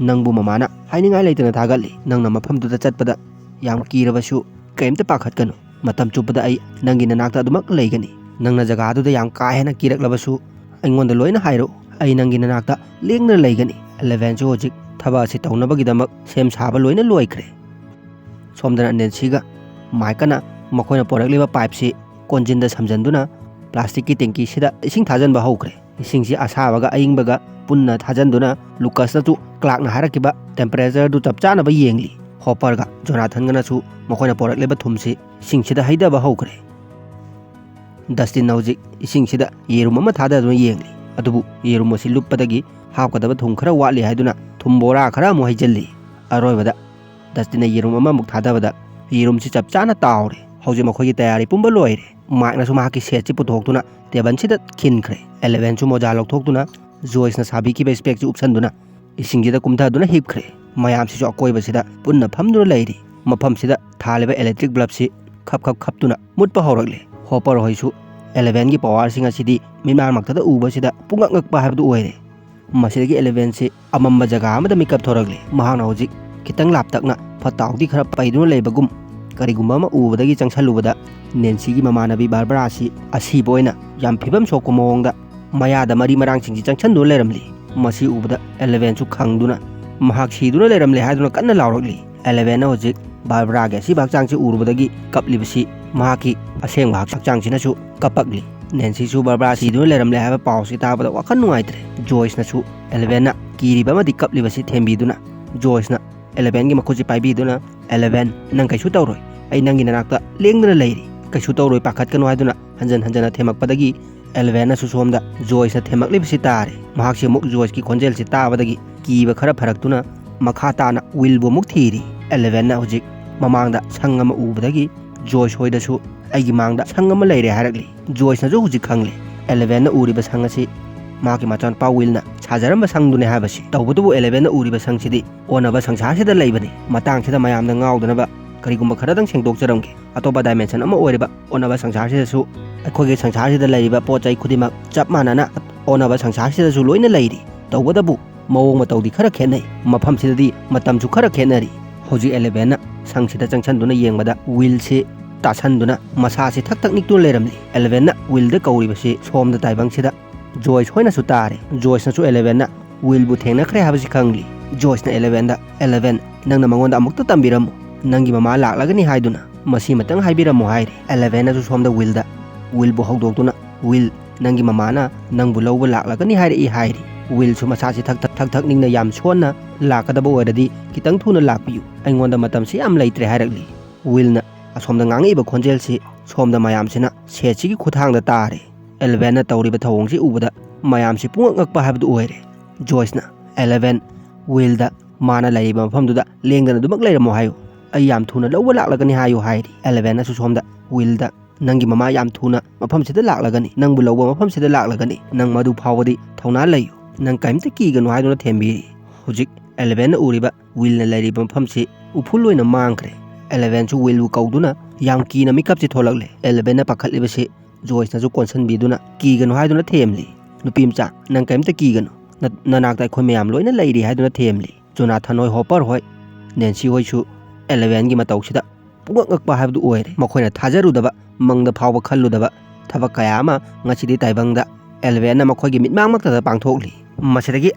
"ꯅꯪꯕꯨ ꯃꯃꯥꯅ ꯍꯥꯏꯅꯤꯡꯉꯥꯏ ꯂꯩꯇꯅ ꯊꯥꯒꯠꯂꯤ꯫ ꯅꯪꯅ ꯃꯐꯝꯗꯨꯗ ꯆꯠꯄꯗ ꯌꯥꯝ ꯀꯤꯔꯕꯁꯨ ꯀꯔꯤꯝꯇ ꯄꯥꯈꯠꯀꯅꯨ꯫ ꯃꯇꯝ ꯆꯨꯞꯄꯗ ꯑꯩ ꯅꯪꯒꯤ ꯅꯅꯥꯛꯇ ꯑꯗꯨꯃꯛ ꯂꯩꯒꯅꯤ꯫ ꯅꯪꯅ ꯖꯒꯥꯗꯨꯗ ꯌꯥꯝ ꯀꯥ ꯍꯦꯟꯅ ꯀꯤꯔꯛꯂꯕꯁꯨ ꯑꯩꯉꯣꯟꯗ ꯂꯣꯏꯅ ꯍꯥꯏꯔꯛꯎ꯫ ꯑꯩ ꯅꯪꯒꯤ ꯅꯅꯥꯛꯇ ꯂꯦꯡꯗꯅ ꯂꯩꯒꯅꯤ꯫" ꯑꯦꯂꯦꯚꯦꯟꯁꯨ ꯍꯧꯖꯤꯛ ꯊꯕꯛ ꯑꯁꯤ ꯇꯧꯅꯕꯒꯤꯗꯃꯛ ꯁꯦꯝ ꯁꯥꯕ ꯂꯣꯏꯅ ꯂꯣꯏꯈ꯭ꯔꯦ꯫ ꯁꯣꯝꯗꯅ ꯅꯦꯟꯁꯤꯒ ꯃꯥꯏꯛꯀꯅ ꯃꯈꯣꯏꯅ ꯄꯣꯔꯛꯂꯤꯕ ꯄꯥꯏꯞꯁꯤ ꯀꯣꯟꯖꯤꯟꯗ ꯁꯝꯖꯟꯗꯨꯅ ꯄ꯭ꯂꯥꯁꯇꯤꯛꯀꯤ ꯇꯦꯡꯀꯤꯁꯤꯗ ꯏꯁꯤꯡ ꯊꯥꯖꯤꯟꯕ ꯍꯧꯈ꯭ꯔꯦ꯫ ꯏꯁꯤꯡꯁꯤ ꯑꯁꯥꯕꯒ ꯑꯏꯪꯕꯒ ꯄꯨꯟꯅ ꯊꯥꯖꯤꯟꯗꯨꯅ ꯂꯨꯀꯁꯅꯁꯨ ꯀ꯭ꯂꯥꯛꯅ ꯍꯥꯏꯔꯛꯈꯤꯕ ꯇꯦꯝꯄꯔꯦꯆꯔꯗꯨ ꯆꯞ ꯆꯥꯅꯕ ꯌꯦꯡꯂꯤ꯫ ꯍꯣꯄꯔꯒ ꯖꯣꯅꯥꯊꯟꯒꯅꯁꯨ ꯃꯈꯣꯏꯅ ꯄꯣꯔꯛꯂꯤꯕ ꯊꯨꯝꯁꯤ ꯏꯁꯤꯡꯁꯤꯗ ꯍꯩꯊꯕ ꯍꯧꯈ꯭ꯔꯦ꯫ ꯗꯁꯇꯤꯟꯅ ꯍꯧꯖꯤꯛ ꯏꯁꯤꯡꯁꯤꯗ ꯌꯦꯔꯨꯝ ꯑꯃ ꯊꯥꯗꯗꯨꯅ ꯌꯦꯡꯂꯤ꯫ ꯑꯗꯨꯕꯨ ꯌꯦꯔꯨꯝ ꯑꯁꯤ ꯂꯨꯞꯄꯗꯒꯤ ꯍꯥꯞꯀꯗꯕ ꯊꯨꯝ ꯈꯔ ꯋꯥꯠꯂꯤ ꯍꯥꯏꯗꯨꯅ ꯊꯨꯝ ꯕꯣꯔꯥ ꯈꯔ ꯑꯃꯨꯛ ꯍꯩꯖꯤꯜꯂꯤ꯫ ꯑꯔꯣꯏꯕꯗ ꯗꯁꯇꯤꯟꯅ ꯌꯦꯔꯨꯝ ꯑꯃꯃꯨꯛ ꯊꯥꯗꯕꯗ ꯌꯦꯔꯨꯝꯁꯤ ꯆꯞ ꯆꯥꯅ ꯇꯥꯎꯔꯦ꯫ ꯍꯧꯖꯤꯛ ꯃꯈꯣꯏꯒꯤ ꯇꯌꯥꯔꯤ ꯄꯨꯝꯕ ꯂꯣꯏꯔꯦ꯫ ꯃꯥꯏꯛꯅꯁꯨ ꯃꯍꯥꯛꯀꯤ ꯁꯦꯠꯁꯤ ꯄꯨꯊꯣꯛꯇꯨꯅ ꯇꯦꯕꯜꯁꯤꯗ ꯈꯤꯟꯈ꯭ꯔꯦ꯫ ꯑꯦꯂꯦꯚꯦꯟꯁꯨ ꯃꯣꯖꯥ ꯂꯧꯊꯣꯛꯇꯨꯅ ꯖꯣꯏꯁꯅ ꯁꯥꯕꯤꯈꯤꯕ ꯏꯁꯄꯦꯛꯁꯤ ꯎꯞꯁꯟꯗꯨꯅ ꯏꯁꯤꯡꯁꯤꯗ ꯀꯨꯝꯊꯗꯨꯅ ꯍꯤꯞꯈ꯭ꯔꯦ꯫ ꯃꯌꯥꯝꯁꯤꯁꯨ ꯑꯀꯣꯏꯕꯁꯤꯗ ꯄꯨꯟꯅ ꯐꯝꯗꯨꯅ ꯂꯩꯔꯤ꯫ ꯃꯐꯝꯁꯤꯗ ꯊꯥꯜꯂꯤꯕ ꯏꯂꯦꯛꯇ꯭ꯔꯤꯛ ꯕꯜꯕꯁꯤ ꯈꯞ ꯈꯞ ꯈꯞꯇꯨꯅ ꯃꯨꯠꯄ ꯍꯧꯔꯛꯂꯦ꯫ ꯍꯣꯄꯔ ꯍꯣꯏꯁꯨ ꯑꯦꯂꯦꯚꯦꯟꯒꯤ ꯄꯋꯥꯔꯁꯤꯡ ꯑꯁꯤꯗꯤ ꯃꯤꯠꯃꯥꯡꯃꯛꯇꯗ ꯎꯕꯁꯤꯗ ꯄꯨꯡꯉꯛ ꯉꯛꯄ ꯍꯥꯏꯕꯗꯨ ꯑꯣꯏꯔꯦ꯫ ꯃꯁꯤꯗꯒꯤ ꯑꯦꯂꯦꯚꯦꯟꯁꯤ ꯑꯃꯝꯕ ꯖꯒꯥ ꯑꯃꯗ ꯃꯤꯀꯞ ꯊꯣꯔꯛꯂꯦ꯫ ꯃꯍꯥꯛꯅ ꯍꯧꯖꯤꯛ ꯈꯤꯇꯪ ꯂꯥꯞꯇꯛꯅ ꯐꯠꯇ ꯍꯥꯎꯗꯤ ꯈꯔ ꯄꯩꯗꯨꯅ ꯂꯩꯕꯒꯨꯝ ꯀꯔꯤꯒꯨꯝꯕ ꯑꯃ ꯎꯕꯗꯒꯤ ꯆꯪꯁꯜꯂꯨꯕꯗ ꯅꯦꯟꯁꯤꯒꯤ ꯃꯃꯥꯟꯅꯕꯤ ꯕꯥꯔꯕꯔꯥꯁꯤ ꯑꯁꯤꯕ ꯑꯣꯏꯅ ꯌꯥꯝ ꯐꯤꯕꯝ ꯁꯣꯛꯄ ꯃꯑꯣꯡꯗ ꯃꯌꯥꯗ ꯃꯔꯤ ꯃꯔꯥꯡꯁꯤꯡꯁꯤ ꯆꯪꯁꯟꯗꯨꯅ ꯂꯩꯔꯝꯂꯤ꯫ ꯃꯁꯤ ꯎꯕꯗ ꯑꯦꯂꯦꯚꯦꯟꯁꯨ ꯈꯪꯗꯨꯅ ꯃꯍꯥꯛ ꯁꯤꯗꯨꯅ ꯂꯩꯔꯝꯂꯦ ꯍꯥꯏꯗꯨꯅ ꯀꯟꯅ ꯂꯥꯎꯔꯛꯂꯤ꯫ ꯑꯦꯂꯦꯚꯦꯟꯅ ꯍꯧꯖꯤꯛ ꯕꯥꯔꯕꯔꯥꯒꯤ ꯑꯁꯤꯕ ꯍꯛꯆꯥꯡꯁꯤ ꯎꯔꯨꯕꯗꯒꯤ ꯀꯞꯂꯤꯕꯁꯤ ꯃꯍꯥꯛꯀꯤ ꯑꯁꯦꯡꯕ ꯍꯛꯆꯥꯡꯁꯤꯅꯁꯨ ꯀꯞꯄꯛꯂꯤ꯫ ꯅꯦꯟꯁꯤꯁꯨ ꯕꯥꯔꯕꯔꯥ ꯁꯤꯗꯨꯅ ꯂꯩꯔꯝꯂꯦ ꯍꯥꯏꯕ ꯄꯥꯎꯁꯤ ꯇꯥꯕꯗ ꯋꯥꯈꯜ ꯅꯨꯡꯉꯥꯏꯇ꯭ꯔꯦ꯫ ꯖꯣꯏꯁꯅꯁꯨ ꯑꯦꯂꯦꯚꯦꯟꯅ ꯀꯤꯔꯤꯕ ꯑꯃꯗꯤ ꯀꯞꯂꯤꯕꯁꯤ ꯊꯦꯝꯕꯤꯗꯨꯅ ꯖꯣꯏꯁꯅ ꯑꯦꯂꯦꯚꯦꯟꯒꯤ ꯃꯈꯨꯠꯁꯤ ꯄꯥꯏꯕꯤꯗꯨꯅ, "ꯑꯦꯂꯦꯚꯦꯟ, ꯅꯪ ꯀꯩꯁꯨ ꯇꯧꯔꯣꯏ꯫ ꯑꯩ ꯅꯪꯒꯤ ꯅꯅꯥꯛꯇ ꯂꯦꯡꯗꯅ ꯂꯩꯔꯤ꯫ ꯀꯩꯁꯨ ꯇꯧꯔꯣꯏ, ꯄꯥꯈꯠꯀꯅꯨ" ꯍꯥꯏꯗꯨꯅ ꯍꯟꯖꯟ ꯍꯟꯖꯟꯅ ꯊꯦꯝꯃꯛꯄꯗꯒꯤ ꯑꯦꯂꯦꯚꯦꯟꯅꯁꯨ ꯁꯣꯝꯗ ꯖꯣꯏꯁꯅ ꯊꯦꯝꯃꯛꯂꯤꯕꯁꯤ ꯇꯥꯔꯦ꯫ ꯃꯍꯥꯛꯁꯤ ꯑꯃꯨꯛ ꯖꯣꯏꯁꯀꯤ ꯈꯣꯟꯖꯦꯜꯁꯤ ꯇꯥꯕꯗꯒꯤ ꯀꯤꯕ ꯈꯔ ꯐꯔꯛꯇꯨꯅ ꯃꯈꯥ ꯇꯥꯅ ꯋꯤꯜꯕꯨ ꯑꯃꯨꯛ ꯊꯤꯔꯤ꯫ ꯑꯦꯂꯦꯚꯦꯟꯅ ꯍꯧꯖꯤꯛ ꯃꯃꯥꯡꯗ ꯁꯪ ꯑꯃ ꯎꯕꯗꯒꯤ ꯖꯣꯏꯁ ꯍꯣꯏꯗꯁꯨ "ꯑꯩꯒꯤ ꯃꯥꯡꯗ ꯁꯪ ꯑꯃ ꯂꯩꯔꯦ" ꯍꯥꯏꯔꯛꯂꯤ꯫ ꯖꯣꯏꯁꯅꯁꯨ ꯍꯧꯖꯤꯛ ꯈꯪꯂꯦ꯫ ꯑꯦꯂꯦꯚꯦꯟꯅ ꯎꯔꯤꯕ ꯁꯪ ꯑꯁꯤ ꯃꯍꯥꯛꯀꯤ ꯃꯆꯥꯅꯨꯄꯥ ꯋꯤꯜꯅ ꯁꯥꯖꯔꯝꯕ ꯁꯪꯗꯨꯅꯤ ꯍꯥꯏꯕꯁꯤ꯫ ꯇꯧꯕꯇꯕꯨ ꯑꯦꯂꯦꯚꯦꯟꯅ ꯎꯔꯤꯕ ꯁꯪꯁꯤꯗꯤ ꯑꯣꯟꯅꯕ ꯁꯪꯁꯥꯔꯁꯤꯗ ꯂꯩꯕꯅꯤ꯫ ꯃꯇꯥꯡꯁꯤꯗ ꯃꯌꯥꯝꯅ ꯉꯥꯎꯗꯅꯕ ꯀꯔꯤꯒꯨꯝꯕ ꯈꯔꯗꯪ ꯁꯦꯡꯗꯣꯛꯆꯔꯝꯒꯦ꯫ ꯑꯇꯣꯞꯄ ꯗꯥꯏꯃꯦꯟꯁꯟ ꯑꯃ ꯑꯣꯏꯔꯤꯕ ꯑꯣꯟꯅꯕ ꯁꯪꯁꯥꯔꯁꯤꯗꯁꯨ ꯑꯩꯈꯣꯏꯒꯤ ꯁꯪꯁꯥꯔꯁꯤꯗ ꯂꯩꯔꯤꯕ ꯄꯣꯠ ꯆꯩ ꯈꯨꯗꯤꯡꯃꯛ ꯆꯞ ꯃꯥꯟꯅꯅ ꯑꯣꯟꯅꯕ ꯁꯪꯁꯥꯔꯁꯤꯗꯁꯨ ꯂꯣꯏꯅ ꯂꯩꯔꯤ꯫ ꯇꯧꯕꯇꯕꯨ ꯃꯑꯣꯡ ꯃꯇꯧꯗꯤ ꯈꯔ ꯈꯦꯠꯅꯩ꯫ ꯃꯐꯝꯁꯤꯗꯗꯤ ꯃꯇꯝꯁꯨ ꯈꯔ ꯈꯦꯠꯅꯔꯤ꯫ ꯍꯧꯖꯤꯛ ꯑꯦꯂꯦꯚꯦꯟꯅ ꯁꯪꯁꯤꯗ ꯆꯪꯁꯟꯗꯨꯅ ꯌꯦꯡꯕꯗ ꯋꯤꯜꯁꯤ ꯇꯥꯁꯟꯗꯨꯅ ꯃꯁꯥꯁꯤ ꯊꯛ ꯊꯛ ꯅꯤꯛꯇꯨꯅ ꯂꯩꯔꯝꯂꯤ꯫ ꯑꯦꯂꯦꯚꯦꯟꯅ ꯋꯤꯜꯗ ꯀꯧꯔꯤꯕꯁꯤ ꯁꯣꯝꯗ ꯇꯥꯏꯕꯪꯁꯤꯗ ꯖꯣꯏꯁ ꯍꯣꯏꯅꯁꯨ ꯇꯥꯔꯦ꯫ ꯖꯣꯏꯁꯅꯁꯨ ꯑꯦꯂꯦꯚꯦꯟꯅ ꯋꯤꯜꯕꯨ ꯊꯦꯡꯅꯈ꯭ꯔꯦ ꯍꯥꯏꯕꯁꯤ ꯈꯪꯂꯤ꯫ ꯖꯣꯏꯁꯅ ꯑꯦꯂꯦꯚꯦꯟꯗ, "ꯑꯦꯂꯦꯚꯦꯟ, ꯅꯪꯅ ꯃꯉꯣꯟꯗ ꯑꯃꯨꯛꯇ ꯇꯝꯕꯤꯔꯝꯃꯨ꯫ ꯅꯪꯒꯤ ꯃꯃꯥ ꯂꯥꯛꯂꯒꯅꯤ ꯍꯥꯏꯗꯨꯅ ꯃꯁꯤꯃꯇꯪ ꯍꯥꯏꯕꯤꯔꯝꯃꯨ" ꯍꯥꯏꯔꯤ꯫ ꯑꯦꯂꯦꯚꯦꯟꯅꯁꯨ ꯁꯣꯝꯗ ꯋꯤꯜꯗ, ꯋꯤꯜꯕꯨ ꯍꯧꯗꯣꯛꯇꯨꯅ, "ꯋꯤꯜ, ꯅꯪꯒꯤ ꯃꯃꯥꯅ ꯅꯪꯕꯨ ꯂꯧꯕ ꯂꯥꯛꯂꯒꯅꯤ ꯍꯥꯏꯔꯛꯏ" ꯍꯥꯏꯔꯤ꯫ ꯋꯤꯜꯁꯨ ꯃꯁꯥꯁꯤ ꯊꯛ ꯊꯛ ꯊꯛ ꯊꯛ ꯅꯤꯛꯅ, "ꯌꯥꯝ ꯁꯣꯟꯅ ꯂꯥꯛꯀꯗꯕ ꯑꯣꯏꯔꯗꯤ ꯈꯤꯇꯪ ꯊꯨꯅ ꯂꯥꯛꯄꯤꯌꯨ, ꯑꯩꯉꯣꯟꯗ ꯃꯇꯝꯁꯤ ꯌꯥꯝ ꯂꯩꯇ꯭ꯔꯦ" ꯍꯥꯏꯔꯛꯂꯤ꯫ ꯋꯤꯜꯅ ꯑꯁꯣꯝꯗ ꯉꯥꯡꯉꯛꯏꯕ ꯈꯣꯟꯖꯦꯜꯁꯤ ꯁꯣꯝꯗ ꯃꯌꯥꯝꯁꯤꯅ ꯁꯦꯠꯁꯤꯒꯤ ꯈꯨꯠꯊꯥꯡꯗ ꯇꯥꯔꯦ꯫ ꯑꯦꯂꯦꯚꯦꯟꯅ ꯇꯧꯔꯤꯕ ꯊꯧꯑꯣꯡꯁꯤ ꯎꯕꯗ ꯃꯌꯥꯝꯁꯤ ꯄꯨꯡꯉꯛ ꯉꯛꯄ ꯍꯥꯏꯕꯗꯨ ꯑꯣꯏꯔꯦ꯫ ꯖꯣꯏꯁꯅ, "ꯑꯦꯂꯦꯚꯦꯟ, ꯋꯤꯜꯗ ꯃꯥꯅ ꯂꯩꯔꯤꯕ ꯃꯐꯝꯗꯨꯗ ꯂꯦꯡꯗꯅ ꯑꯗꯨꯃꯛ ꯂꯩꯔꯝꯃꯣ ꯍꯥꯏꯌꯨ꯫ ꯑꯩ ꯌꯥꯝ ꯊꯨꯅ ꯂꯧꯕ ꯂꯥꯛꯂꯒꯅꯤ ꯍꯥꯏꯌꯨ" ꯍꯥꯏꯔꯤ꯫ ꯑꯦꯂꯦꯚꯦꯟꯅꯁꯨ ꯁꯣꯝꯗ, "ꯋꯤꯜꯗ, ꯅꯪꯒꯤ ꯃꯃꯥ ꯌꯥꯝ ꯊꯨꯅ ꯃꯐꯝꯁꯤꯗ ꯂꯥꯛꯂꯒꯅꯤ, ꯅꯪꯕꯨ ꯂꯧꯕ ꯃꯐꯝꯁꯤꯗ ꯂꯥꯛꯂꯒꯅꯤ, ꯅꯪ ꯃꯗꯨ ꯐꯥꯎꯕꯗꯤ ꯊꯧꯅꯥ ꯂꯩꯌꯨ, ꯅꯪ ꯀꯔꯤꯝꯇ ꯀꯤꯒꯅꯨ" ꯍꯥꯏꯗꯨꯅ ꯊꯦꯝꯕꯤꯔꯤ꯫ ꯍꯧꯖꯤꯛ ꯑꯦꯂꯦꯚꯦꯟꯅ ꯎꯔꯤꯕ ꯋꯤꯜꯅ ꯂꯩꯔꯤꯕ ꯃꯐꯝꯁꯤ ꯎꯐꯨꯜ ꯑꯣꯏꯅ ꯃꯥꯡꯈ꯭ꯔꯦ꯫ ꯑꯦꯂꯦꯚꯦꯟꯁꯨ ꯋꯤꯜꯕꯨ ꯀꯧꯗꯨꯅ ꯌꯥꯝ ꯀꯤꯅ ꯃꯤꯀꯞꯁꯤ ꯊꯣꯛꯂꯛꯂꯦ꯫ ꯑꯦꯂꯦꯚꯦꯟꯅ ꯄꯥꯈꯠꯂꯤꯕꯁꯤ ꯖꯣꯏꯁꯅꯁꯨ ꯀꯣꯟꯁꯤꯟꯕꯤꯗꯨꯅ ꯀꯤꯒꯅꯨ ꯍꯥꯏꯗꯨꯅ ꯊꯦꯝꯂꯤ꯫ "ꯅꯨꯄꯤ ꯃꯆꯥ, ꯅꯪ ꯀꯔꯤꯝꯇ ꯀꯤꯒꯅꯨ, ꯅ-, ꯅꯅꯥꯛꯇ ꯑꯩꯈꯣꯏ ꯃꯌꯥꯝ ꯂꯣꯏꯅ ꯂꯩꯔꯤ" ꯍꯥꯏꯗꯨꯅ ꯊꯦꯝꯂꯤ꯫ ꯖꯣꯅꯥꯊꯟ ꯍꯣꯏ, ꯍꯣꯄꯔ ꯍꯣꯏ, ꯅꯦꯟꯁꯤ ꯍꯣꯏꯁꯨ ꯑꯦꯂꯦꯚꯦꯟꯒꯤ ꯃꯇꯧꯁꯤꯗ ꯄꯨꯡꯉꯛ ꯉꯛꯄ ꯍꯥꯏꯕꯗꯨ ꯑꯣꯏꯔꯦ꯫ ꯃꯈꯣꯏꯅ ꯊꯥꯖꯔꯨꯗꯕ, ꯃꯪꯗ ꯐꯥꯎꯕ ꯈꯜꯂꯨꯗꯕ ꯊꯕꯛ ꯀꯌꯥ ꯑꯃ ꯉꯁꯤꯗꯤ ꯇꯥꯏꯕꯪꯗ ꯑꯦꯂꯦꯚꯦꯟꯅ ꯃꯈꯣꯏꯒꯤ ꯃꯤꯠꯃꯥꯡꯃꯛꯇꯗ ꯄꯥꯡꯊꯣꯛꯂꯤ꯫ ꯃꯁꯤꯗꯒꯤ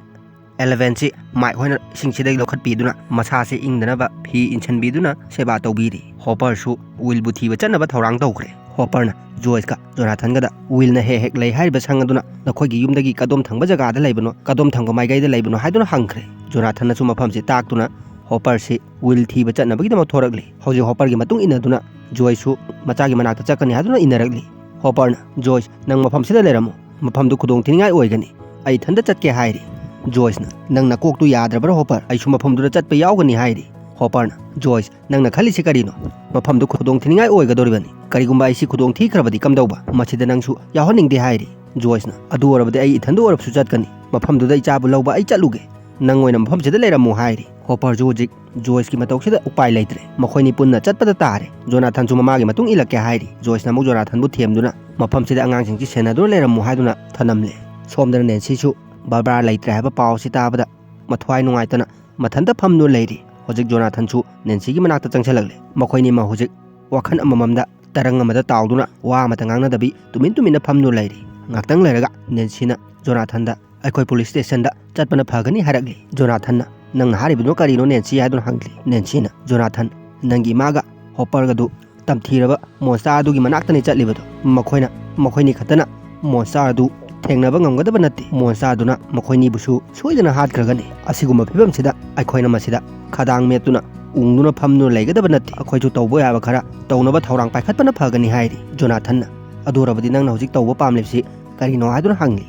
ꯑꯦꯂꯦꯚꯦꯟꯁꯤ ꯃꯥꯏꯛ ꯍꯣꯏꯅ ꯏꯁꯤꯡꯁꯤꯗꯒꯤ ꯂꯧꯈꯠꯄꯤꯗꯨꯅ ꯃꯁꯥꯁꯤ ꯏꯪꯗꯅꯕ ꯐꯤ ꯏꯟꯁꯤꯟꯕꯤꯗꯨꯅ ꯁꯦꯕꯥ ꯇꯧꯕꯤꯔꯤ꯫ ꯍꯣꯄꯔꯁꯨ ꯋꯤꯜꯕꯨ ꯊꯤꯕ ꯆꯠꯅꯕ ꯊꯧꯔꯥꯡ ꯇꯧꯈ꯭ꯔꯦ꯫ ꯍꯣꯄꯔꯅ ꯖꯣꯏꯁꯀ ꯖꯣꯅꯥꯊꯟꯒꯗ, "ꯋꯤꯜꯅ ꯍꯦꯛ ꯍꯦꯛ ꯂꯩ ꯍꯥꯏꯔꯤꯕ ꯁꯪ ꯑꯗꯨꯅ ꯅꯈꯣꯏꯒꯤ ꯌꯨꯝꯗꯒꯤ ꯀꯗꯣꯝ ꯊꯪꯕ ꯖꯒꯥꯗ ꯂꯩꯕꯅꯣ, ꯀꯗꯣꯝ ꯊꯪꯕ ꯃꯥꯏꯀꯩꯗ ꯂꯩꯕꯅꯣ?" ꯍꯥꯏꯗꯨꯅ ꯍꯪꯈ꯭ꯔꯦ꯫ ꯖꯣꯅꯥꯊꯟꯅꯁꯨ ꯃꯐꯝꯁꯤ ꯇꯥꯛꯇꯨꯅ ꯍꯣꯄꯔꯁꯤ ꯋꯤꯜ ꯊꯤꯕ ꯆꯠꯅꯕꯒꯤꯗꯃꯛ ꯊꯣꯔꯛꯂꯤ꯫ ꯍꯧꯖꯤꯛ ꯍꯣꯄꯔꯒꯤ ꯃꯇꯨꯡ ꯏꯟꯅꯗꯨꯅ ꯖꯣꯏꯁꯁꯨ ꯃꯆꯥꯒꯤ ꯃꯅꯥꯛꯇ ꯆꯠꯀꯅꯤ ꯍꯥꯏꯗꯨꯅ ꯏꯟꯅꯔꯛꯂꯤ꯫ ꯍꯣꯄꯔꯅ, "ꯖꯣꯏꯁ, ꯅꯪ ꯃꯐꯝꯁꯤꯗ ꯂꯩꯔꯝꯃꯨ, ꯃꯐꯝꯗꯨ ꯈꯨꯗꯣꯡ ꯊꯤꯅꯤꯡꯉꯥꯏ ꯑꯣꯏꯒꯅꯤ, ꯑꯩ ꯏꯊꯟꯇ ꯆꯠꯀꯦ" ꯍꯥꯏꯔꯤ꯫ ꯖꯣꯏꯁꯅ, "ꯅꯪ ꯅꯀꯣꯛꯇꯨ ꯌꯥꯗ꯭ꯔꯕ꯭ꯔꯥ ꯍꯣꯄꯔ? ꯑꯩꯁꯨ ꯃꯐꯝꯗꯨꯗ ꯆꯠꯄ ꯌꯥꯎꯒꯅꯤ" ꯍꯥꯏꯔꯤ꯫ ꯍꯣꯄꯔꯅ, "ꯖꯣꯏꯁ, ꯅꯪꯅ ꯈꯜꯂꯤꯁꯤ ꯀꯔꯤꯅꯣ? ꯃꯐꯝꯗꯨ ꯈꯨꯗꯣꯡ ꯊꯤꯅꯤꯡꯉꯥꯏ ꯑꯣꯏꯒꯗꯧꯔꯤꯕꯅꯤ꯫ ꯀꯔꯤꯒꯨꯝꯕ ꯑꯩ ꯁꯤ ꯈꯨꯗꯣꯡ ꯊꯤꯈ꯭ꯔꯕꯗꯤ ꯀꯝꯗꯧꯕ? ꯃꯁꯤꯗ ꯅꯪꯁꯨ ꯌꯥꯎꯍꯟꯅꯤꯡꯗꯦ" ꯍꯥꯏꯔꯤ꯫ ꯖꯣꯏꯁꯅ, "ꯑꯗꯨ ꯑꯣꯏꯔꯕꯗꯤ ꯑꯩ ꯏꯊꯟꯗ ꯑꯣꯏꯔꯕꯁꯨ ꯆꯠꯀꯅꯤ꯫ ꯃꯐꯝꯗꯨꯗ ꯏꯆꯥꯕꯨ ꯂꯧꯕ ꯑꯩ ꯆꯠꯂꯨꯒꯦ꯫ ꯅꯪ ꯑꯣꯏꯅ ꯃꯐꯝꯁꯤꯗ ꯂꯩꯔꯝꯃꯨ" ꯍꯥꯏꯔꯤ꯫ ꯍꯣꯄꯔꯁꯨ ꯍꯧꯖꯤꯛ ꯖꯣꯏꯁꯀꯤ ꯃꯇꯧꯁꯤꯗ ꯎꯄꯥꯏ ꯂꯩꯇ꯭ꯔꯦ꯫ ꯃꯈꯣꯏꯅꯤ ꯄꯨꯟꯅ ꯆꯠꯄꯗ ꯇꯥꯔꯦ꯫ ꯖꯣꯅꯥꯊꯟꯁꯨ ꯃꯃꯥꯒꯤ ꯃꯇꯨꯡ ꯏꯜꯂꯛꯀꯦ ꯍꯥꯏꯔꯤ꯫ ꯖꯣꯏꯁꯅ ꯑꯃꯨꯛ ꯖꯣꯅꯥꯊꯟꯕꯨ ꯊꯦꯝꯗꯨꯅ ꯃꯐꯝꯁꯤꯗ ꯑꯉꯥꯡꯁꯤꯡꯁꯤ ꯁꯦꯟꯅꯗꯨꯅ ꯂꯩꯔꯝꯃꯨ ꯍꯥꯏꯗꯨꯅ ꯊꯅꯝꯂꯦ꯫ ꯁꯣꯝꯗꯅ ꯅꯦꯟꯁꯤꯁꯨ ꯕꯥꯔꯕꯥꯔꯥ ꯂꯩꯇ꯭ꯔꯦ ꯍꯥꯏꯕ ꯄꯥꯎ ꯑꯁꯤ ꯇꯥꯕꯗ ꯃꯊ꯭ꯋꯥꯏ ꯅꯨꯡꯉꯥꯏꯇꯅ ꯃꯊꯟꯇ ꯐꯝꯗꯨꯅ ꯂꯩꯔꯤ꯫ ꯍꯧꯖꯤꯛ ꯖꯣꯅꯥꯊꯟꯁꯨ ꯅꯦꯟꯁꯤꯒꯤ ꯃꯅꯥꯛꯇ ꯆꯪꯁꯤꯜꯂꯛꯂꯦ꯫ ꯃꯈꯣꯏꯅꯤꯃꯛ ꯍꯧꯖꯤꯛ ꯋꯥꯈꯜ ꯑꯃꯃꯝꯗ ꯇꯔꯪ ꯑꯃꯗ ꯇꯥꯎꯗꯨꯅ ꯋꯥ ꯑꯃꯇ ꯉꯥꯡꯅꯗꯕꯤ ꯇꯨꯃꯤꯟ ꯇꯨꯃꯤꯟꯅ ꯐꯝꯗꯨꯅ ꯂꯩꯔꯤ꯫ ꯉꯥꯛꯇꯪ ꯂꯩꯔꯒ ꯅꯦꯟꯁꯤꯅ ꯖꯣꯅꯥꯊꯟꯗ "ꯑꯩꯈꯣꯏ ꯄꯨꯂꯤꯁ ꯁ꯭ꯇꯦꯁꯟꯗ ꯆꯠꯄꯅ ꯐꯒꯅꯤ" ꯍꯥꯏꯔꯛꯂꯤ꯫ ꯖꯣꯅꯥꯊꯟꯅ "ꯅꯪꯅ ꯍꯥꯏꯔꯤꯕꯗꯨ ꯀꯔꯤꯅꯣ ꯅꯦꯟꯁꯤ?" ꯍꯥꯏꯗꯨꯅ ꯍꯪꯂꯤ꯫ ꯅꯦꯟꯁꯤꯅ "ꯖꯣꯅꯥꯊꯟ, ꯅꯪꯒꯤ ꯏꯃꯥꯒ ꯍꯣꯄꯔꯒꯗꯨ ꯇꯝꯊꯤꯔꯕ ꯃꯣꯟꯁꯇꯥꯔ ꯑꯗꯨꯒꯤ ꯃꯅꯥꯛꯇꯅꯤ ꯆꯠꯂꯤꯕꯗꯨ꯫ ꯃꯈꯣꯏꯅ, ꯃꯈꯣꯏꯅꯤ ꯈꯛꯇꯅ ꯃꯣꯟꯁꯇꯥꯔ ꯑꯗꯨ ꯊꯦꯡꯅꯕ ꯉꯝꯒꯗꯕ ꯅꯠꯇꯦ꯫ ꯃꯣꯟꯁꯇꯥꯔ ꯑꯗꯨꯅ ꯃꯈꯣꯏꯅꯤꯕꯨꯁꯨ ꯁꯣꯏꯗꯅ ꯍꯥꯠꯈ꯭ꯔꯒꯅꯤ꯫ ꯑꯁꯤꯒꯨꯝꯕ ꯐꯤꯕꯝꯁꯤꯗ ꯑꯩꯈꯣꯏꯅ ꯃꯁꯤꯗ ꯈꯗꯥꯡ ꯃꯦꯠꯇꯨꯅ ꯎꯪꯗꯨꯅ ꯐꯝꯗꯨꯅ ꯂꯩꯒꯗꯕ ꯅꯠꯇꯦ꯫ ꯑꯩꯈꯣꯏꯁꯨ ꯇꯧꯕ ꯌꯥꯕ ꯈꯔ ꯇꯧꯅꯕ ꯊꯧꯔꯥꯡ ꯄꯥꯏꯈꯠꯄꯅ ꯐꯒꯅꯤ" ꯍꯥꯏꯔꯤ꯫ ꯖꯣꯅꯥꯊꯟꯅ "ꯑꯗꯨ ꯑꯣꯏꯔꯕꯗꯤ ꯅꯪꯅ ꯍꯧꯖꯤꯛ ꯇꯧꯕ ꯄꯥꯝꯂꯤꯕꯁꯤ ꯀꯔꯤꯅꯣ?" ꯍꯥꯏꯗꯨꯅ ꯍꯪꯂꯤ꯫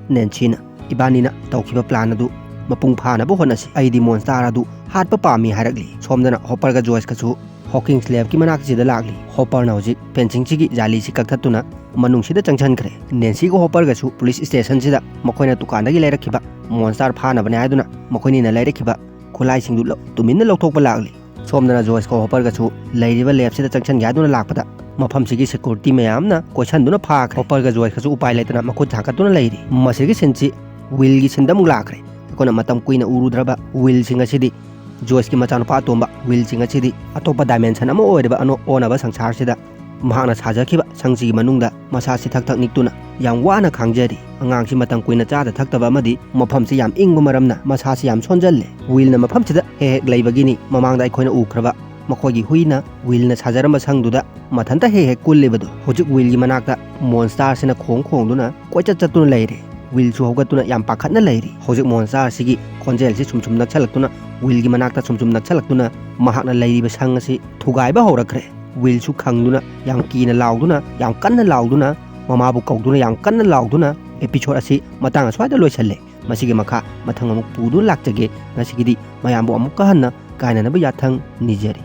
ꯅꯦꯟꯁꯤꯅ "ꯏꯕꯥꯅꯤꯅ ꯇꯧꯈꯤꯕ ꯄ꯭ꯂꯥꯟ ꯑꯗꯨ ꯃꯄꯨꯡ ꯐꯥꯅꯕ ꯍꯣꯠꯅꯁꯤ꯫ ꯑꯩꯗꯤ ꯃꯣꯟꯁꯇꯥꯔ ꯑꯗꯨ ꯍꯥꯠꯄ ꯄꯥꯝꯃꯤ" ꯍꯥꯏꯔꯛꯂꯤ꯫ ꯁꯣꯝꯗꯅ ꯍꯣꯄꯔꯒ ꯖꯣꯏꯁꯀꯁꯨ ꯍꯣꯀꯤꯡꯁ ꯂꯦꯕꯀꯤ ꯃꯅꯥꯛꯁꯤꯗ ꯂꯥꯛꯂꯤ꯫ ꯍꯣꯄꯔꯅ ꯍꯧꯖꯤꯛ ꯐꯦꯟꯁꯤꯡꯁꯤꯒꯤ ꯖꯥꯂꯤꯁꯤ ꯀꯛꯊꯠꯇꯨꯅ ꯃꯅꯨꯡꯁꯤꯗ ꯆꯪꯁꯤꯟꯈ꯭ꯔꯦ꯫ ꯅꯦꯟꯁꯤꯒ ꯍꯣꯄꯔꯒꯁꯨ ꯄꯨꯂꯤꯁ ꯁ꯭ꯇꯦꯁꯟꯁꯤꯗ ꯃꯈꯣꯏꯅ ꯗꯨꯀꯥꯟꯗꯒꯤ ꯂꯩꯔꯛꯈꯤꯕ ꯃꯣꯟꯁꯇꯥꯔ ꯐꯥꯅꯕꯅꯦ ꯍꯥꯏꯗꯨꯅ ꯃꯈꯣꯏꯅꯤꯅ ꯂꯩꯔꯛꯈꯤꯕ ꯈꯨꯠꯂꯥꯏꯁꯤꯡꯗꯨ ꯂꯧ-, ꯇꯨꯃꯤꯟꯅ ꯂꯧꯊꯣꯛꯄ ꯂꯥꯛꯂꯤ꯫ ꯁꯣꯝꯗꯅ ꯖꯣꯏꯁꯀ ꯍꯣꯄꯔꯒꯁꯨ ꯂꯩꯔꯤꯕ ꯂꯦꯕꯁꯤꯗ ꯆꯪꯁꯤꯟꯒꯦ ꯍꯥꯏꯗꯨꯅ ꯂꯥꯛꯄꯗ ꯃꯐꯝꯁꯤꯒꯤ ꯁꯦꯀ꯭ꯌꯨꯔꯤꯇꯤ ꯃꯌꯥꯝꯅ ꯀꯣꯏꯁꯟꯗꯨꯅ ꯐꯥꯈ꯭ꯔꯦ꯫ ꯍꯣꯄꯔꯒ ꯖꯣꯏꯁꯀꯁꯨ ꯎꯄꯥꯏ ꯂꯩꯇꯅ ꯃꯈꯨꯠ ꯊꯥꯡꯒꯠꯇꯨꯅ ꯂꯩꯔꯤ꯫ ꯃꯁꯤꯒꯤ ꯁꯤꯟꯁꯤ ꯋꯤꯜꯒꯤ ꯁꯤꯟꯗ ꯑꯃꯨꯛ ꯂꯥꯛꯈ꯭ꯔꯦ꯫ ꯑꯩꯈꯣꯏꯅ ꯃꯇꯝ ꯀꯨꯏꯅ ꯎꯔꯨꯗ꯭ꯔꯕ ꯋꯤꯜꯁꯤ ꯉꯁꯤꯗꯤ ꯖꯣꯏꯁꯀꯤ ꯃꯆꯥꯅꯨꯄꯥ ꯑꯇꯣꯝꯕ ꯋꯤꯜꯁꯤ ꯉꯁꯤꯗꯤ ꯑꯇꯣꯞꯄ ꯗꯥꯏꯃꯦꯟꯁꯟ ꯑꯃ ꯑꯣꯏꯔꯤꯕ ꯑꯅꯣ-, ꯑꯣꯟꯅꯕ ꯁꯪꯁꯥꯔꯁꯤꯗ ꯃꯍꯥꯛꯅ ꯁꯥꯖꯈꯤꯕ ꯁꯪꯁꯤꯒꯤ ꯃꯅꯨꯡꯗ ꯃꯁꯥꯁꯤ ꯊꯛ ꯊꯛ ꯅꯤꯛꯇꯨꯅ ꯌꯥꯝ ꯋꯥꯅ ꯈꯥꯡꯖꯔꯤ꯫ ꯑꯉꯥꯡꯁꯤ ꯃꯇꯝ ꯀꯨꯏꯅ ꯆꯥꯗ ꯊꯛꯇꯕ ꯑꯃꯗꯤ ꯃꯐꯝꯁꯤ ꯌꯥꯝ ꯏꯪꯕ ꯃꯔꯝꯅ ꯃꯁꯥꯁꯤ ꯌꯥꯝ ꯁꯣꯟꯖꯜꯂꯦ꯫ ꯋꯤꯜꯅ ꯃꯐꯝꯁꯤꯗ ꯍꯦꯛ ꯍꯦꯛ ꯂꯩꯕꯒꯤꯅꯤ ꯃꯃꯥꯡꯗ ꯑꯩꯈꯣꯏꯅ ꯎꯈ꯭ꯔꯕ ꯃꯈꯣꯏꯒꯤ ꯍꯨꯏꯅ ꯋꯤꯜꯅ ꯁꯥꯖꯔꯝꯕ ꯁꯪꯗꯨꯗ ꯃꯊꯟꯇ ꯍꯦꯛ ꯍꯦꯛ ꯀꯨꯜꯂꯤꯕꯗꯨ꯫ ꯍꯧꯖꯤꯛ ꯋꯤꯜꯒꯤ ꯃꯅꯥꯛꯇ ꯃꯣꯟꯁꯇꯥꯔꯁꯤꯅ ꯈꯣꯡ ꯈꯣꯡꯗꯨꯅ ꯀꯣꯏꯆꯠ ꯆꯠꯇꯨꯅ ꯂꯩꯔꯦ꯫ ꯋꯤꯜꯁꯨ ꯍꯧꯒꯠꯇꯨꯅ ꯌꯥꯝ ꯄꯥꯈꯠꯅ ꯂꯩꯔꯤ꯫ ꯍꯧꯖꯤꯛ ꯃꯣꯟꯁꯇꯥꯔꯁꯤꯒꯤ ꯈꯣꯟꯖꯦꯜꯁꯤ ꯁꯨꯝ ꯁꯨꯝ ꯅꯛꯁꯜꯂꯛꯇꯨꯅ ꯋꯤꯜꯒꯤ ꯃꯅꯥꯛꯇ ꯁꯨꯝ ꯁꯨꯝ ꯅꯛꯁꯜꯂꯛꯇꯨꯅ ꯃꯍꯥꯛꯅ ꯂꯩꯔꯤꯕ ꯁꯪ ꯑꯁꯤ ꯊꯨꯒꯥꯏꯕ ꯍꯧꯔꯛꯈ꯭ꯔꯦ꯫ ꯋꯤꯜꯁꯨ ꯈꯪꯗꯨꯅ ꯌꯥꯝ ꯀꯤꯅ ꯂꯥꯎꯗꯨꯅ ꯌꯥꯝ ꯀꯟꯅ ꯂꯥꯎꯗꯨꯅ ꯃꯃꯥꯕꯨ ꯀꯧꯗꯨꯅ ꯌꯥꯝ ꯀꯟꯅ ꯂꯥꯎꯗꯨꯅ ꯑꯦꯄꯤꯁꯣꯗ ꯑꯁꯤ ꯃꯇꯥꯡ ꯑꯁ꯭ꯋꯥꯏꯗ ꯂꯣꯏꯁꯜꯂꯦ꯫ ꯃꯁꯤꯒꯤ ꯃꯈꯥ ꯃꯊꯪ ꯑꯃꯨꯛ ꯄꯨꯗꯨꯅ ꯂꯥꯛꯆꯒꯦ꯫ ꯉꯁꯤꯒꯤꯗꯤ ꯃꯌꯥꯝꯕꯨ ꯑꯃꯨꯛꯀ ꯍꯟꯅ ꯀꯥꯏꯅꯅꯕ ꯌꯥꯊꯪ ꯅꯤꯖꯔꯤ꯫